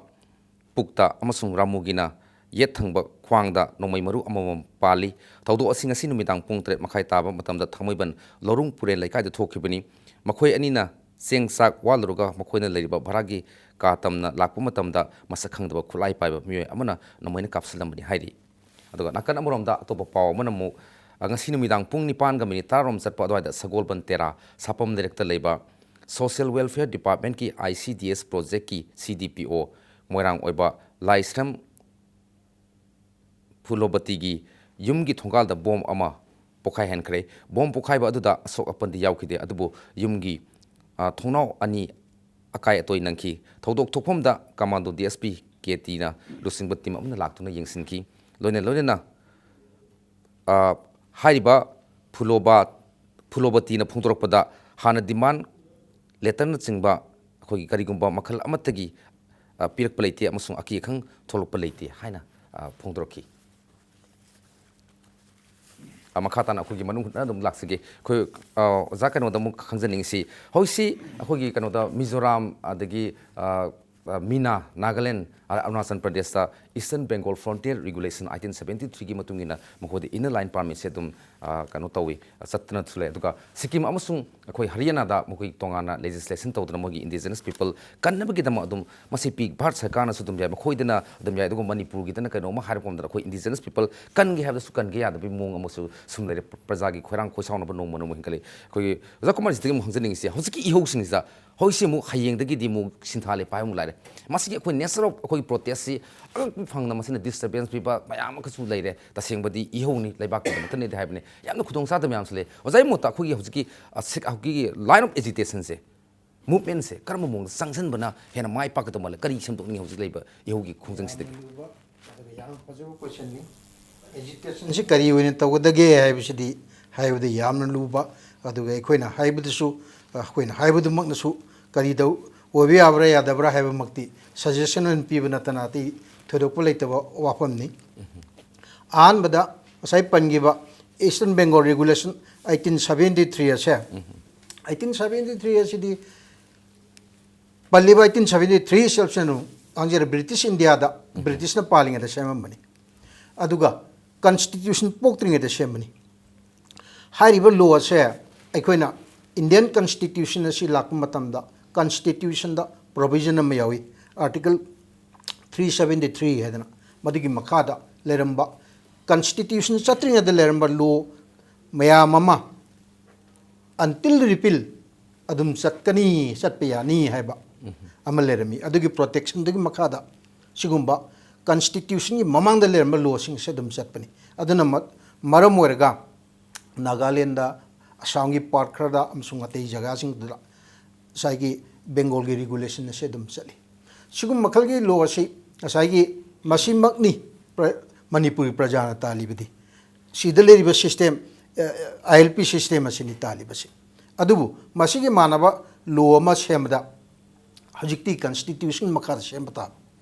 ꯄꯨꯛꯇ ꯑꯃꯁꯨꯡ ꯔꯥꯃꯨꯒꯤꯅ ꯌꯦꯠ ꯊꯪꯕ ꯈ꯭ꯋꯥꯡꯗ ꯅꯣꯡꯃꯩ ꯃꯔꯨ ꯑꯃꯃꯝ ꯄꯥꯜꯂꯤ꯫ ꯊꯧꯗꯣꯛ ꯑꯁꯤ ꯉꯁꯤ ꯅꯨꯃꯤꯗꯥꯡ ꯄꯨꯡ ꯇꯔꯦꯠ ꯃꯈꯥꯏ ꯇꯥꯕ ꯃꯇꯝꯗ ꯊꯥꯡꯃꯩꯕꯟ ꯂꯧꯔꯨꯡ ꯄꯨꯔꯦꯟ ꯂꯩꯀꯥꯏꯗ ꯊꯣꯛꯈꯤꯕꯅꯤ꯫ ꯃꯈꯣꯏ ꯑꯅꯤꯅ ꯆꯦꯡ ꯆꯥꯛ ꯋꯥꯜꯂꯨꯔꯒ ꯃꯈꯣꯏꯅ ꯂꯩꯔꯤꯕ ꯚꯔꯥꯒꯤ ꯀꯥ ꯇꯝꯅ ꯂꯥꯛꯄ ꯃꯇꯝꯗ ꯃꯁꯛ ꯈꯪꯗꯕ ꯈꯨꯠꯂꯥꯏ ꯄꯥꯏꯕ ꯃꯤꯑꯣꯏ ꯑꯃꯅ ꯅꯣꯡꯃꯩꯅ ꯀꯥꯞꯁꯤꯜꯂꯝꯕꯅꯤ ꯍꯥꯏꯔꯤ꯫ ꯑꯗꯨꯒ ꯅꯥꯀꯟ ꯑꯃꯔꯣꯝꯗ ꯑꯇꯣꯞꯄ ꯄꯥꯎ ꯑꯃꯅ ꯑꯃꯨꯛ, ꯑ, ꯉꯁꯤ ꯅꯨꯃꯤꯗꯥꯡ ꯄꯨꯡ ꯅꯤꯄꯥꯟꯒ ꯃꯤꯅꯤꯠ ꯇꯔꯥꯔꯣꯝ ꯆꯠꯄ ꯑꯗꯨꯋꯥꯏꯗ ꯁꯒꯣꯜꯕꯟ ꯇꯦꯔꯥ ꯁꯥꯄꯝ ꯂꯩꯔꯛꯇ ꯂꯩꯕ Social Welfare Departmentꯀꯤ I C D S projectꯀꯤ C D P O ꯃꯣꯏꯔꯥꯡ ꯑꯣꯏꯕ ꯂꯥꯏꯁ꯭ꯔꯝ ꯐꯨꯂꯣꯕꯇꯤꯒꯤ ꯌꯨꯝꯒꯤ ꯊꯣꯡꯒꯥꯜꯗ ꯕꯣꯝ ꯑꯃ ꯄꯣꯈꯥꯏꯍꯟꯈ꯭ꯔꯦ꯫ ꯕꯣꯝ ꯄꯣꯈꯥꯏꯕ ꯑꯗꯨꯗ ꯑꯁꯣꯛ ꯑꯄꯟꯗꯤ ꯌꯥꯎꯈꯤꯗꯦ, ꯑꯗꯨꯕꯨ ꯌꯨꯝꯒꯤ, ꯑ, ꯊꯣꯡꯅꯥꯎ ꯑꯅꯤ ꯑꯀꯥꯏ ꯑꯇꯣꯏ ꯅꯪꯈꯤ꯫ ꯊꯧꯗꯣꯛ ꯊꯣꯛꯐꯝꯗ ꯀꯃꯥꯟꯗꯣ D S P ꯀꯦ ꯇꯤꯅ ꯂꯨꯆꯤꯡꯕ ꯇꯤꯝ ꯑꯃꯅ ꯂꯥꯛꯇꯨꯅ ꯌꯦꯡꯁꯤꯟꯈꯤ꯫ ꯂꯣꯏꯅ ꯂꯣꯏꯅꯅ, ꯑ, ꯍꯥꯏꯔꯤꯕ ꯐꯨꯂꯣꯕꯥ-, ꯐꯨꯂꯣꯕꯇꯤꯅ ꯐꯣꯡꯗꯣꯔꯛꯄꯗ ꯍꯥꯟꯅ demand letterꯅꯆꯤꯡꯕ ꯑꯩꯈꯣꯏꯒꯤ ꯀꯔꯤꯒꯨꯝꯕ ꯃꯈꯜ ꯑꯃꯠꯇꯒꯤ, ꯑ, ꯄꯤꯔꯛꯄ ꯂꯩꯇꯦ ꯑꯃꯁꯨꯡ ꯑꯀꯤ ꯑꯈꯪ ꯊꯣꯛꯂꯛꯄ ꯂꯩꯇꯦ ꯍꯥꯏꯅ, ꯑ, ꯐꯣꯡꯗꯣꯔꯛꯈꯤ꯫ ꯑ, ꯃꯈꯥ ꯇꯥꯅ ꯑꯩꯈꯣꯏꯒꯤ ꯃꯅꯨꯡ ꯍꯨꯠꯅ ꯑꯗꯨꯝ ꯂꯥꯛꯆꯒꯦ꯫ ꯑꯩꯈꯣꯏ, ꯑ, ꯑꯣꯖꯥ ꯀꯩꯅꯣꯗ ꯑꯃꯨꯛ ꯈꯪꯖꯅꯤꯡꯉꯤꯁꯤ, ꯍꯧꯖꯤꯛꯁꯤ ꯑꯩꯈꯣꯏꯒꯤ ꯀꯩꯅꯣꯗ ꯃꯤꯖꯣꯔꯥꯝ ꯑꯗꯒꯤ, ꯑ, ꯑ, ꯃꯤꯅꯥ, ꯅꯥꯒꯥꯂꯦꯟ, ꯑ, ꯑꯔꯨꯅꯥꯆꯜ ꯄ꯭ꯔꯗꯦꯁꯇ Eastern Bengal Frontier Regulation eighteen seventy threeꯒꯤ ꯃꯇꯨꯡ ꯏꯟꯅ ꯃꯈꯣꯏꯗ inner line permitꯁꯦ ꯑꯗꯨꯝ, ꯑ, ꯀꯩꯅꯣ ꯇꯧꯏ, ꯆꯠꯇꯅꯁꯨ ꯂꯩ꯫ ꯑꯗꯨꯒ ꯁꯤꯛꯀꯤꯝ ꯑꯃꯁꯨꯡ ꯑꯩꯈꯣꯏ ꯍꯔꯤꯌꯥꯅꯥꯗ ꯃꯈꯣꯏ ꯇꯣꯉꯥꯟꯅ legislation ꯇꯧꯗꯅ ꯃꯣꯏꯒꯤ indigenous people ꯀꯟꯅꯕꯒꯤꯗꯃꯛ ꯑꯗꯨꯝ ꯃꯁꯤ ꯄꯤ-, ꯚꯥꯔꯠ ꯁꯔꯀꯥꯔꯅꯁꯨ ꯑꯗꯨꯝ ꯌꯥꯏ, ꯃꯈꯣꯏꯗꯅ ꯑꯗꯨꯝ ꯌꯥꯏ꯫ ꯑꯗꯨꯒ ꯃꯅꯤꯄꯨꯔꯒꯤꯗꯅ ꯀꯩꯅꯣꯝꯃ ꯍꯥꯏꯔꯛꯄ ꯃꯇꯝꯗ ꯑꯩꯈꯣꯏ indigenous people ꯀꯟꯒꯦ ꯍꯥꯏꯕꯗꯁꯨ ꯀꯟꯒꯦ ꯌꯥꯗꯕꯒꯤ ꯃꯑꯣꯡ ꯑꯃꯁꯨ ꯁꯨꯝ ꯂꯩꯔꯦ꯫ ꯄ꯭ꯔꯖꯥꯒꯤ ꯈꯣꯏꯔꯥꯡ ꯈꯣꯏꯁꯥꯎꯅꯕ ꯅꯣꯡꯃ ꯅꯣꯡꯃ ꯍꯦꯟꯒꯠꯂꯛꯏ꯫ ꯑꯩꯈꯣꯏꯒꯤ ꯑꯣꯖꯥ ꯀꯨꯃꯥꯔꯖꯤꯠꯇꯒꯤ ꯑꯃꯨꯛ ꯍꯪꯖꯅꯤꯡꯉꯤꯁꯦ, ꯍꯧꯖꯤꯛꯀꯤ ꯏꯍꯧꯁꯤꯡꯁꯤꯗ ꯍꯧꯖꯤꯛꯁꯤ ꯑꯃꯨꯛ ꯍꯌꯦꯡꯗꯒꯤꯗꯤ ꯑꯃꯨꯛ ꯁꯤꯟꯊꯥ ꯂꯩꯄꯥꯏ ꯑꯃꯨꯛ ꯂꯥꯛꯑꯦ꯫ ꯃꯁꯤꯒꯤ ꯑꯩꯈꯣꯏ nature of ꯑꯩꯈꯣꯏꯒꯤ protestꯁꯤ ꯑꯉꯛꯄ ꯐꯪꯅ ꯃꯁꯤꯅ disturbance ꯄꯤꯕ ꯃꯌꯥꯝ ꯑꯃꯁꯨ ꯂꯩꯔꯦ꯫ ꯇꯁꯦꯡꯕꯗꯤ ꯏꯍꯧꯅꯤ, ꯂꯩꯕꯥꯛꯀꯤꯗꯃꯛꯇꯅꯦꯗꯤ ꯍꯥꯏꯕꯅꯤ꯫ ꯌꯥꯝꯅ ꯈꯨꯗꯣꯡꯆꯥꯗꯕ ꯃꯌꯥꯝꯁꯨ ꯂꯩ꯫ ꯑꯣꯖꯥꯒꯤ ꯃꯣꯠꯇ ꯑꯩꯈꯣꯏꯒꯤ ꯍꯧꯖꯤꯛꯀꯤ, ꯑ, ꯁꯤꯛ-, ꯍꯧꯖꯤꯛꯀꯤ line of agitationꯁꯦ, movementꯁꯦ ꯀꯔꯝꯕ ꯃꯑꯣꯡꯗ ꯆꯪꯁꯤꯟꯕꯅ ꯍꯦꯟꯅ ꯃꯥꯏ ꯄꯥꯛꯀꯗꯧ ꯃꯥꯜꯂꯦ? ꯀꯔꯤ ꯁꯦꯝꯗꯣꯛꯅꯤꯡꯉꯤ ꯍꯧꯖꯤꯛ ꯂꯩꯕ ꯏꯍꯧꯒꯤ ꯈꯣꯡꯖꯪꯁꯤꯗꯒꯤ? ꯌꯥꯝꯅ ꯂꯨꯕ, ꯑꯗꯨꯒ ꯌꯥꯝꯅ ꯐꯖꯕ questionꯅꯤ꯫ ꯑꯦꯖꯤꯇꯦꯁꯟꯁꯤ ꯀꯔꯤ ꯑꯣꯏꯅ ꯇꯧꯒꯗꯒꯦ ꯍꯥꯏꯕꯁꯤꯗꯤ ꯍꯥꯏꯕꯗ ꯌꯥꯝꯅ ꯂꯨꯕ, ꯑꯗꯨꯒ ꯑꯩꯈꯣꯏꯅ ꯍꯥꯏꯕꯗꯁꯨ, ꯑꯩꯈꯣꯏꯅ ꯍꯥꯏꯕꯗꯨꯃꯛꯅꯁꯨ ꯀꯔꯤ ꯇꯧ-, ꯑꯣꯏꯕ ꯌꯥꯕ꯭ꯔꯥ ꯌꯥꯗꯕ꯭ꯔꯥ ꯍꯥꯏꯕꯃꯛꯇꯤ ꯁꯖꯦꯁꯟ ꯑꯣꯏꯅ ꯄꯤꯕ ꯅꯠꯇꯅ ꯑꯇꯩ ꯊꯣꯏꯗꯣꯛꯄ ꯂꯩꯇꯕ ꯋꯥꯐꯝꯅꯤ꯫ ꯑꯍꯥꯟꯕꯗ ꯉꯁꯥꯏ ꯄꯟꯈꯤꯕ Eastern Bengal Regulation eighteen seventy three ꯑꯁꯦ, eighteen seventy three ꯑꯁꯤꯗꯤ ꯄꯜꯂꯤꯕ eighteen seventy three ꯏꯁꯦꯜꯐꯁꯤꯅ ꯉꯥꯡꯖꯔꯦ, ꯕ꯭ꯔꯤꯇꯤꯁ ꯏꯟꯗꯤꯌꯥꯗ ꯕ꯭ꯔꯤꯇꯤꯁꯅ ꯄꯥꯜꯂꯤꯉꯩꯗ ꯁꯦꯝꯃꯝꯕꯅꯤ꯫ ꯑꯗꯨꯒ ꯀꯟꯁꯇꯤꯇ꯭ꯌꯨꯁꯟ ꯄꯣꯛꯇ꯭ꯔꯤꯉꯩꯗ ꯁꯦꯝꯕꯅꯤ꯫ ꯍꯥꯏꯔꯤꯕ ꯂꯣ ꯑꯁꯦ ꯑꯩꯈꯣꯏꯅ ꯏꯟꯗꯤꯌꯟ ꯀꯟꯁꯇꯤꯇ꯭ꯌꯨꯁꯟ ꯑꯁꯤ ꯂꯥꯛꯄ ꯃꯇꯝꯗ ꯀꯟꯁꯇꯤꯇ꯭ꯌꯨꯁꯟꯗ ꯄ꯭ꯔꯣꯚꯤꯖꯟ ꯑꯃ ꯌꯥꯎꯏ, ꯑꯥꯔꯇꯤꯀꯜ ꯊ꯭ꯔꯤ ꯁꯕꯦꯟꯇꯤ ꯊ꯭ꯔꯤ ꯍꯥꯏꯗꯅ, ꯃꯗꯨꯒꯤ ꯃꯈꯥꯗ ꯂꯩꯔꯝꯕ, ꯀꯟꯁꯇꯤꯇ꯭ꯌꯨꯁꯟ ꯆꯠꯇ꯭ꯔꯤꯉꯩꯗ ꯂꯩꯔꯝꯕ ꯂꯣ ꯃꯌꯥꯝ ꯑꯃ until repeal ꯑꯗꯨꯝ ꯆꯠꯀꯅꯤ, ꯆꯠꯄ ꯌꯥꯅꯤ ꯍꯥꯏꯕ ꯑꯃ ꯂꯩꯔꯝꯃꯤ꯫ ꯑꯗꯨꯒꯤ ꯄ꯭ꯔꯣꯇꯦꯛꯁꯟꯗꯨꯒꯤ ꯃꯈꯥꯗ ꯁꯤꯒꯨꯝꯕ ꯀꯟꯁꯇꯤꯇ꯭ꯌꯨꯁꯟꯒꯤ ꯃꯃꯥꯡꯗ ꯂꯩꯔꯝꯕ ꯂꯣꯁꯤꯡꯁꯦ ꯑꯗꯨꯝ ꯆꯠꯄꯅꯤ꯫ ꯑꯗꯨꯅ ꯃ-, ꯃꯔꯝ ꯑꯣꯏꯔꯒ ꯅꯥꯒꯥꯂꯦꯟꯗ, ꯑꯁꯥꯝꯒꯤ ꯄꯥꯔꯠ ꯈꯔꯗ ꯑꯃꯁꯨꯡ ꯑꯇꯩ ꯖꯒꯥꯁꯤꯡꯗꯨꯗ ꯉꯁꯥꯏꯒꯤ ꯕꯦꯡꯒꯣꯜꯒꯤ ꯔꯤꯒꯨꯂꯦꯁꯟ ꯑꯁꯦ ꯑꯗꯨꯝ ꯆꯠꯂꯤ꯫ ꯁꯤꯒꯨꯝꯕ ꯃꯈꯜꯒꯤ ꯂꯣ ꯑꯁꯤ ꯉꯁꯥꯏꯒꯤ ꯃꯁꯤꯃꯛꯅꯤ ꯄ꯭ꯔ-, ꯃꯅꯤꯄꯨꯔꯒꯤ ꯄ꯭ꯔꯖꯥꯅ ꯇꯥꯜꯂꯤꯕꯗꯤ꯫ ꯁꯤꯗ ꯂꯩꯔꯤꯕ ꯁꯤꯁꯇꯦꯝ, ꯑꯥꯏ ꯑꯦꯜ ꯄꯤ ꯁꯤꯁꯇꯦꯝ ꯑꯁꯤꯅꯤ ꯇꯥꯜꯂꯤꯕꯁꯤ꯫ ꯑꯗꯨꯕꯨ ꯃꯁꯤꯒꯤ ꯃꯥꯟꯅꯕ ꯂꯣ ꯑꯃ ꯁꯦꯝꯕꯗ ꯍꯧꯖꯤꯛꯇꯤ ꯀꯟꯁꯇꯤꯇ꯭ꯌꯨꯁꯟꯒꯤ ꯃꯈꯥꯗ ꯁꯦꯝꯕ ꯇꯥꯕ,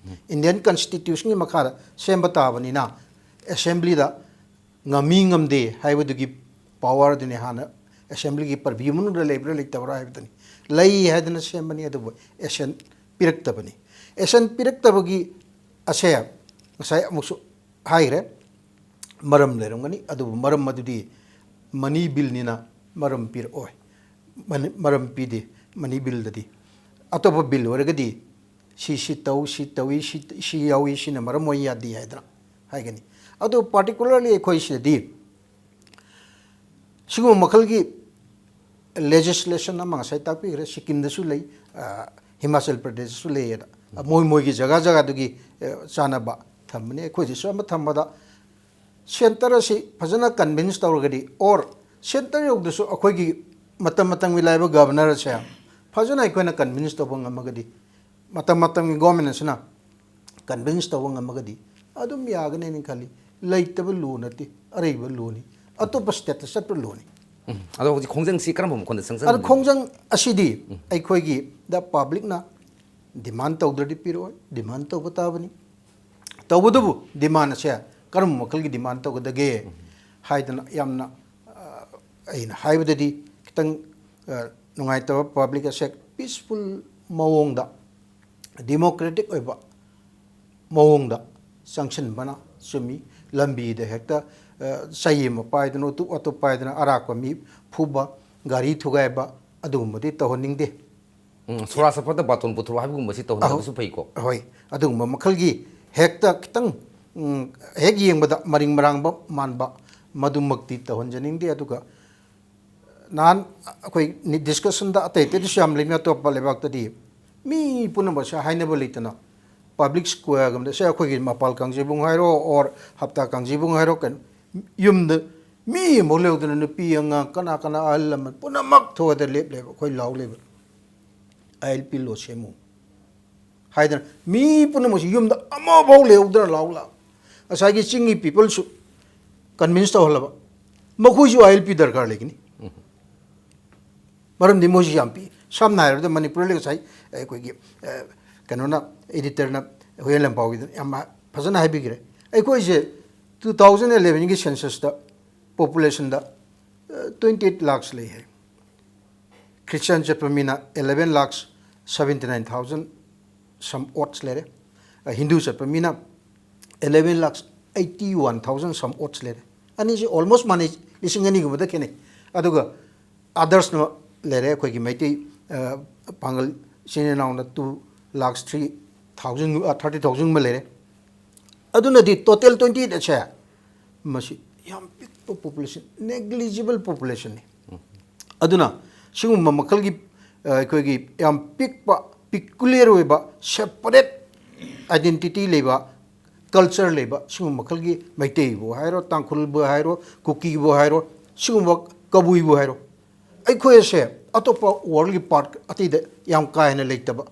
ꯏꯟꯗꯤꯌꯟ ꯀꯟꯁꯇꯤꯇ꯭ꯌꯨꯁꯟꯒꯤ ꯃꯈꯥꯗ ꯁꯦꯝꯕ ꯇꯥꯕꯅꯤꯅ ꯑꯦꯁꯦꯝꯕ꯭ꯂꯤꯗ ꯉꯝꯃꯤ ꯉꯝꯗꯦ ꯍꯥꯏꯕꯗꯨꯒꯤ ꯄꯋꯥꯔꯗꯨꯅꯤ ꯍꯥꯟꯅ ꯑꯦꯁꯦꯝꯕ꯭ꯂꯤꯒꯤ ꯄꯔꯚ꯭ꯌꯨ ꯃꯅꯨꯡꯗ ꯂꯩꯕ꯭ꯔꯥ ꯂꯩꯇꯕ꯭ꯔꯥ ꯍꯥꯏꯕꯗꯨꯅꯤ꯫ ꯂꯩ ꯍꯥꯏꯗꯅ ꯁꯦꯝꯕꯅꯤ, ꯑꯗꯨꯕꯨ ꯑꯦꯁꯦꯟ ꯄꯤꯔꯛꯇꯕꯅꯤ꯫ ꯑꯦꯁꯦꯟ ꯄꯤꯔꯛꯇꯕꯒꯤ ꯑꯁꯦ ꯉꯁꯥꯏ ꯑꯃꯨꯛꯁꯨ ꯍꯥꯏꯈ꯭ꯔꯦ, ꯃꯔꯝ ꯂꯩꯔꯝꯒꯅꯤ, ꯑꯗꯨꯕꯨ ꯃꯔꯝ ꯑꯗꯨꯗꯤ ꯃꯅꯤ ꯕꯤꯜꯅꯤꯅ ꯃꯔꯝ ꯄꯤꯔꯛꯑꯣꯏ꯫ ꯃꯅꯤ-, ꯃꯔꯝ ꯄꯤꯗꯦ ꯃꯅꯤ ꯕꯤꯜꯗꯗꯤ꯫ ꯑꯇꯣꯞꯄ ꯕꯤꯜ ꯑꯣꯏꯔꯒꯗꯤ ꯁꯤ, ꯁꯤ ꯇꯧ, ꯁꯤ ꯇꯧꯏ, ꯁꯤ, ꯁꯤ ꯌꯥꯎꯏ, ꯁꯤꯅ ꯃꯔꯝ ꯑꯣꯏ ꯌꯥꯗꯦ ꯍꯥꯏꯗꯅ ꯍꯥꯏꯒꯅꯤ꯫ ꯑꯗꯨ ꯄꯥꯔꯇꯤꯀꯨꯂꯔꯂꯤ ꯑꯩꯈꯣꯏ ꯁꯤꯗꯗꯤ ꯁꯤꯒꯨꯝꯕ ꯃꯈꯜꯒꯤ ꯂꯦꯖꯤꯁꯂꯦꯁꯟ ꯑꯃ ꯉꯁꯥꯏ ꯇꯥꯛꯄꯤꯈ꯭ꯔꯦ, ꯁꯤꯛꯀꯤꯝꯗꯁꯨ ꯂꯩ, ꯑ, ꯍꯤꯃꯥꯆꯜ ꯄ꯭ꯔꯗꯦꯁꯇꯁꯨ ꯂꯩꯌꯦꯅ꯫ ꯃꯣꯏ ꯃꯣꯏꯒꯤ ꯖꯒꯥ ꯖꯒꯥꯗꯨꯒꯤ, ꯑ, ꯆꯥꯟꯅꯕ ꯊꯝꯕꯅꯤ꯫ ꯑꯩꯈꯣꯏꯗꯁꯨ ꯑꯃ ꯊꯝꯕꯗ ꯁꯦꯟꯇꯔ ꯑꯁꯤ ꯐꯖꯅ ꯀꯟꯚꯤꯟꯁ ꯇꯧꯔꯒꯗꯤ, ꯑꯣꯔ ꯁꯦꯟꯇꯔ ꯌꯧꯗꯁꯨ ꯑꯩꯈꯣꯏꯒꯤ ꯃꯇꯝ ꯃꯇꯝꯒꯤ ꯂꯥꯛꯏꯕ ꯒꯚꯔꯅꯔ ꯑꯁꯦ ꯐꯖꯅ ꯑꯩꯈꯣꯏꯅ ꯀꯟꯚꯤꯟꯁ ꯇꯧꯕ ꯉꯝꯃꯒꯗꯤ, ꯃꯇꯝ ꯃꯇꯝꯒꯤ ꯒꯣꯔꯃꯦꯟ ꯑꯁꯤꯅ ꯀꯟꯚꯤꯟꯁ ꯇꯧꯕ ꯉꯝꯃꯒꯗꯤ ꯑꯗꯨꯝ ꯌꯥꯒꯅꯦꯅ ꯈꯜꯂꯤ꯫ ꯂꯩꯇꯕ ꯂꯣ ꯅꯠꯇꯦ, ꯑꯔꯩꯕ ꯂꯣꯅꯤ, ꯑꯇꯣꯞꯄ ꯁ꯭ꯇꯦꯠꯇ ꯆꯠꯄ ꯂꯣꯅꯤ꯫ ꯑꯗꯣ ꯍꯧꯖꯤꯛ ꯈꯣꯡꯖꯪꯁꯤ ꯀꯔꯝꯕ ꯃꯈꯜꯗ ꯑꯗꯨ ꯆꯪꯁꯤꯟ ꯈꯣꯡꯖꯪ ꯑꯁꯤꯗꯤ ꯑꯩꯈꯣꯏꯒꯤꯗ ꯄꯕ꯭ꯂꯤꯛꯅ ꯗꯤꯃꯥꯟ ꯇꯧꯗ꯭ꯔꯗꯤ ꯄꯤꯔꯛꯑꯣꯏ, ꯗꯤꯃꯥꯟ ꯇꯧꯕ ꯇꯥꯕꯅꯤ꯫ ꯇꯧꯕꯇꯕꯨ ꯗꯤꯃꯥꯟ ꯑꯁꯦ ꯀꯔꯝꯕ ꯃꯈꯜꯒꯤ ꯗꯤꯃꯥꯟ ꯇꯧꯒꯗꯒꯦ ꯍꯥꯏꯗꯅ ꯌꯥꯝꯅ ꯑ, ꯑꯩꯅ ꯍꯥꯏꯕꯗꯗꯤ ꯈꯤꯇꯪ ꯑ, ꯅꯨꯡꯉꯥꯏꯇꯕ, ꯄꯕ꯭ꯂꯤꯛ ꯑꯁꯦ ꯄꯤꯁꯐꯨꯜ ꯃꯑꯣꯡꯗ, ꯗꯤꯃꯣꯀ꯭ꯔꯦꯇꯤꯛ ꯑꯣꯏꯕ ꯃꯑꯣꯡꯗ ꯆꯪꯁꯤꯟꯕꯅ ꯆꯨꯝꯃꯤ꯫ ꯂꯝꯕꯤꯗ ꯍꯦꯛꯇ ꯑ, ꯆꯩ ꯑꯃ ꯄꯥꯏꯗꯅ, ꯎꯇꯨꯞ ꯋꯥꯇꯨꯞ ꯄꯥꯏꯗꯅ ꯑꯔꯥꯛꯄ ꯃꯤ ꯐꯨꯕ, ꯒꯥꯔꯤ ꯊꯨꯒꯥꯏꯕ, ꯑꯗꯨꯒꯨꯝꯕꯗꯤ ꯇꯧꯍꯟꯅꯤꯡꯗꯦ꯫ ꯎꯝ, ꯁꯣꯔꯥ ꯆꯠꯄꯗ ꯕꯥꯇꯣꯟ ꯄꯨꯊꯣꯔꯛꯑꯣ ꯍꯥꯏꯕꯒꯨꯝꯕꯁꯤ ꯇꯧꯍꯟꯗꯕꯁꯨ ꯐꯩꯀꯣ꯫ ꯍꯣꯏ, ꯑꯗꯨꯒꯨꯝꯕ ꯃꯈꯜꯒꯤ ꯍꯦꯛꯇ ꯈꯤꯇꯪ ꯎꯝ, ꯍꯦꯛ ꯌꯦꯡꯕꯗ ꯃꯔꯤꯡ ꯃꯔꯥꯡꯕ ꯃꯥꯟꯕ ꯃꯗꯨꯃꯛꯇꯤ ꯇꯧꯍꯟꯖꯅꯤꯡꯗꯦ꯫ ꯑꯗꯨꯒ ꯅꯍꯥꯟ ꯑꯩꯈꯣꯏ ꯗꯤꯁꯀꯁꯟꯗ ꯑꯇꯩ ꯑꯇꯩꯗꯁꯨ ꯌꯥꯝ ꯂꯩꯕꯅꯤ, ꯑꯇꯣꯞꯄ ꯂꯩꯕꯥꯛꯇꯗꯤ ꯃꯤ ꯄꯨꯝꯅꯃꯛꯁꯦ ꯍꯥꯏꯅꯕ ꯂꯩꯇꯅ ꯄꯕ꯭ꯂꯤꯛ ꯁ꯭ꯀ꯭ꯋꯦꯔꯒꯨꯝꯕꯗ, ꯁꯦ ꯑꯩꯈꯣꯏꯒꯤ ꯃꯄꯥꯜ ꯀꯥꯡꯖꯩꯕꯨꯡ ꯍꯥꯏꯔꯣ, ꯑꯣꯔ ꯍꯞꯇꯥ ꯀꯥꯡꯖꯩꯕꯨꯡ ꯍꯥꯏꯔꯣ, ꯀꯩꯅꯣ, ꯌꯨꯝꯗ ꯃꯤ ꯑꯃꯐꯥꯎ ꯂꯩꯍꯧꯗꯅ ꯅꯨꯄꯤ ꯑꯉꯥꯡ ꯀꯅꯥ ꯀꯅꯥ ꯑꯍꯜ ꯂꯃꯟ ꯄꯨꯝꯅꯃꯛ ꯊꯣꯛꯑꯗ ꯂꯦꯞꯂꯦꯕ, ꯑꯩꯈꯣꯏ ꯂꯥꯎ ꯂꯩꯕ꯫ ꯑꯥꯏ ꯑꯦꯜ ꯄꯤ ꯂꯣ ꯁꯦꯝꯃꯨ ꯍꯥꯏꯗꯅ ꯃꯤ ꯄꯨꯝꯅꯃꯛꯁꯤ ꯌꯨꯝꯗ ꯑꯃꯐꯥꯎ ꯂꯩꯍꯧꯗꯅ ꯂꯥꯎ ꯂꯥꯎ꯫ ꯉꯁꯥꯏꯒꯤ ꯆꯤꯡꯒꯤ ꯄꯤꯄꯜꯁꯨ ꯀꯟꯚꯤꯟꯁ ꯇꯧꯍꯜꯂꯕ, ꯃꯈꯣꯏꯁꯨ ꯑꯥꯏ ꯑꯦꯜ ꯄꯤ ꯗꯔꯀꯥꯔ ꯂꯩꯒꯅꯤ꯫ ꯃꯔꯝꯗꯤ ꯃꯣꯏꯁꯨ ꯌꯥꯝ ꯄꯤ꯫ ꯁꯝꯅ ꯍꯥꯏꯔꯕꯗ ꯃꯅꯤꯄꯨꯔꯗ ꯉꯁꯥꯏ ꯑꯩꯈꯣꯏꯒꯤ ꯑ, ꯀꯩꯅꯣꯅ, ꯑꯦꯗꯤꯇꯔꯅ ꯍꯨꯏꯌꯦꯟ ꯂꯟꯄꯥꯎꯒꯤꯗ ꯌꯥꯝ ꯐꯖꯅ ꯍꯥꯏꯕꯤꯈ꯭ꯔꯦ꯫ ꯑꯩꯈꯣꯏꯁꯦ ꯇꯨ ꯊꯥꯎꯖꯟ ꯑꯦꯂꯦꯚꯦꯟꯒꯤ ꯁꯦꯟꯁꯁꯇ ꯄꯣꯄꯨꯂꯦꯁꯟꯗ ꯇ꯭ꯋꯦꯟꯇꯤ ꯑꯩꯠ ꯂꯥꯛꯁ ꯂꯩ ꯍꯥꯏ꯫ ꯈ꯭ꯔꯤꯁꯇꯤꯌꯥꯟ ꯆꯠꯄ ꯃꯤꯅ eleven lakhs seventy nine thousand some odd ꯂꯩꯔꯦ꯫ ꯑ, ꯍꯤꯟꯗꯨ ꯆꯠꯄ ꯃꯤꯅ eleven lakhs eighty one thousand some odd ꯂꯩꯔꯦ꯫ ꯑꯅꯤꯁꯤ almost ꯃꯥꯟꯅꯩ, ꯂꯤꯁꯤꯡ ꯑꯅꯤꯒꯨꯝꯕꯗ ꯈꯦꯠꯅꯩ꯫ ꯑꯗꯨꯒ ꯑꯗꯔꯁꯅ ꯂꯩꯔꯦ, ꯑꯩꯈꯣꯏꯒꯤ ꯃꯩꯇꯩ ꯑ, ꯄꯥꯡꯒꯜ ꯏꯆꯤꯟ ꯏꯅꯥꯎꯅ two lakhs three thousand, thirty thousand ꯑꯃ ꯂꯩꯔꯦ꯫ ꯑꯗꯨꯅꯗꯤ ꯇꯣꯇꯦꯜ ꯇ꯭ꯋꯦꯟꯇꯤ ꯑꯩꯠ ꯑꯁꯦ ꯃꯁꯤ ꯌꯥꯝ ꯄꯤꯛꯄ ꯄꯣꯄꯨꯂꯦꯁꯟ, ꯅꯦꯒ꯭ꯂꯤꯖꯤꯕꯜ ꯄꯣꯄꯨꯂꯦꯁꯟꯅꯤ꯫ ꯑꯗꯨꯅ ꯁꯤꯒꯨꯝꯕ ꯃꯈꯜꯒꯤ ꯑ, ꯑꯩꯈꯣꯏꯒꯤ ꯌꯥꯝ ꯄꯤꯛꯄ, ꯄꯤꯀꯨꯂꯤꯌꯔ ꯑꯣꯏꯕ, ꯁꯦꯄꯔꯦꯠ ꯑꯥꯏꯗꯦꯟꯇꯤꯇꯤ ꯂꯩꯕ, ꯀꯜꯆꯔ ꯂꯩꯕ, ꯁꯤꯒꯨꯝꯕ ꯃꯈꯜꯒꯤ ꯃꯩꯇꯩꯕꯨ ꯍꯥꯏꯔꯣ, ꯇꯥꯡꯈꯨꯜꯕꯨ ꯍꯥꯏꯔꯣ, ꯀꯨꯀꯤꯕꯨ ꯍꯥꯏꯔꯣ, ꯁꯤꯒꯨꯝꯕ ꯀꯕꯨꯏꯕꯨ ꯍꯥꯏꯔꯣ, ꯑꯩꯈꯣꯏ ꯑꯁꯦ ꯑꯇꯣꯞꯄ ꯋꯥꯔꯜꯒꯤ ꯄꯥꯔꯠ ꯑꯇꯩꯗ ꯌꯥꯝ ꯀꯥ ꯍꯦꯟꯅ ꯂꯩꯇꯕ,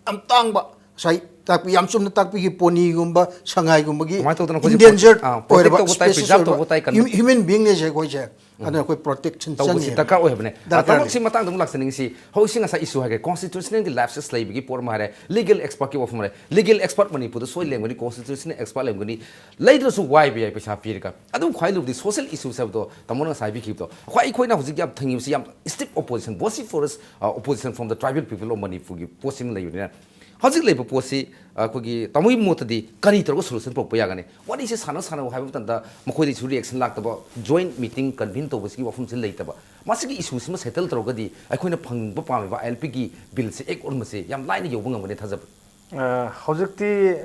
ꯌꯥꯝ ꯇꯥꯡꯕ꯫ ꯉꯁꯥꯏ ꯇꯥꯛꯄꯤ, ꯌꯥꯝ ꯆꯨꯝꯅ ꯇꯥꯛꯄꯤꯈꯤ꯫ ꯄꯣꯅꯤꯒꯨꯝꯕ, ꯁꯉꯥꯏꯒꯨꯝꯕꯒꯤ ꯀꯃꯥꯏꯅ ꯇꯧꯗꯅ ꯑꯩꯈꯣꯏꯁꯦ indanger protect-, ꯑꯥ, protect ꯑꯣꯏꯔꯕ ꯇꯧꯕ ꯇꯥꯏ, species preserve ꯑꯣꯏꯕ ꯇꯧꯕ ꯇꯥꯏ, ꯀꯟ- human being ꯅꯦꯁꯦ ꯑꯩꯈꯣꯏꯁꯦ꯫ ꯑꯗꯨꯅ ꯑꯩꯈꯣꯏ protection ꯇꯧꯕꯁꯤ ꯆꯪꯉꯦ꯫ ꯗꯔꯀꯥꯔ ꯑꯣꯏ ꯍꯥꯏꯕꯅꯦ꯫ ꯑ, ꯗꯔꯀꯥꯔ ꯇꯥꯃꯣ, ꯁꯤ ꯃꯇꯥꯡꯗ ꯑꯃꯨꯛ ꯂꯥꯛꯆꯅꯤꯡꯉꯤꯁꯤ, ꯍꯧꯖꯤꯛꯁꯤ ꯉꯁꯥꯏ issue ꯍꯥꯏꯒꯦ, constitutional lapses ꯂꯩꯕꯒꯤ ꯄꯣꯠ ꯑꯃ ꯍꯥꯏꯔꯦ, legal expert ꯀꯤ ꯋꯥꯐꯝ ꯍꯥꯏꯔꯦ, legal expert ꯃꯅꯤꯄꯨꯔꯗ ꯁꯣꯏ ꯂꯩꯔꯝꯒꯅꯤ, constitutional expert ꯂꯩꯔꯝꯒꯅꯤ, ꯂꯩꯗ꯭ꯔꯁꯨ ꯋꯥꯏꯕ ꯌꯥꯏ ꯄꯩꯁꯥ ꯄꯤꯔꯒ꯫ ꯑꯗꯨꯝ ꯈ꯭ꯋꯥꯏ ꯂꯨꯕꯗꯤ social issues ꯍꯥꯏꯕꯗꯣ ꯇꯥꯃꯣꯅ ꯉꯁꯥꯏ ꯍꯥꯏꯕꯤꯈꯤꯕꯗꯣ, ꯑꯩꯈꯣꯏ, ꯑꯩꯈꯣꯏꯅ ꯍꯧꯖꯤꯛ ꯌꯥꯝ ꯊꯦꯡꯉꯤꯕꯁꯤ ꯌꯥꯝ stiff opposition, vociferous, ꯑ, opposition from the tribal people of ꯃꯅꯤꯄꯨꯔꯒꯤ ꯄꯣꯠꯁꯤꯃ ꯂꯩꯕꯅꯤꯅ, ꯍꯧꯖꯤꯛ ꯂꯩꯕ ꯄꯣꯠꯁꯤ ꯑꯩꯈꯣꯏꯒꯤ ꯇꯥꯃꯣꯒꯤ ꯃꯣꯠꯇꯗꯤ ꯀꯔꯤ ꯇꯧꯔꯒ solution ꯄꯨꯔꯛꯄ ꯌꯥꯒꯅꯤ? ꯋꯥꯔꯤꯁꯦ ꯁꯥꯟꯅ ꯁꯥꯟꯅꯧ ꯍꯥꯏꯕ ꯃꯇꯝꯗ ꯃꯈꯣꯏꯗꯁꯨ reaction ꯂꯥꯛꯇꯕ, joint meeting convene ꯇꯧꯕꯁꯤꯒꯤ ꯋꯥꯐꯝꯁꯤ ꯂꯩꯇꯕ, ꯃꯁꯤꯒꯤ issue ꯁꯤꯃ settle ꯇꯧꯔꯒꯗꯤ ꯑꯩꯈꯣꯏꯅ ꯐꯪꯕ ꯄꯥꯝꯃꯤꯕ ILP ꯒꯤ bill ꯁꯦ, act ꯑꯣꯟꯕꯁꯦ ꯌꯥꯝ ꯂꯥꯏꯅ ꯌꯧꯕ ꯉꯝꯒꯅꯤ ꯊꯥꯖꯕ꯫ ꯑ, ꯍꯧꯖꯤꯛꯇꯤ,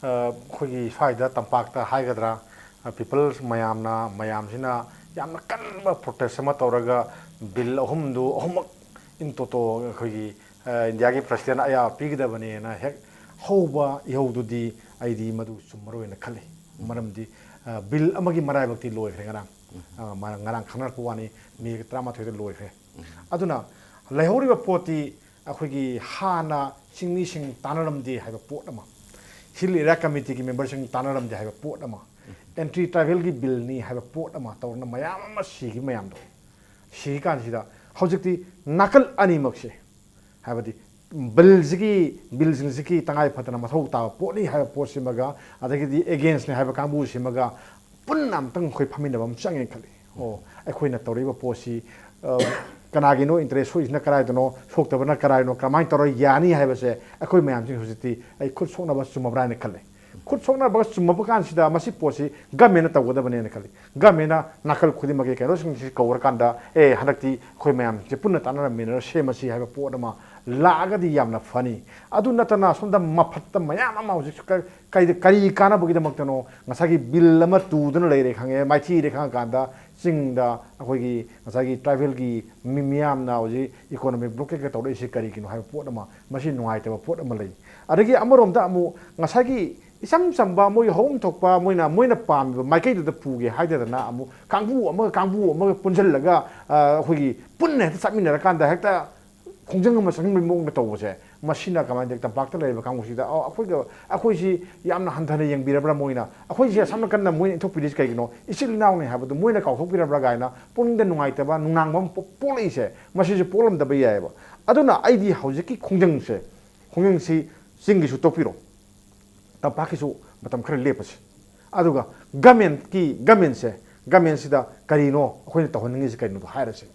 ꯑ, ꯑꯩꯈꯣꯏꯒꯤ ꯁ꯭ꯋꯥꯏꯗ ꯇꯝꯄꯥꯛꯇ ꯍꯥꯏꯒꯗ꯭ꯔꯥ, ꯑ, people ꯃꯌꯥꯝꯅ, ꯃꯌꯥꯝꯁꯤꯅ ꯌꯥꯝꯅ ꯀꯟꯕ protest ꯑꯃ ꯇꯧꯔꯒ bill ꯑꯍꯨꯝꯗꯨ ꯑꯍꯨꯝꯃꯛ in toto ꯑꯩꯈꯣꯏꯒꯤ, ꯑ, ꯏꯟꯗꯤꯌꯥꯒꯤ president ꯑꯌꯥꯕ ꯄꯤꯒꯗꯕꯅꯦꯅ ꯍꯦꯛ ꯍꯧꯕ ꯏꯍꯧꯗꯨꯗꯤ ꯑꯩꯗꯤ ꯃꯗꯨ ꯆꯨꯝꯃꯔꯣꯏꯅ ꯈꯜꯂꯤ꯫ ꯃꯔꯝꯗꯤ, ꯑ, bill ꯑꯃꯒꯤ ꯃꯔꯥꯏꯕꯛꯇꯤ ꯂꯣꯏꯈ꯭ꯔꯦ ꯉꯔꯥꯡ꯫ ꯑ, ꯃꯥ ꯉꯔꯥꯡ ꯈꯪꯅꯔꯛꯄ ꯋꯥꯅꯤ, ꯃꯦ ꯇꯔꯥꯃꯥꯊꯣꯏꯗ ꯂꯣꯏꯈ꯭ꯔꯦ꯫ ꯑꯗꯨꯅ ꯂꯩꯍꯧꯔꯤꯕ ꯄꯣꯠꯇꯤ ꯑꯩꯈꯣꯏꯒꯤ ꯍꯥꯟꯅ ꯆꯤꯡꯃꯤꯁꯤꯡ ꯇꯥꯟꯅꯔꯝꯗꯦ ꯍꯥꯏꯕ ꯄꯣꯠ ꯑꯃ, Hill Area Committee ꯒꯤ member ꯁꯤꯡ ꯇꯥꯟꯅꯔꯝꯗꯦ ꯍꯥꯏꯕ ꯄꯣꯠ ꯑꯃ, anti tribal ꯒꯤ bill ꯅꯤ ꯍꯥꯏꯕ ꯄꯣꯠ ꯑꯃ ꯇꯧꯔꯅ ꯃꯌꯥꯝ ꯑꯃ ꯁꯤꯈꯤꯕ ꯃꯌꯥꯝꯗꯣ, ꯁꯤꯀꯥꯟꯁꯤꯗ ꯍꯧꯖꯤꯛꯇꯤ ꯅꯥꯀꯜ ꯑꯅꯤꯃꯛꯁꯦ, ꯍꯥꯏꯕꯗꯤ bill ꯁꯤꯒꯤ, bill ꯁꯤꯡꯁꯤꯒꯤ ꯇꯉꯥꯏ ꯐꯗꯅ ꯃꯊꯧ ꯇꯥꯕ ꯄꯣꯠꯅꯤ ꯍꯥꯏꯕ ꯄꯣꯠꯁꯤꯃꯒ, ꯑꯗꯒꯤꯗꯤ against ꯅꯤ ꯍꯥꯏꯕ ꯀꯥꯡꯕꯨꯁꯤꯃꯒ ꯄꯨꯟꯅ ꯑꯝꯇꯪ ꯑꯩꯈꯣꯏ ꯐꯝꯃꯤꯟꯅꯕ ꯑꯃ ꯆꯪꯉꯦꯅ ꯈꯜꯂꯤ꯫ ꯑꯣ, ꯑꯩꯈꯣꯏꯅ ꯇꯧꯔꯤꯕ ꯄꯣꯠꯁꯤ, ꯑ, ꯀꯅꯥꯒꯤꯅꯣ interest ꯁꯣꯛꯏꯁꯤꯅ ꯀꯗꯥꯏꯗꯅꯣ, ꯁꯣꯛꯇꯕꯅ ꯀꯗꯥꯏꯅꯣ, ꯀꯃꯥꯏꯅ ꯇꯧꯔꯒ ꯌꯥꯅꯤ ꯍꯥꯏꯕꯁꯦ ꯑꯩꯈꯣꯏ ꯃꯌꯥꯝꯁꯤꯡ ꯍꯧꯖꯤꯛꯇꯤ ꯑꯩ ꯈꯨꯠ ꯁꯣꯛꯅꯕ ꯆꯨꯝꯃꯕ꯭ꯔꯥ ꯍꯥꯏꯅ ꯈꯜꯂꯦ꯫ ꯈꯨꯠ ꯁꯣꯛꯅꯕ ꯆꯨꯝꯃꯕ ꯀꯥꯟꯁꯤꯗ ꯃꯁꯤ ꯄꯣꯠꯁꯤ government ꯅ ꯇꯧꯒꯗꯕꯅꯦꯅ ꯈꯜꯂꯤ꯫ Government ꯅ ꯅꯥꯀꯜ ꯈꯨꯗꯤꯡꯃꯛꯀꯤ ꯀꯩꯅꯣꯁꯤꯡꯁꯤ ꯀꯧꯔꯀꯥꯟꯗ, "ꯑꯦ, ꯍꯟꯗꯛꯇꯤ ꯑꯩꯈꯣꯏ ꯃꯌꯥꯝꯁꯦ ꯄꯨꯟꯅ ꯇꯥꯟꯅꯔꯝꯃꯤꯟꯅꯔ ꯁꯦꯝꯃꯁꯤ" ꯍꯥꯏꯕ ꯄꯣꯠ ꯑꯃ ꯂꯥꯛꯑꯒꯗꯤ ꯌꯥꯝꯅ ꯐꯅꯤ꯫ ꯑꯗꯨ ꯅꯠꯇꯅ ꯁꯣꯝꯗ ꯃꯐꯠꯇ ꯃꯌꯥꯝ ꯑꯃ ꯍꯧꯖꯤꯛ ꯀ-, ꯀꯩꯗ-, ꯀꯔꯤ ꯀꯥꯟꯅꯕꯒꯤꯗꯃꯛꯇꯅꯣ? ꯉꯁꯥꯏꯒꯤ bill ꯑꯃ ꯇꯨꯗꯨꯅ ꯂꯩꯔꯦ ꯈꯪꯉꯦ, ꯃꯥꯏꯊꯤꯔꯦ ꯈꯪꯉꯀꯥꯟꯗ ꯆꯤꯡꯗ ꯑꯩꯈꯣꯏꯒꯤ ꯉꯁꯥꯏꯒꯤ tribal ꯒꯤ ꯃꯤ-, ꯃꯤꯌꯥꯝꯅ ꯍꯧꯖꯤꯛ economic blockade ꯀ ꯇꯧꯔꯛꯏꯁꯤ ꯀꯔꯤꯒꯤꯅꯣ ꯍꯥꯏꯕ ꯄꯣꯠ ꯑꯃ, ꯃꯁꯤ ꯅꯨꯡꯉꯥꯏꯇꯕ ꯄꯣꯠ ꯑꯃ ꯂꯩ꯫ ꯑꯗꯒꯤ ꯑꯃꯔꯣꯝꯗ ꯑꯃꯨꯛ ꯉꯁꯥꯏꯒꯤ ꯏꯆꯝ ꯆꯝꯕ ꯃꯣꯏꯒꯤ ꯍꯧꯐꯝ ꯊꯣꯛꯄ ꯃꯣꯏꯅ, ꯃꯣꯏꯅ ꯄꯥꯝꯃꯤꯕ ꯃꯥꯏꯀꯩꯗꯨꯗ ꯄꯨꯒꯦ ꯍꯥꯏꯗꯗꯅ ꯑꯃꯨꯛ ꯀꯥꯡꯕꯨ ꯑꯃꯒ ꯀꯥꯡꯕꯨ ꯑꯃꯒ ꯄꯨꯟꯁꯤꯜꯂꯒ, ꯑ, ꯑꯩꯈꯣꯏꯒꯤ ꯄꯨꯟꯅ ꯍꯦꯛꯇ ꯆꯠꯃꯤꯟꯅꯔꯀꯥꯟꯗ ꯍꯦꯛꯇ ꯈꯣꯡꯖꯪ ꯑꯃ ꯆꯪꯍꯟꯕꯒꯤ ꯃꯑꯣꯡꯗ ꯇꯧꯕꯁꯦ, ꯃꯁꯤꯅ ꯀꯃꯥꯏꯅ ꯇꯧꯋꯤ? ꯇꯝꯄꯥꯛꯇ ꯂꯩꯔꯤꯕ ꯀꯥꯡꯕꯨꯁꯤꯗ, "ꯑꯣ, ꯑꯩꯈꯣꯏꯒ, ꯑꯩꯈꯣꯏꯁꯤ ꯌꯥꯝꯅ ꯍꯟꯊꯅ ꯌꯦꯡꯕꯤꯔꯕ꯭ꯔꯥ ꯃꯣꯏꯅ? ꯑꯩꯈꯣꯏꯁꯦ ꯑꯁꯝꯅ ꯀꯟꯅ ꯃꯣꯏꯅ ꯏꯟꯊꯣꯛꯄꯤꯔꯤꯁꯤ ꯀꯩꯒꯤꯅꯣ? ꯏꯆꯤꯜ ꯏꯅꯥꯎꯅꯤ ꯍꯥꯏꯕꯗꯨ ꯃꯣꯏꯅ ꯀꯥꯎꯊꯣꯛꯄꯤꯔꯕ꯭ꯔꯥ?" ꯀꯥꯏꯅ ꯄꯨꯛꯅꯤꯡꯗ ꯅꯨꯡꯉꯥꯏꯇꯕ, ꯅꯨꯡꯅꯥꯡꯕ ꯑꯃ ꯄꯣ-, ꯄꯣꯛꯂꯛꯏꯁꯦ, ꯃꯁꯤꯁꯨ ꯄꯣꯛꯂꯝꯗꯕ ꯌꯥꯏꯑꯕ꯫ ꯑꯗꯨꯅ ꯑꯩꯗꯤ ꯍꯧꯖꯤꯛꯀꯤ ꯈꯣꯡꯖꯪꯁꯦ, ꯈꯣꯡꯖꯪꯁꯤ ꯆꯤꯡꯒꯤꯁꯨ ꯇꯣꯛꯄꯤꯔꯣ, ꯇꯝꯄꯥꯛꯀꯤꯁꯨ ꯃꯇꯝ ꯈꯔ ꯂꯦꯞꯄꯁꯤ꯫ ꯑꯗꯨꯒ ꯒꯃꯦꯟꯀꯤ, ꯒꯃꯦꯟꯁꯦ, ꯒꯃꯦꯟꯁꯤꯗ ꯀꯔꯤꯅꯣ ꯑꯩꯈꯣꯏꯅ ꯇꯧꯍꯟꯅꯤꯡꯉꯤꯁꯤ, ꯀꯔꯤꯅꯣꯗꯣ ꯍꯥꯏꯔꯁꯤ꯫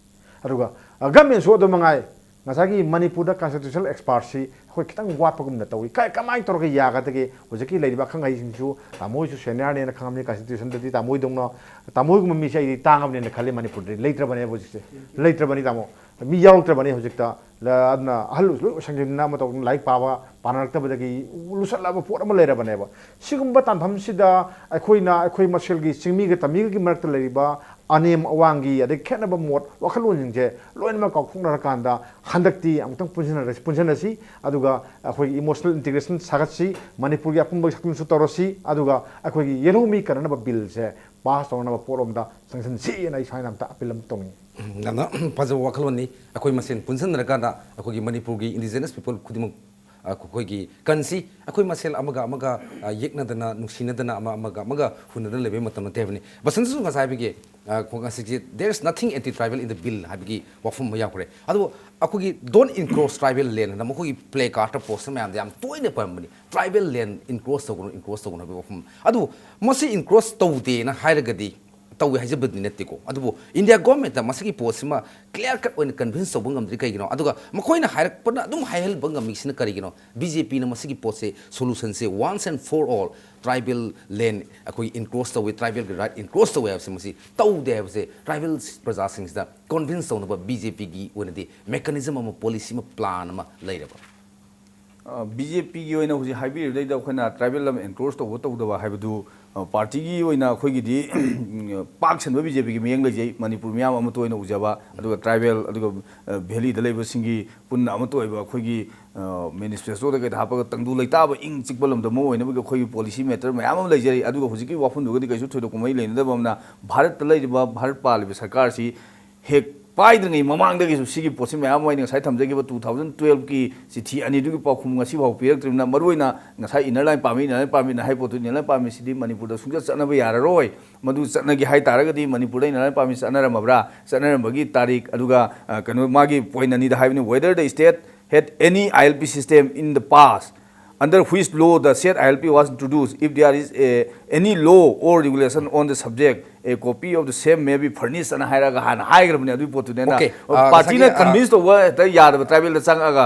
ꯑꯗꯨꯒ, ꯑ, ꯒꯃꯦꯟꯁꯨ ꯑꯗꯨ ꯃꯉꯥꯏ, ꯉꯁꯥꯏꯒꯤ ꯃꯅꯤꯄꯨꯔꯗ ꯀꯟꯁꯇꯤꯇ꯭ꯌꯨꯁꯅꯦꯜ ꯑꯦꯛꯁꯄꯥꯔꯠꯁꯤ ꯑꯩꯈꯣꯏ ꯈꯤꯇꯪ ꯋꯥꯠꯄꯒꯨꯝꯅ ꯇꯧꯏ꯫ ꯀ-, ꯀꯃꯥꯏꯅ ꯇꯧꯔꯒ ꯌꯥꯒꯗꯒꯦ? ꯍꯧꯖꯤꯛꯀꯤ ꯂꯩꯔꯤꯕ ꯑꯈꯪ ꯑꯍꯩꯁꯤꯡꯁꯨ, ꯇꯥꯃꯣ ꯍꯣꯏꯁꯨ ꯁꯦꯅꯤꯌꯔꯅꯦꯅ ꯈꯪꯉꯝꯅꯤ, ꯀꯟꯁꯇꯤꯇ꯭ꯌꯨꯁꯟꯗꯗꯤ ꯇꯥꯃꯣ ꯍꯣꯏꯗꯧꯅ, ꯇꯥꯃꯣ ꯍꯣꯏꯒꯨꯝꯕ ꯃꯤꯁꯦ ꯑꯩꯗꯤ ꯇꯥꯡꯉꯕꯅꯦꯅ ꯈꯜꯂꯤ ꯃꯅꯤꯄꯨꯔꯗꯗꯤ꯫ ꯂꯩꯇ꯭ꯔꯕꯅꯦꯕ ꯍꯧꯖꯤꯛꯁꯦ, ꯂꯩꯇ꯭ꯔꯕꯅꯤ ꯇꯥꯃꯣ, ꯃꯤ ꯌꯥꯎꯔꯛꯇ꯭ꯔꯕꯅꯤ ꯍꯧꯖꯤꯛꯇ꯫ ꯂ-, ꯑꯗꯨꯅ ꯑꯍꯜ ꯂꯣꯏ ꯑꯣꯏꯁꯟꯈꯤꯕꯅꯤꯅ ꯑꯃ ꯇꯧꯗꯅ ꯂꯥꯏꯔꯤꯛ ꯄꯥꯕ ꯄꯥꯅꯔꯛꯇꯕꯗꯒꯤ ꯂꯨꯁꯜꯂꯛꯑꯕ ꯄꯣꯠ ꯑꯃ ꯂꯩꯔꯕꯅꯦꯕ꯫ ꯁꯤꯒꯨꯝꯕ ꯇꯥꯟꯐꯝꯁꯤꯗ ꯑꯩꯈꯣꯏꯅ, ꯑꯩꯈꯣꯏ ꯃꯁꯦꯜꯒꯤ ꯆꯤꯡꯃꯤꯒ ꯇꯝꯃꯤꯒꯒꯤ ꯃꯔꯛꯇ ꯂꯩꯔꯤꯕ ꯑꯅꯦꯝ ꯑꯋꯥꯡꯒꯤ, ꯑꯗꯩ ꯈꯦꯠꯅꯕ ꯃꯣꯠ ꯋꯥꯈꯜꯂꯣꯟꯁꯤꯡꯁꯦ ꯂꯣꯏꯅꯃꯛ ꯀꯥꯎꯊꯣꯛꯅꯔꯀꯥꯟꯗ ꯍꯟꯗꯛꯇꯤ ꯑꯃꯨꯛꯇꯪ ꯄꯨꯟꯁꯤꯟꯅꯔꯁꯤ, ꯄꯨꯟꯁꯤꯟꯅꯁꯤ꯫ ꯑꯗꯨꯒ ꯑꯩꯈꯣꯏꯒꯤ ꯏꯃꯣꯁꯅꯦꯜ ꯏꯟꯇꯤꯒ꯭ꯔꯦꯁꯟ ꯁꯥꯒꯠꯁꯤ, ꯃꯅꯤꯄꯨꯔꯒꯤ ꯑꯄꯨꯟꯕ ꯁꯛꯇꯝꯁꯨ ꯇꯧꯔꯁꯤ꯫ ꯑꯗꯨꯒ ꯑꯩꯈꯣꯏꯒꯤ ꯌꯦꯜꯍꯧꯃꯤ ꯀꯟꯅꯅꯕ ꯕꯤꯜꯁꯦ ꯄꯥꯁ ꯇꯧꯅꯅꯕ ꯄꯣꯠꯂꯣꯝꯗ ꯆꯪꯁꯤꯟꯁꯤꯅ ꯑꯩ ꯁ꯭ꯋꯥꯏꯅ ꯑꯝꯇ ꯑꯄꯤꯜ ꯑꯃ ꯇꯧꯅꯤꯡꯉꯤ꯫ ꯌꯥꯝꯅ ꯐꯖꯕ ꯋꯥꯈꯜꯂꯣꯟꯅꯤ꯫ ꯑꯩꯈꯣꯏ ꯃꯁꯦꯟ ꯄꯨꯟꯁꯤꯟꯅꯔꯀꯥꯟꯗ ꯑꯩꯈꯣꯏꯒꯤ ꯃꯅꯤꯄꯨꯔꯒꯤ ꯏꯟꯗꯤꯖꯤꯅꯁ ꯄꯤꯄꯜ ꯈꯨꯗꯤꯡꯃꯛ, ꯑ, ꯑꯩꯈꯣꯏꯒꯤ ꯀꯟꯁꯤ, ꯑꯩꯈꯣꯏ ꯃꯁꯦꯜ ꯑꯃꯒ ꯑꯃꯒ, ꯑ, ꯌꯦꯛꯅꯗꯅ, ꯅꯨꯡꯁꯤꯅꯗꯅ, ꯑꯃ ꯑꯃꯒ ꯑꯃꯒ ꯍꯨꯟꯅꯗꯅ ꯂꯩꯕꯒꯤ ꯃꯇꯝ ꯅꯠꯇꯦ ꯍꯥꯏꯕꯅꯤ꯫ ꯕꯁꯟꯇꯁꯨ ꯉꯁꯥꯏ ꯍꯥꯏꯕꯒꯤ, ꯑ, ꯉꯁꯤꯁꯦ "There is nothing anti tribal in the bill" ꯍꯥꯏꯕꯒꯤ ꯋꯥꯐꯝ ꯑꯃ ꯌꯥꯎꯈ꯭ꯔꯦ꯫ ꯑꯗꯨꯕꯨ ꯑꯩꯈꯣꯏꯒꯤ "Don't encroach tribal land" ꯍꯥꯏꯅ ꯃꯈꯣꯏꯒꯤ ꯄ꯭ꯂꯦ ꯀꯥꯔꯠꯇ ꯄꯣꯁꯇꯔ ꯃꯌꯥꯝꯗ ꯌꯥꯝ ꯇꯣꯏꯅ ꯄꯟꯕꯅꯤ꯫ "Tribal land encroach ꯇꯧꯒꯅꯨ, encroach ꯇꯧꯒꯅꯨ" ꯍꯥꯏꯕꯒꯤ ꯋꯥꯐꯝ꯫ ꯑꯗꯨꯕꯨ ꯃꯁꯤ encroach ꯇꯧꯗꯦꯅ ꯍꯥꯏꯔꯒꯗꯤ, ꯇꯧꯏ ꯍꯥꯏꯖꯕꯗꯤ ꯅꯠꯇꯦꯀꯣ, ꯑꯗꯨꯕꯨ ꯏꯟꯗꯤꯌꯥ ꯒꯣꯔꯃꯦꯟꯠꯇ ꯃꯁꯤꯒꯤ ꯄꯣꯠꯁꯤꯃ ꯀ꯭ꯂꯤꯌꯥꯔ ꯀꯠ ꯑꯣꯏꯅ ꯀꯟꯚꯤꯟꯁ ꯇꯧꯕ ꯉꯝꯗ꯭ꯔꯤ ꯀꯩꯒꯤꯅꯣ? ꯑꯗꯨꯒ ꯃꯈꯣꯏꯅ ꯍꯥꯏꯔꯛꯄꯅ ꯑꯗꯨꯝ ꯍꯥꯏꯍꯟꯕ ꯉꯝꯃꯤꯁꯤꯅ ꯀꯔꯤꯒꯤꯅꯣ? ꯕꯤ ꯖꯦ ꯄꯤꯅ ꯃꯁꯤꯒꯤ ꯄꯣꯠꯁꯦ, ꯁꯣꯂꯨꯁꯟꯁꯦ once and for all, tribal ꯂꯦꯟ ꯑꯩꯈꯣꯏ ꯏꯟꯀ꯭ꯔꯣꯁ ꯇꯧꯏ, ꯇ꯭ꯔꯥꯏꯕꯦꯜꯒꯤ ꯔꯥꯏꯠ ꯏꯟꯀ꯭ꯔꯣꯁ ꯇꯧꯏ ꯍꯥꯏꯕꯁꯦ ꯃꯁꯤ ꯇꯧꯗꯦ ꯍꯥꯏꯕꯁꯦ ꯇ꯭ꯔꯥꯏꯕꯦꯜ ꯄ꯭ꯔꯖꯥꯁꯤꯡꯁꯤꯗ ꯀꯟꯚꯤꯟꯁ ꯇꯧꯅꯕ ꯕꯤ ꯖꯦ ꯄꯤꯒꯤ ꯑꯣꯏꯅꯗꯤ ꯃꯦꯀꯥꯅꯤꯖꯝ ꯑꯃ, ꯄꯣꯂꯤꯁꯤ ꯑꯃ, ꯄ꯭ꯂꯥꯟ ꯑꯃ ꯂꯩꯔꯕ? ꯕꯤ ꯖꯦ ꯄꯤꯒꯤ ꯑꯣꯏꯅ ꯍꯧꯖꯤꯛ ꯍꯥꯏꯕꯤꯔꯤꯕꯗꯩꯗ ꯑꯩꯈꯣꯏꯅ ꯇ꯭ꯔꯥꯏꯕꯦꯜ ꯑꯃ ꯑꯦꯟꯀ꯭ꯔꯣꯁ ꯇꯧꯕ ꯇꯧꯗꯕ ꯍꯥꯏꯕꯗꯨ, ꯑ, ꯄꯥꯔꯇꯤꯒꯤ ꯑꯣꯏꯅ ꯑꯩꯈꯣꯏꯒꯤꯗꯤ ꯄꯥꯛ ꯁꯟꯕ ꯕꯤ ꯖꯦ ꯄꯤꯒꯤ ꯃꯤꯠꯌꯦꯡ ꯂꯩꯖꯩ꯫ ꯃꯅꯤꯄꯨꯔ ꯃꯤꯌꯥꯝ ꯑꯃꯠꯇ ꯑꯣꯏꯅ ꯎꯖꯕ, ꯑꯗꯨꯒ ꯇ꯭ꯔꯥꯏꯕꯦꯜ, ꯑꯗꯨꯒ, ꯑ, ꯚꯦꯂꯤꯗ ꯂꯩꯕꯁꯤꯡꯒꯤ ꯄꯨꯟꯅ ꯑꯃꯠꯇ ꯑꯣꯏꯕ ꯑꯩꯈꯣꯏꯒꯤ, ꯑ, ꯃꯦꯅꯤꯐꯦꯁꯇꯣꯗ ꯀꯩꯗ ꯍꯥꯞꯄꯒ ꯇꯪꯗꯨ ꯂꯩꯇꯥꯕ ꯏꯪ ꯆꯤꯛꯄ ꯂꯝꯗꯝ ꯑꯃ ꯑꯣꯏꯅꯕꯒꯤ ꯑꯩꯈꯣꯏꯒꯤ ꯄꯣꯂꯤꯁꯤ ꯃꯦꯇꯔ ꯃꯌꯥꯝ ꯑꯃ ꯂꯩꯖꯔꯤ꯫ ꯑꯗꯨꯒ ꯍꯧꯖꯤꯛꯀꯤ ꯋꯥꯐꯝꯗꯨꯒꯗꯤ ꯀꯩꯁꯨ ꯊꯣꯏꯗꯣꯛꯄ ꯃꯔꯤ ꯂꯩꯅꯗꯕ ꯑꯃꯅ, ꯚꯥꯔꯠꯇ ꯂꯩꯔꯤꯕ, ꯚꯥꯔꯠ ꯄꯥꯜꯂꯤꯕ ꯁꯔꯀꯥꯔꯁꯤ ꯍꯦꯛ ꯄꯥꯏꯗ꯭ꯔꯤꯉꯩ ꯃꯃꯥꯡꯗꯒꯤꯁꯨ ꯁꯤꯒꯤ ꯄꯣꯠꯁꯤ ꯃꯌꯥꯝ ꯑꯃ ꯑꯩꯅ ꯉꯁꯥꯏ ꯊꯝꯖꯈꯤꯕ two thousand twelve ꯀꯤ ꯆꯤꯊꯤ ꯑꯅꯤꯗꯨꯒꯤ ꯄꯥꯎꯈꯨꯝ ꯉꯁꯤ ꯐꯥꯎ ꯄꯤꯔꯛꯇ꯭ꯔꯤꯕꯅ, ꯃꯔꯨꯑꯣꯏꯅ ꯉꯁꯥꯏ Inner Line Permit, Inner Line Permit ꯍꯥꯏ ꯄꯣꯠꯇꯨ, Inner Line Permit ꯁꯤꯗꯤ ꯃꯅꯤꯄꯨꯔꯗ ꯁꯨꯡꯆꯠ ꯆꯠꯅꯕ ꯌꯥꯔꯔꯣꯏ꯫ ꯃꯗꯨ ꯆꯠꯅꯒꯦ ꯍꯥꯏ ꯇꯥꯔꯒꯗꯤ ꯃꯅꯤꯄꯨꯔꯗ Inner Line Permit ꯆꯠꯅꯔꯝꯃꯕ꯭ꯔꯥ, ꯆꯠꯅꯔꯝꯕꯒꯤ ꯇꯥꯔꯤꯛ, ꯑꯗꯨꯒ, ꯑ, ꯀꯩꯅꯣ, ꯃꯥꯒꯤ point ꯑꯅꯤꯗ ꯍꯥꯏꯕꯅꯤ, whether the state had any I L P system in the past under which law the said I L P was introduced. If there is a, any law or regulation on the subject, a copy of the same may be furnished ꯑꯅ ꯍꯥꯏꯔꯒ ꯍꯥꯟꯅ ꯍꯥꯏꯈ꯭ꯔꯕꯅꯦ ꯑꯗꯨꯒꯤ ꯄꯣꯠꯇꯨꯅꯦꯅ꯫ Okay, ꯑ, ꯄꯥꯔꯇꯤꯅ ꯉꯁꯥꯏꯒꯤ, ꯑ, convince ꯇꯧꯕ ꯍꯦꯛꯇ ꯌꯥꯗꯕ, tribal ꯗ ꯆꯪꯉꯛꯑꯒ,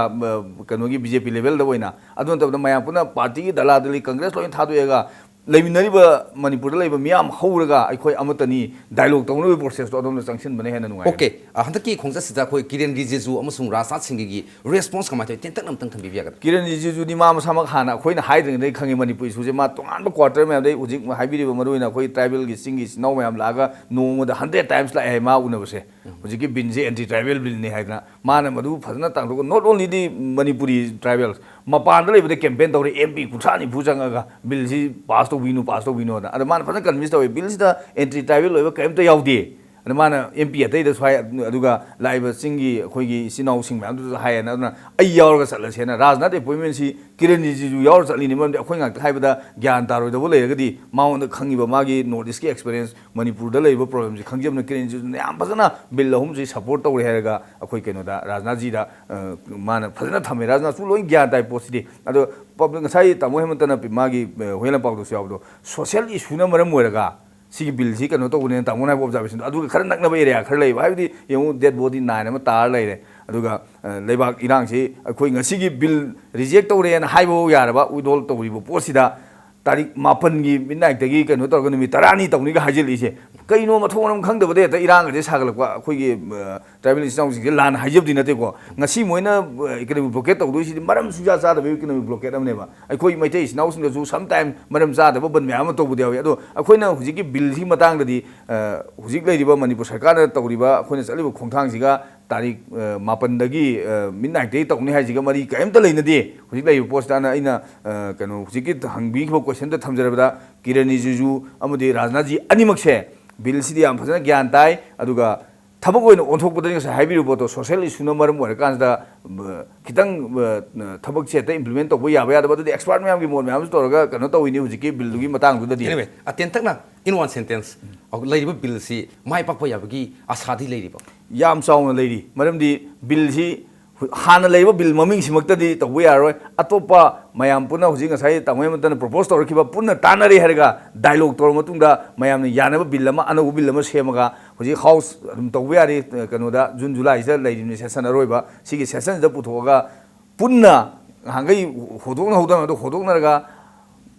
ꯑ, ꯀꯩꯅꯣꯒꯤ B J P level ꯗ ꯑꯣꯏꯅ꯫ ꯑꯗꯨ ꯅꯠꯇꯕꯗ ꯃꯌꯥꯝ ꯄꯨꯟꯅ ꯄꯥꯔꯇꯤꯒꯤ ꯗꯂꯥꯗꯂꯤ, Congress ꯂꯣꯏꯅ ꯊꯥꯗꯣꯛꯑꯒ ꯂꯩꯃꯤꯟꯅꯔꯤꯕ ꯃꯅꯤꯄꯨꯔꯗ ꯂꯩꯕ ꯃꯤꯌꯥꯝ ꯍꯧꯔꯒ ꯑꯩꯈꯣꯏ ꯑꯃꯠꯇꯅꯤ dialogue ꯇꯧꯅꯕꯒꯤ process ꯇꯣ ꯑꯗꯣꯝꯗ ꯆꯪꯁꯤꯟꯕꯅ ꯍꯦꯟꯅ ꯅꯨꯡꯉꯥꯏ꯫ Okay, ꯑ, ꯍꯟꯗꯛꯀꯤ ꯈꯣꯡꯆꯠꯁꯤꯗ ꯑꯩꯈꯣꯏ ꯀꯤꯔꯦꯟ ꯔꯤꯖꯤꯖꯨ ꯑꯃꯁꯨꯡ ꯔꯥꯖꯅꯥꯊ ꯁꯤꯡꯒꯒꯤ response ꯀꯃꯥꯏꯅ ꯇꯧꯏ? ꯇꯦꯟꯇꯛꯅ ꯑꯝꯇꯪ ꯊꯝꯕꯤꯕ ꯌꯥꯒꯗ꯭ꯔꯥ? ꯀꯤꯔꯦꯟ ꯔꯤꯖꯤꯖꯨꯗꯤ ꯃꯥ ꯃꯁꯥꯃꯛ ꯍꯥꯟꯅ ꯑꯩꯈꯣꯏꯅ ꯍꯥꯏꯗ꯭ꯔꯤꯉꯩꯗꯒꯤ ꯈꯪꯉꯤ ꯃꯅꯤꯄꯨꯔ issue ꯁꯦ꯫ ꯃꯥ ꯇꯣꯉꯥꯟꯕ quarter ꯃꯌꯥꯝꯗꯩ ꯍꯧꯖꯤꯛ ꯍꯥꯏꯕꯤꯔꯤꯕ ꯃꯔꯨꯑꯣꯏꯅ ꯑꯩꯈꯣꯏ tribal ꯒꯤ ꯆꯤꯡꯒꯤ ꯏꯆꯤꯟ ꯏꯅꯥꯎ ꯃꯌꯥꯝ ꯂꯥꯛꯑꯒ ꯅꯣꯡꯃꯗ hundred times ꯂꯥꯛꯑꯦ ꯍꯥꯏ ꯃꯥ ꯎꯅꯕꯁꯦ꯫ ꯍꯧꯖꯤꯛꯀꯤ bill ꯁꯦ anti tribal bill ꯅꯤ ꯍꯥꯏꯗꯅ ꯃꯥꯅ ꯃꯗꯨ ꯐꯖꯅ ꯇꯥꯡꯊꯣꯛꯑꯒ, not only the Manipuri tribals, ꯃꯄꯥꯟꯗ ꯂꯩꯕꯗ campaign ꯇꯧꯔꯦ, M P ꯀꯨꯟꯊ꯭ꯔꯥ ꯅꯤꯐꯨ ꯆꯪꯉꯒ bill ꯁꯤ pass ꯇꯧꯕꯤꯅꯨ, pass ꯇꯧꯕꯤꯅꯣꯅ꯫ ꯑꯗ ꯃꯥꯅ ꯐꯖꯅ convince ꯇꯧꯋꯦ, bill ꯁꯤꯗ anti tribal ꯑꯣꯏꯕ ꯀꯔꯤꯝꯇ ꯌꯥꯎꯗꯦ꯫ ꯑꯗ ꯃꯥꯅ M P ꯑꯇꯩꯗꯁꯨ ꯍꯥꯏ, ꯑꯗꯨꯒ ꯂꯥꯛꯏꯕ ꯆꯤꯡꯒꯤ ꯑꯩꯈꯣꯏꯒꯤ ꯏꯆꯤꯟ ꯏꯅꯥꯎꯁꯤꯡ ꯃꯌꯥꯝꯗꯨꯗꯁꯨ ꯍꯥꯏꯌꯦꯅ꯫ ꯑꯗꯨꯅ ꯑꯩ ꯌꯥꯎꯔꯒ ꯆꯠꯂꯁꯦꯅ ꯔꯥꯖꯅꯥꯊ appointment ꯁꯤ ꯀꯤꯔꯦꯟ ꯔꯤꯖꯤꯖꯨ ꯌꯥꯎꯔ ꯆꯠꯂꯤꯅꯤ꯫ ꯃꯔꯝꯗꯤ ꯑꯩꯈꯣꯏ ꯉꯥꯛꯇ ꯍꯥꯏꯕꯗ ꯒ꯭ꯌꯥꯟ ꯇꯥꯔꯣꯏꯗꯕ ꯂꯩꯔꯒꯗꯤ ꯃꯉꯣꯟꯗ ꯈꯪꯉꯤꯕ ꯃꯥꯒꯤ North East ꯀꯤ experience, ꯃꯅꯤꯄꯨꯔꯗ ꯂꯩꯔꯤꯕ problem ꯁꯤ ꯈꯪꯖꯕꯅ ꯀꯤꯔꯦꯟ ꯔꯤꯖꯤꯖꯨꯅ ꯌꯥꯝ ꯐꯖꯅ bill ꯑꯍꯨꯝꯁꯤ support ꯇꯧꯔꯦ ꯍꯥꯏꯔꯒ ꯑꯩꯈꯣꯏ ꯀꯩꯅꯣꯗ ꯔꯥꯖꯅꯥꯊ ꯖꯤꯗ, ꯑ, ꯃꯥꯅ ꯐꯖꯅ ꯊꯝꯃꯦ꯫ ꯔꯥꯖꯅꯥꯊꯁꯨ ꯂꯣꯏ ꯒ꯭ꯌꯥꯟ ꯇꯥꯏ ꯄꯣꯠꯁꯤꯗꯤ꯫ ꯑꯗꯣ public, ꯉꯁꯥꯏ ꯇꯥꯃꯣ ꯍꯦꯃꯟꯇꯅ ꯄꯤ-, ꯃꯥꯒꯤ, ꯑ, ꯍꯨꯏꯌꯦꯟ ꯂꯥꯟꯄꯥꯎꯗꯁꯨ ꯌꯥꯎꯕꯗꯣ, social issue ꯅ ꯃꯔꯝ ꯑꯣꯏꯔꯒ ꯁꯤꯒꯤ bill ꯁꯤ ꯀꯩꯅꯣ ꯇꯧꯕꯅꯦꯅ ꯇꯥꯃꯣꯅ ꯍꯥꯏꯕ observation ꯗꯣ, ꯑꯗꯨꯒ ꯈꯔ ꯅꯛꯅꯕ area ꯈꯔ ꯂꯩꯕ, ꯍꯥꯏꯕꯗꯤ ꯌꯦꯡꯉꯨ, dead body nine ꯑꯃ ꯇꯥꯔ ꯂꯩꯔꯦ꯫ ꯑꯗꯨꯒ, ꯑ, ꯂꯩꯕꯥꯛ ꯏꯔꯥꯡꯁꯤ ꯑꯩꯈꯣꯏ ꯉꯁꯤꯒꯤ bill reject ꯇꯧꯔꯦꯅ ꯍꯥꯏꯕꯐꯥꯎ ꯌꯥꯔꯕ, withdraw ꯇꯧꯔꯤꯕ ꯄꯣꯠꯁꯤꯗ ꯇꯥꯔꯤꯛ ꯃꯥꯄꯟꯒꯤ midnight ꯇꯒꯤ ꯀꯩꯅꯣ ꯇꯧꯔꯒ ꯅꯨꯃꯤꯠ ꯇꯔꯥꯅꯤ ꯇꯧꯅꯤꯒ ꯍꯥꯏꯖꯤꯜꯂꯛꯏꯁꯦ꯫ ꯀꯩꯅꯣ ꯃꯊꯣꯡ ꯃꯔꯝ ꯈꯪꯗꯕꯗ ꯍꯦꯛꯇ ꯏꯔꯥꯡꯒꯁꯦ ꯁꯥꯒꯠꯂꯛꯄ꯫ ꯑꯩꯈꯣꯏꯒꯤ, ꯑ, tribal ꯏꯆꯤꯟ ꯏꯅꯥꯎꯁꯤꯡꯁꯦ ꯂꯥꯟꯅ ꯍꯥꯏꯖꯕꯗꯤ ꯅꯠꯇꯦꯀꯣ꯫ ꯉꯁꯤ ꯃꯣꯏꯅ, ꯑ, economic blockade ꯇꯧꯗꯣꯏꯁꯤꯗꯤ ꯃꯔꯝ ꯁꯨꯡꯆꯥ ꯆꯥꯗꯕ economic blockade ꯑꯃꯅꯦꯕ꯫ ꯑꯩꯈꯣꯏ ꯃꯩꯇꯩ ꯏꯆꯤꯟ ꯏꯅꯥꯎꯁꯤꯡꯗꯁꯨ sometime ꯃꯔꯝ ꯆꯥꯗꯕ ꯕꯟ ꯃꯌꯥꯝ ꯑꯃ ꯇꯧꯕꯗꯤ ꯌꯥꯎꯏ꯫ ꯑꯗꯣ ꯑꯩꯈꯣꯏꯅ ꯍꯧꯖꯤꯛꯀꯤ bill ꯁꯤꯒꯤ ꯃꯇꯥꯡꯗꯗꯤ, ꯑ, ꯍꯧꯖꯤꯛ ꯂꯩꯔꯤꯕ ꯃꯅꯤꯄꯨꯔ ꯁꯔꯀꯥꯔꯅ ꯇꯧꯔꯤꯕ, ꯑꯩꯈꯣꯏꯅ ꯆꯠꯂꯤꯕ ꯈꯣꯡꯊꯥꯡꯁꯤꯒ ꯇꯥꯔꯤꯛ, ꯑ, ꯃꯥꯄꯟꯗꯒꯤ, ꯑ, midnight ꯇꯒꯤ ꯇꯧꯅꯤ ꯍꯥꯏꯁꯤꯒ ꯃꯔꯤ ꯀꯔꯤꯝꯇ ꯂꯩꯅꯗꯦ꯫ ꯍꯧꯖꯤꯛ ꯂꯩꯔꯤꯕ ꯄꯣꯠꯁꯤꯗ ꯑꯩꯅ, ꯑ, ꯀꯩꯅꯣ, ꯍꯧꯖꯤꯛꯀꯤ ꯍꯪꯕꯤꯈꯤꯕ question ꯗ ꯊꯝꯖꯔꯕꯗ, ꯀꯤꯔꯦꯟ ꯔꯤꯖꯤꯖꯨ ꯑꯃꯗꯤ ꯔꯥꯖꯅꯥꯊ ꯖꯤ ꯑꯅꯤꯃꯛꯁꯦ bill ꯁꯤꯗꯤ ꯌꯥꯝ ꯐꯖꯅ ꯒ꯭ꯌꯥꯟ ꯇꯥꯏ, ꯑꯗꯨꯒ ꯊꯕꯛ ꯑꯣꯏꯅ ꯑꯣꯟꯊꯣꯛꯄꯗꯗꯤ ꯉꯁꯥꯏ ꯍꯥꯏꯕꯤꯔꯤꯕ ꯄꯣꯠꯇꯣ social issue ꯅ ꯃꯔꯝ ꯑꯣꯏꯔꯀꯥꯟꯁꯤꯗ, ꯕ-, ꯈꯤꯇꯪ, ꯕ-, ꯊꯕꯛꯁꯦ ꯍꯦꯛꯇ implement ꯇꯧꯕ ꯌꯥꯕ ꯌꯥꯗꯕ, ꯑꯗꯨꯗꯤ expert ꯃꯌꯥꯝꯒꯤ ꯃꯣꯠ ꯃꯌꯥꯝꯁꯨ ꯇꯧꯔꯒ ꯀꯩꯅꯣ ꯇꯧꯋꯤꯅꯤ ꯍꯧꯖꯤꯛꯀꯤ bill ꯗꯨꯒꯤ ꯃꯇꯥꯡꯗꯨꯗꯗꯤ꯫ Anyway, ꯑꯇꯦꯟꯇꯛꯅ in one sentence, ꯂꯩꯔꯤꯕ bill ꯁꯤ ꯃꯥꯏ ꯄꯥꯛꯄ ꯌꯥꯕꯒꯤ ꯑꯁꯥꯗꯤ ꯂꯩꯔꯤꯕ? ꯌꯥꯝ ꯆꯥꯎꯅ ꯂꯩꯔꯤ꯫ ꯃꯔꯝꯗꯤ bill ꯁꯤ ꯍꯥꯟꯅ ꯂꯩꯔꯤꯕ bill ꯃꯃꯤꯡꯁꯤꯃꯛꯇꯗꯤ ꯇꯧꯕ ꯌꯥꯔꯣꯏ꯫ ꯑꯇꯣꯞꯄ ꯃꯌꯥꯝ ꯄꯨꯟꯅ ꯍꯧꯖꯤꯛ ꯉꯁꯥꯏ ꯇꯥꯃꯣ ꯍꯦꯃꯟꯇꯅ propose ꯇꯧꯔꯛꯈꯤꯕ ꯄꯨꯟꯅ ꯇꯥꯟꯅꯔꯦ ꯍꯥꯏꯔꯒ dialogue ꯇꯧꯔꯕ ꯃꯇꯨꯡꯗ ꯃꯌꯥꯝꯅ ꯌꯥꯅꯕ bill ꯑꯃ, ꯑꯅꯧꯕ bill ꯑꯃ ꯁꯦꯝꯃꯒ ꯍꯧꯖꯤꯛ House ꯑꯗꯨꯝ ꯇꯧꯕ ꯌꯥꯔꯤ, ꯀꯩꯅꯣꯗ June July ꯁꯤꯗ ꯂꯩꯔꯤꯕꯅꯤ session ꯑꯔꯣꯏꯕ꯫ ꯁꯤꯒꯤ session ꯁꯤꯗ ꯄꯨꯊꯣꯛꯑꯒ ꯄꯨꯟꯅ ꯅꯍꯥꯟꯈꯩ ꯍꯣꯗꯣꯛꯅꯍꯧꯗꯕ ꯑꯗꯨ ꯍꯣꯗꯣꯛꯅꯔꯒ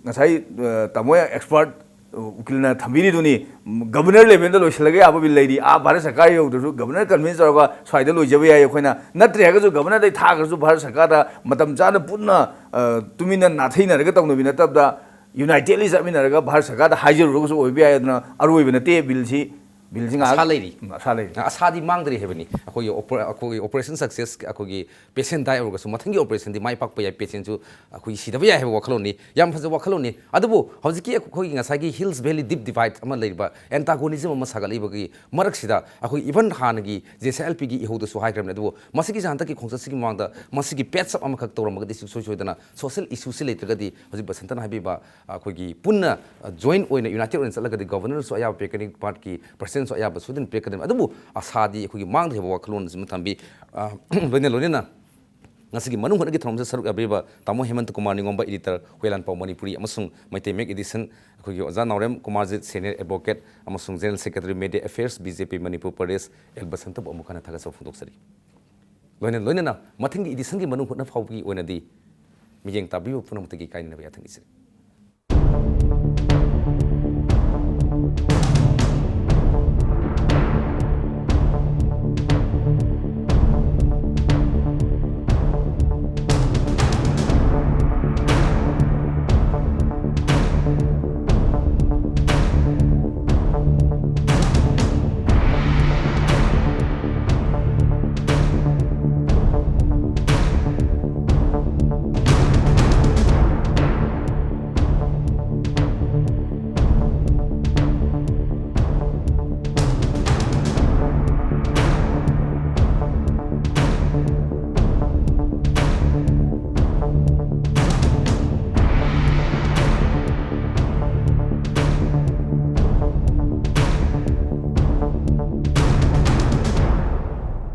ꯉꯁꯥꯏ, ꯑ, ꯇꯥꯃꯣ expert, ꯑ, ꯎꯀꯤꯜꯅ ꯊꯝꯕꯤꯔꯤꯗꯨꯅꯤ, governor level ꯗ ꯂꯣꯏꯁꯤꯜꯂꯒ ꯌꯥꯕ bill ꯂꯩꯔꯤ꯫ ꯑꯥ, ꯚꯥꯔꯠ ꯁꯔꯀꯥꯔ ꯌꯧꯗ꯭ꯔꯁꯨ governor convince ꯇꯧꯔꯒ ꯁ꯭ꯋꯥꯏꯗ ꯂꯣꯏꯖꯕ ꯌꯥꯏ ꯑꯩꯈꯣꯏꯅ꯫ ꯅꯠꯇ꯭ꯔꯦ ꯍꯥꯏꯔꯒꯁꯨ governor ꯗꯩ ꯊꯥꯈ꯭ꯔꯁꯨ ꯚꯥꯔꯠ ꯁꯔꯀꯥꯔꯗ ꯃꯇꯝ ꯆꯥꯅ ꯄꯨꯟꯅ, ꯑ, ꯇꯨꯃꯤꯟꯅ ꯅꯥꯊꯩꯅꯔꯒ ꯇꯧꯅꯕꯤ ꯅꯠꯇꯕꯗ unitedly ꯆꯠꯃꯤꯟꯅꯔꯒ ꯚꯥꯔꯠ ꯁꯔꯀꯥꯔꯗ ꯍꯥꯏꯖꯔꯨꯔꯒꯁꯨ ꯑꯣꯏꯕ ꯌꯥꯏ꯫ ꯑꯗꯨꯅ ꯑꯔꯣꯏꯕ ꯅꯠꯇꯦ bill ꯁꯤ꯫ Bill ꯁꯤ ꯉꯥꯏꯍꯥꯛ ꯑꯁꯥ ꯂꯩꯔꯤ꯫ ꯎꯝ, ꯑꯁꯥ ꯂꯩꯔꯤ꯫ ꯑꯁꯥꯗꯤ ꯃꯥꯡꯗ꯭ꯔꯤ ꯍꯥꯏꯕꯅꯤ꯫ ꯑꯩꯈꯣꯏꯒꯤ ꯑꯣꯄ-, ꯑꯩꯈꯣꯏꯒꯤ operation success, ꯑꯩꯈꯣꯏꯒꯤ patient die ꯑꯣꯏꯔꯒꯁꯨ ꯃꯊꯪꯒꯤ operation ꯗꯤ ꯃꯥꯏ ꯄꯥꯛꯄ ꯌꯥꯏ, patient ꯁꯨ ꯑꯩꯈꯣꯏ ꯁꯤꯗꯕ ꯌꯥꯏ ꯍꯥꯏꯕ ꯋꯥꯈꯜꯂꯣꯟꯅꯤ꯫ ꯌꯥꯝ ꯐꯖꯕ ꯋꯥꯈꯜꯂꯣꯟꯅꯤ꯫ ꯑꯗꯨꯕꯨ ꯍꯧꯖꯤꯛꯀꯤ ꯑꯩꯈꯣꯏꯒꯤ ꯉꯁꯥꯏꯒꯤ Hills Valley deep divide ꯑꯃ ꯂꯩꯔꯤꯕ antagonism ꯑꯃ ꯁꯥꯒꯠꯂꯛꯏꯕꯒꯤ ꯃꯔꯛꯁꯤꯗ ꯑꯩꯈꯣꯏ even ꯍꯥꯟꯅꯒꯤ J C I L P ꯒꯤ ꯏꯍꯧꯗꯁꯨ ꯍꯥꯏꯈ꯭ꯔꯕꯅꯤ꯫ ꯑꯗꯨꯕꯨ ꯃꯁꯤꯒꯤ ꯍꯟꯗꯛꯀꯤ ꯈꯣꯡꯆꯠꯁꯤꯒꯤ ꯃꯃꯥꯡꯗ ꯃꯁꯤꯒꯤ patch up ꯑꯃꯈꯛ ꯇꯧꯔꯝꯃꯒꯗꯤ ꯁꯨꯡꯁꯣꯏ ꯁꯣꯏꯗꯅ social issue ꯁꯤ ꯂꯩꯇ꯭ꯔꯒꯗꯤ ꯍꯧꯖꯤꯛ ꯕꯁꯟꯇꯅ ꯍꯥꯏꯕꯤꯕ ꯑꯩꯈꯣꯏꯒꯤ ꯄꯨꯟꯅ, ꯑ, joint ꯑꯣꯏꯅ united ꯑꯣꯏꯅ ꯆꯠꯂꯒꯗꯤ governor ꯁꯨ ꯑꯌꯥꯕ ꯄꯤꯔꯛꯀꯅꯤ, ꯄꯥꯔꯠꯀꯤ president ꯁꯨ ꯑꯌꯥꯕ ꯁꯣꯏꯗꯅ ꯄꯤꯔꯛꯀꯅꯤ꯫ ꯑꯗꯨꯕꯨ ꯑꯁꯥꯗꯤ ꯑꯩꯈꯣꯏꯒꯤ ꯃꯥꯡꯗ꯭ꯔꯤꯕ ꯋꯥꯈꯜꯂꯣꯟ ꯑꯁꯤꯃ ꯊꯝꯕꯤ꯫ ꯑ, ꯂꯣꯏꯅ ꯂꯣꯏꯅꯅ ꯉꯁꯤꯒꯤ ꯃꯅꯨꯡ ꯍꯨꯠꯅꯒꯤ ꯊꯧꯔꯝꯁꯤꯗ ꯁꯔꯨꯛ ꯌꯥꯕꯤꯔꯤꯕ ꯇꯥꯃꯣ ꯍꯦꯃꯟꯇ ꯀꯨꯃꯥꯔ ꯅꯤꯉꯣꯝꯕ, editor, ꯍꯨꯏꯂꯥꯟꯄꯥꯎ ꯃꯅꯤꯄꯨꯔꯤ ꯑꯃꯁꯨꯡ ꯃꯩꯇꯩ ꯃꯌꯦꯛ edition, ꯑꯩꯈꯣꯏꯒꯤ ꯑꯣꯖꯥ ꯅꯥꯎꯔꯦꯝ ꯀꯨꯃꯥꯔꯖꯤꯠ, senior advocate ꯑꯃꯁꯨꯡ general secretary, media affairs, B J P Manipur Pradesh, L ꯕꯁꯟꯇꯕꯨ ꯑꯃꯨꯛ ꯍꯟꯅ ꯊꯥꯒꯠꯆꯕ ꯐꯣꯡꯗꯣꯛꯆꯔꯤ꯫ ꯂꯣꯏꯅ ꯂꯣꯏꯅꯅ ꯃꯊꯪꯒꯤ edition ꯒꯤ ꯃꯅꯨꯡ ꯍꯨꯠꯅ ꯐꯥꯎꯕꯒꯤ ꯑꯣꯏꯅꯗꯤ ꯃꯤꯠꯌꯦꯡ ꯇꯥꯕꯤꯕ ꯄꯨꯝꯅꯃꯛꯇꯒꯤ ꯀꯥꯏꯅꯅꯕ ꯌꯥꯊꯪ ꯅꯤꯖꯔꯤ꯫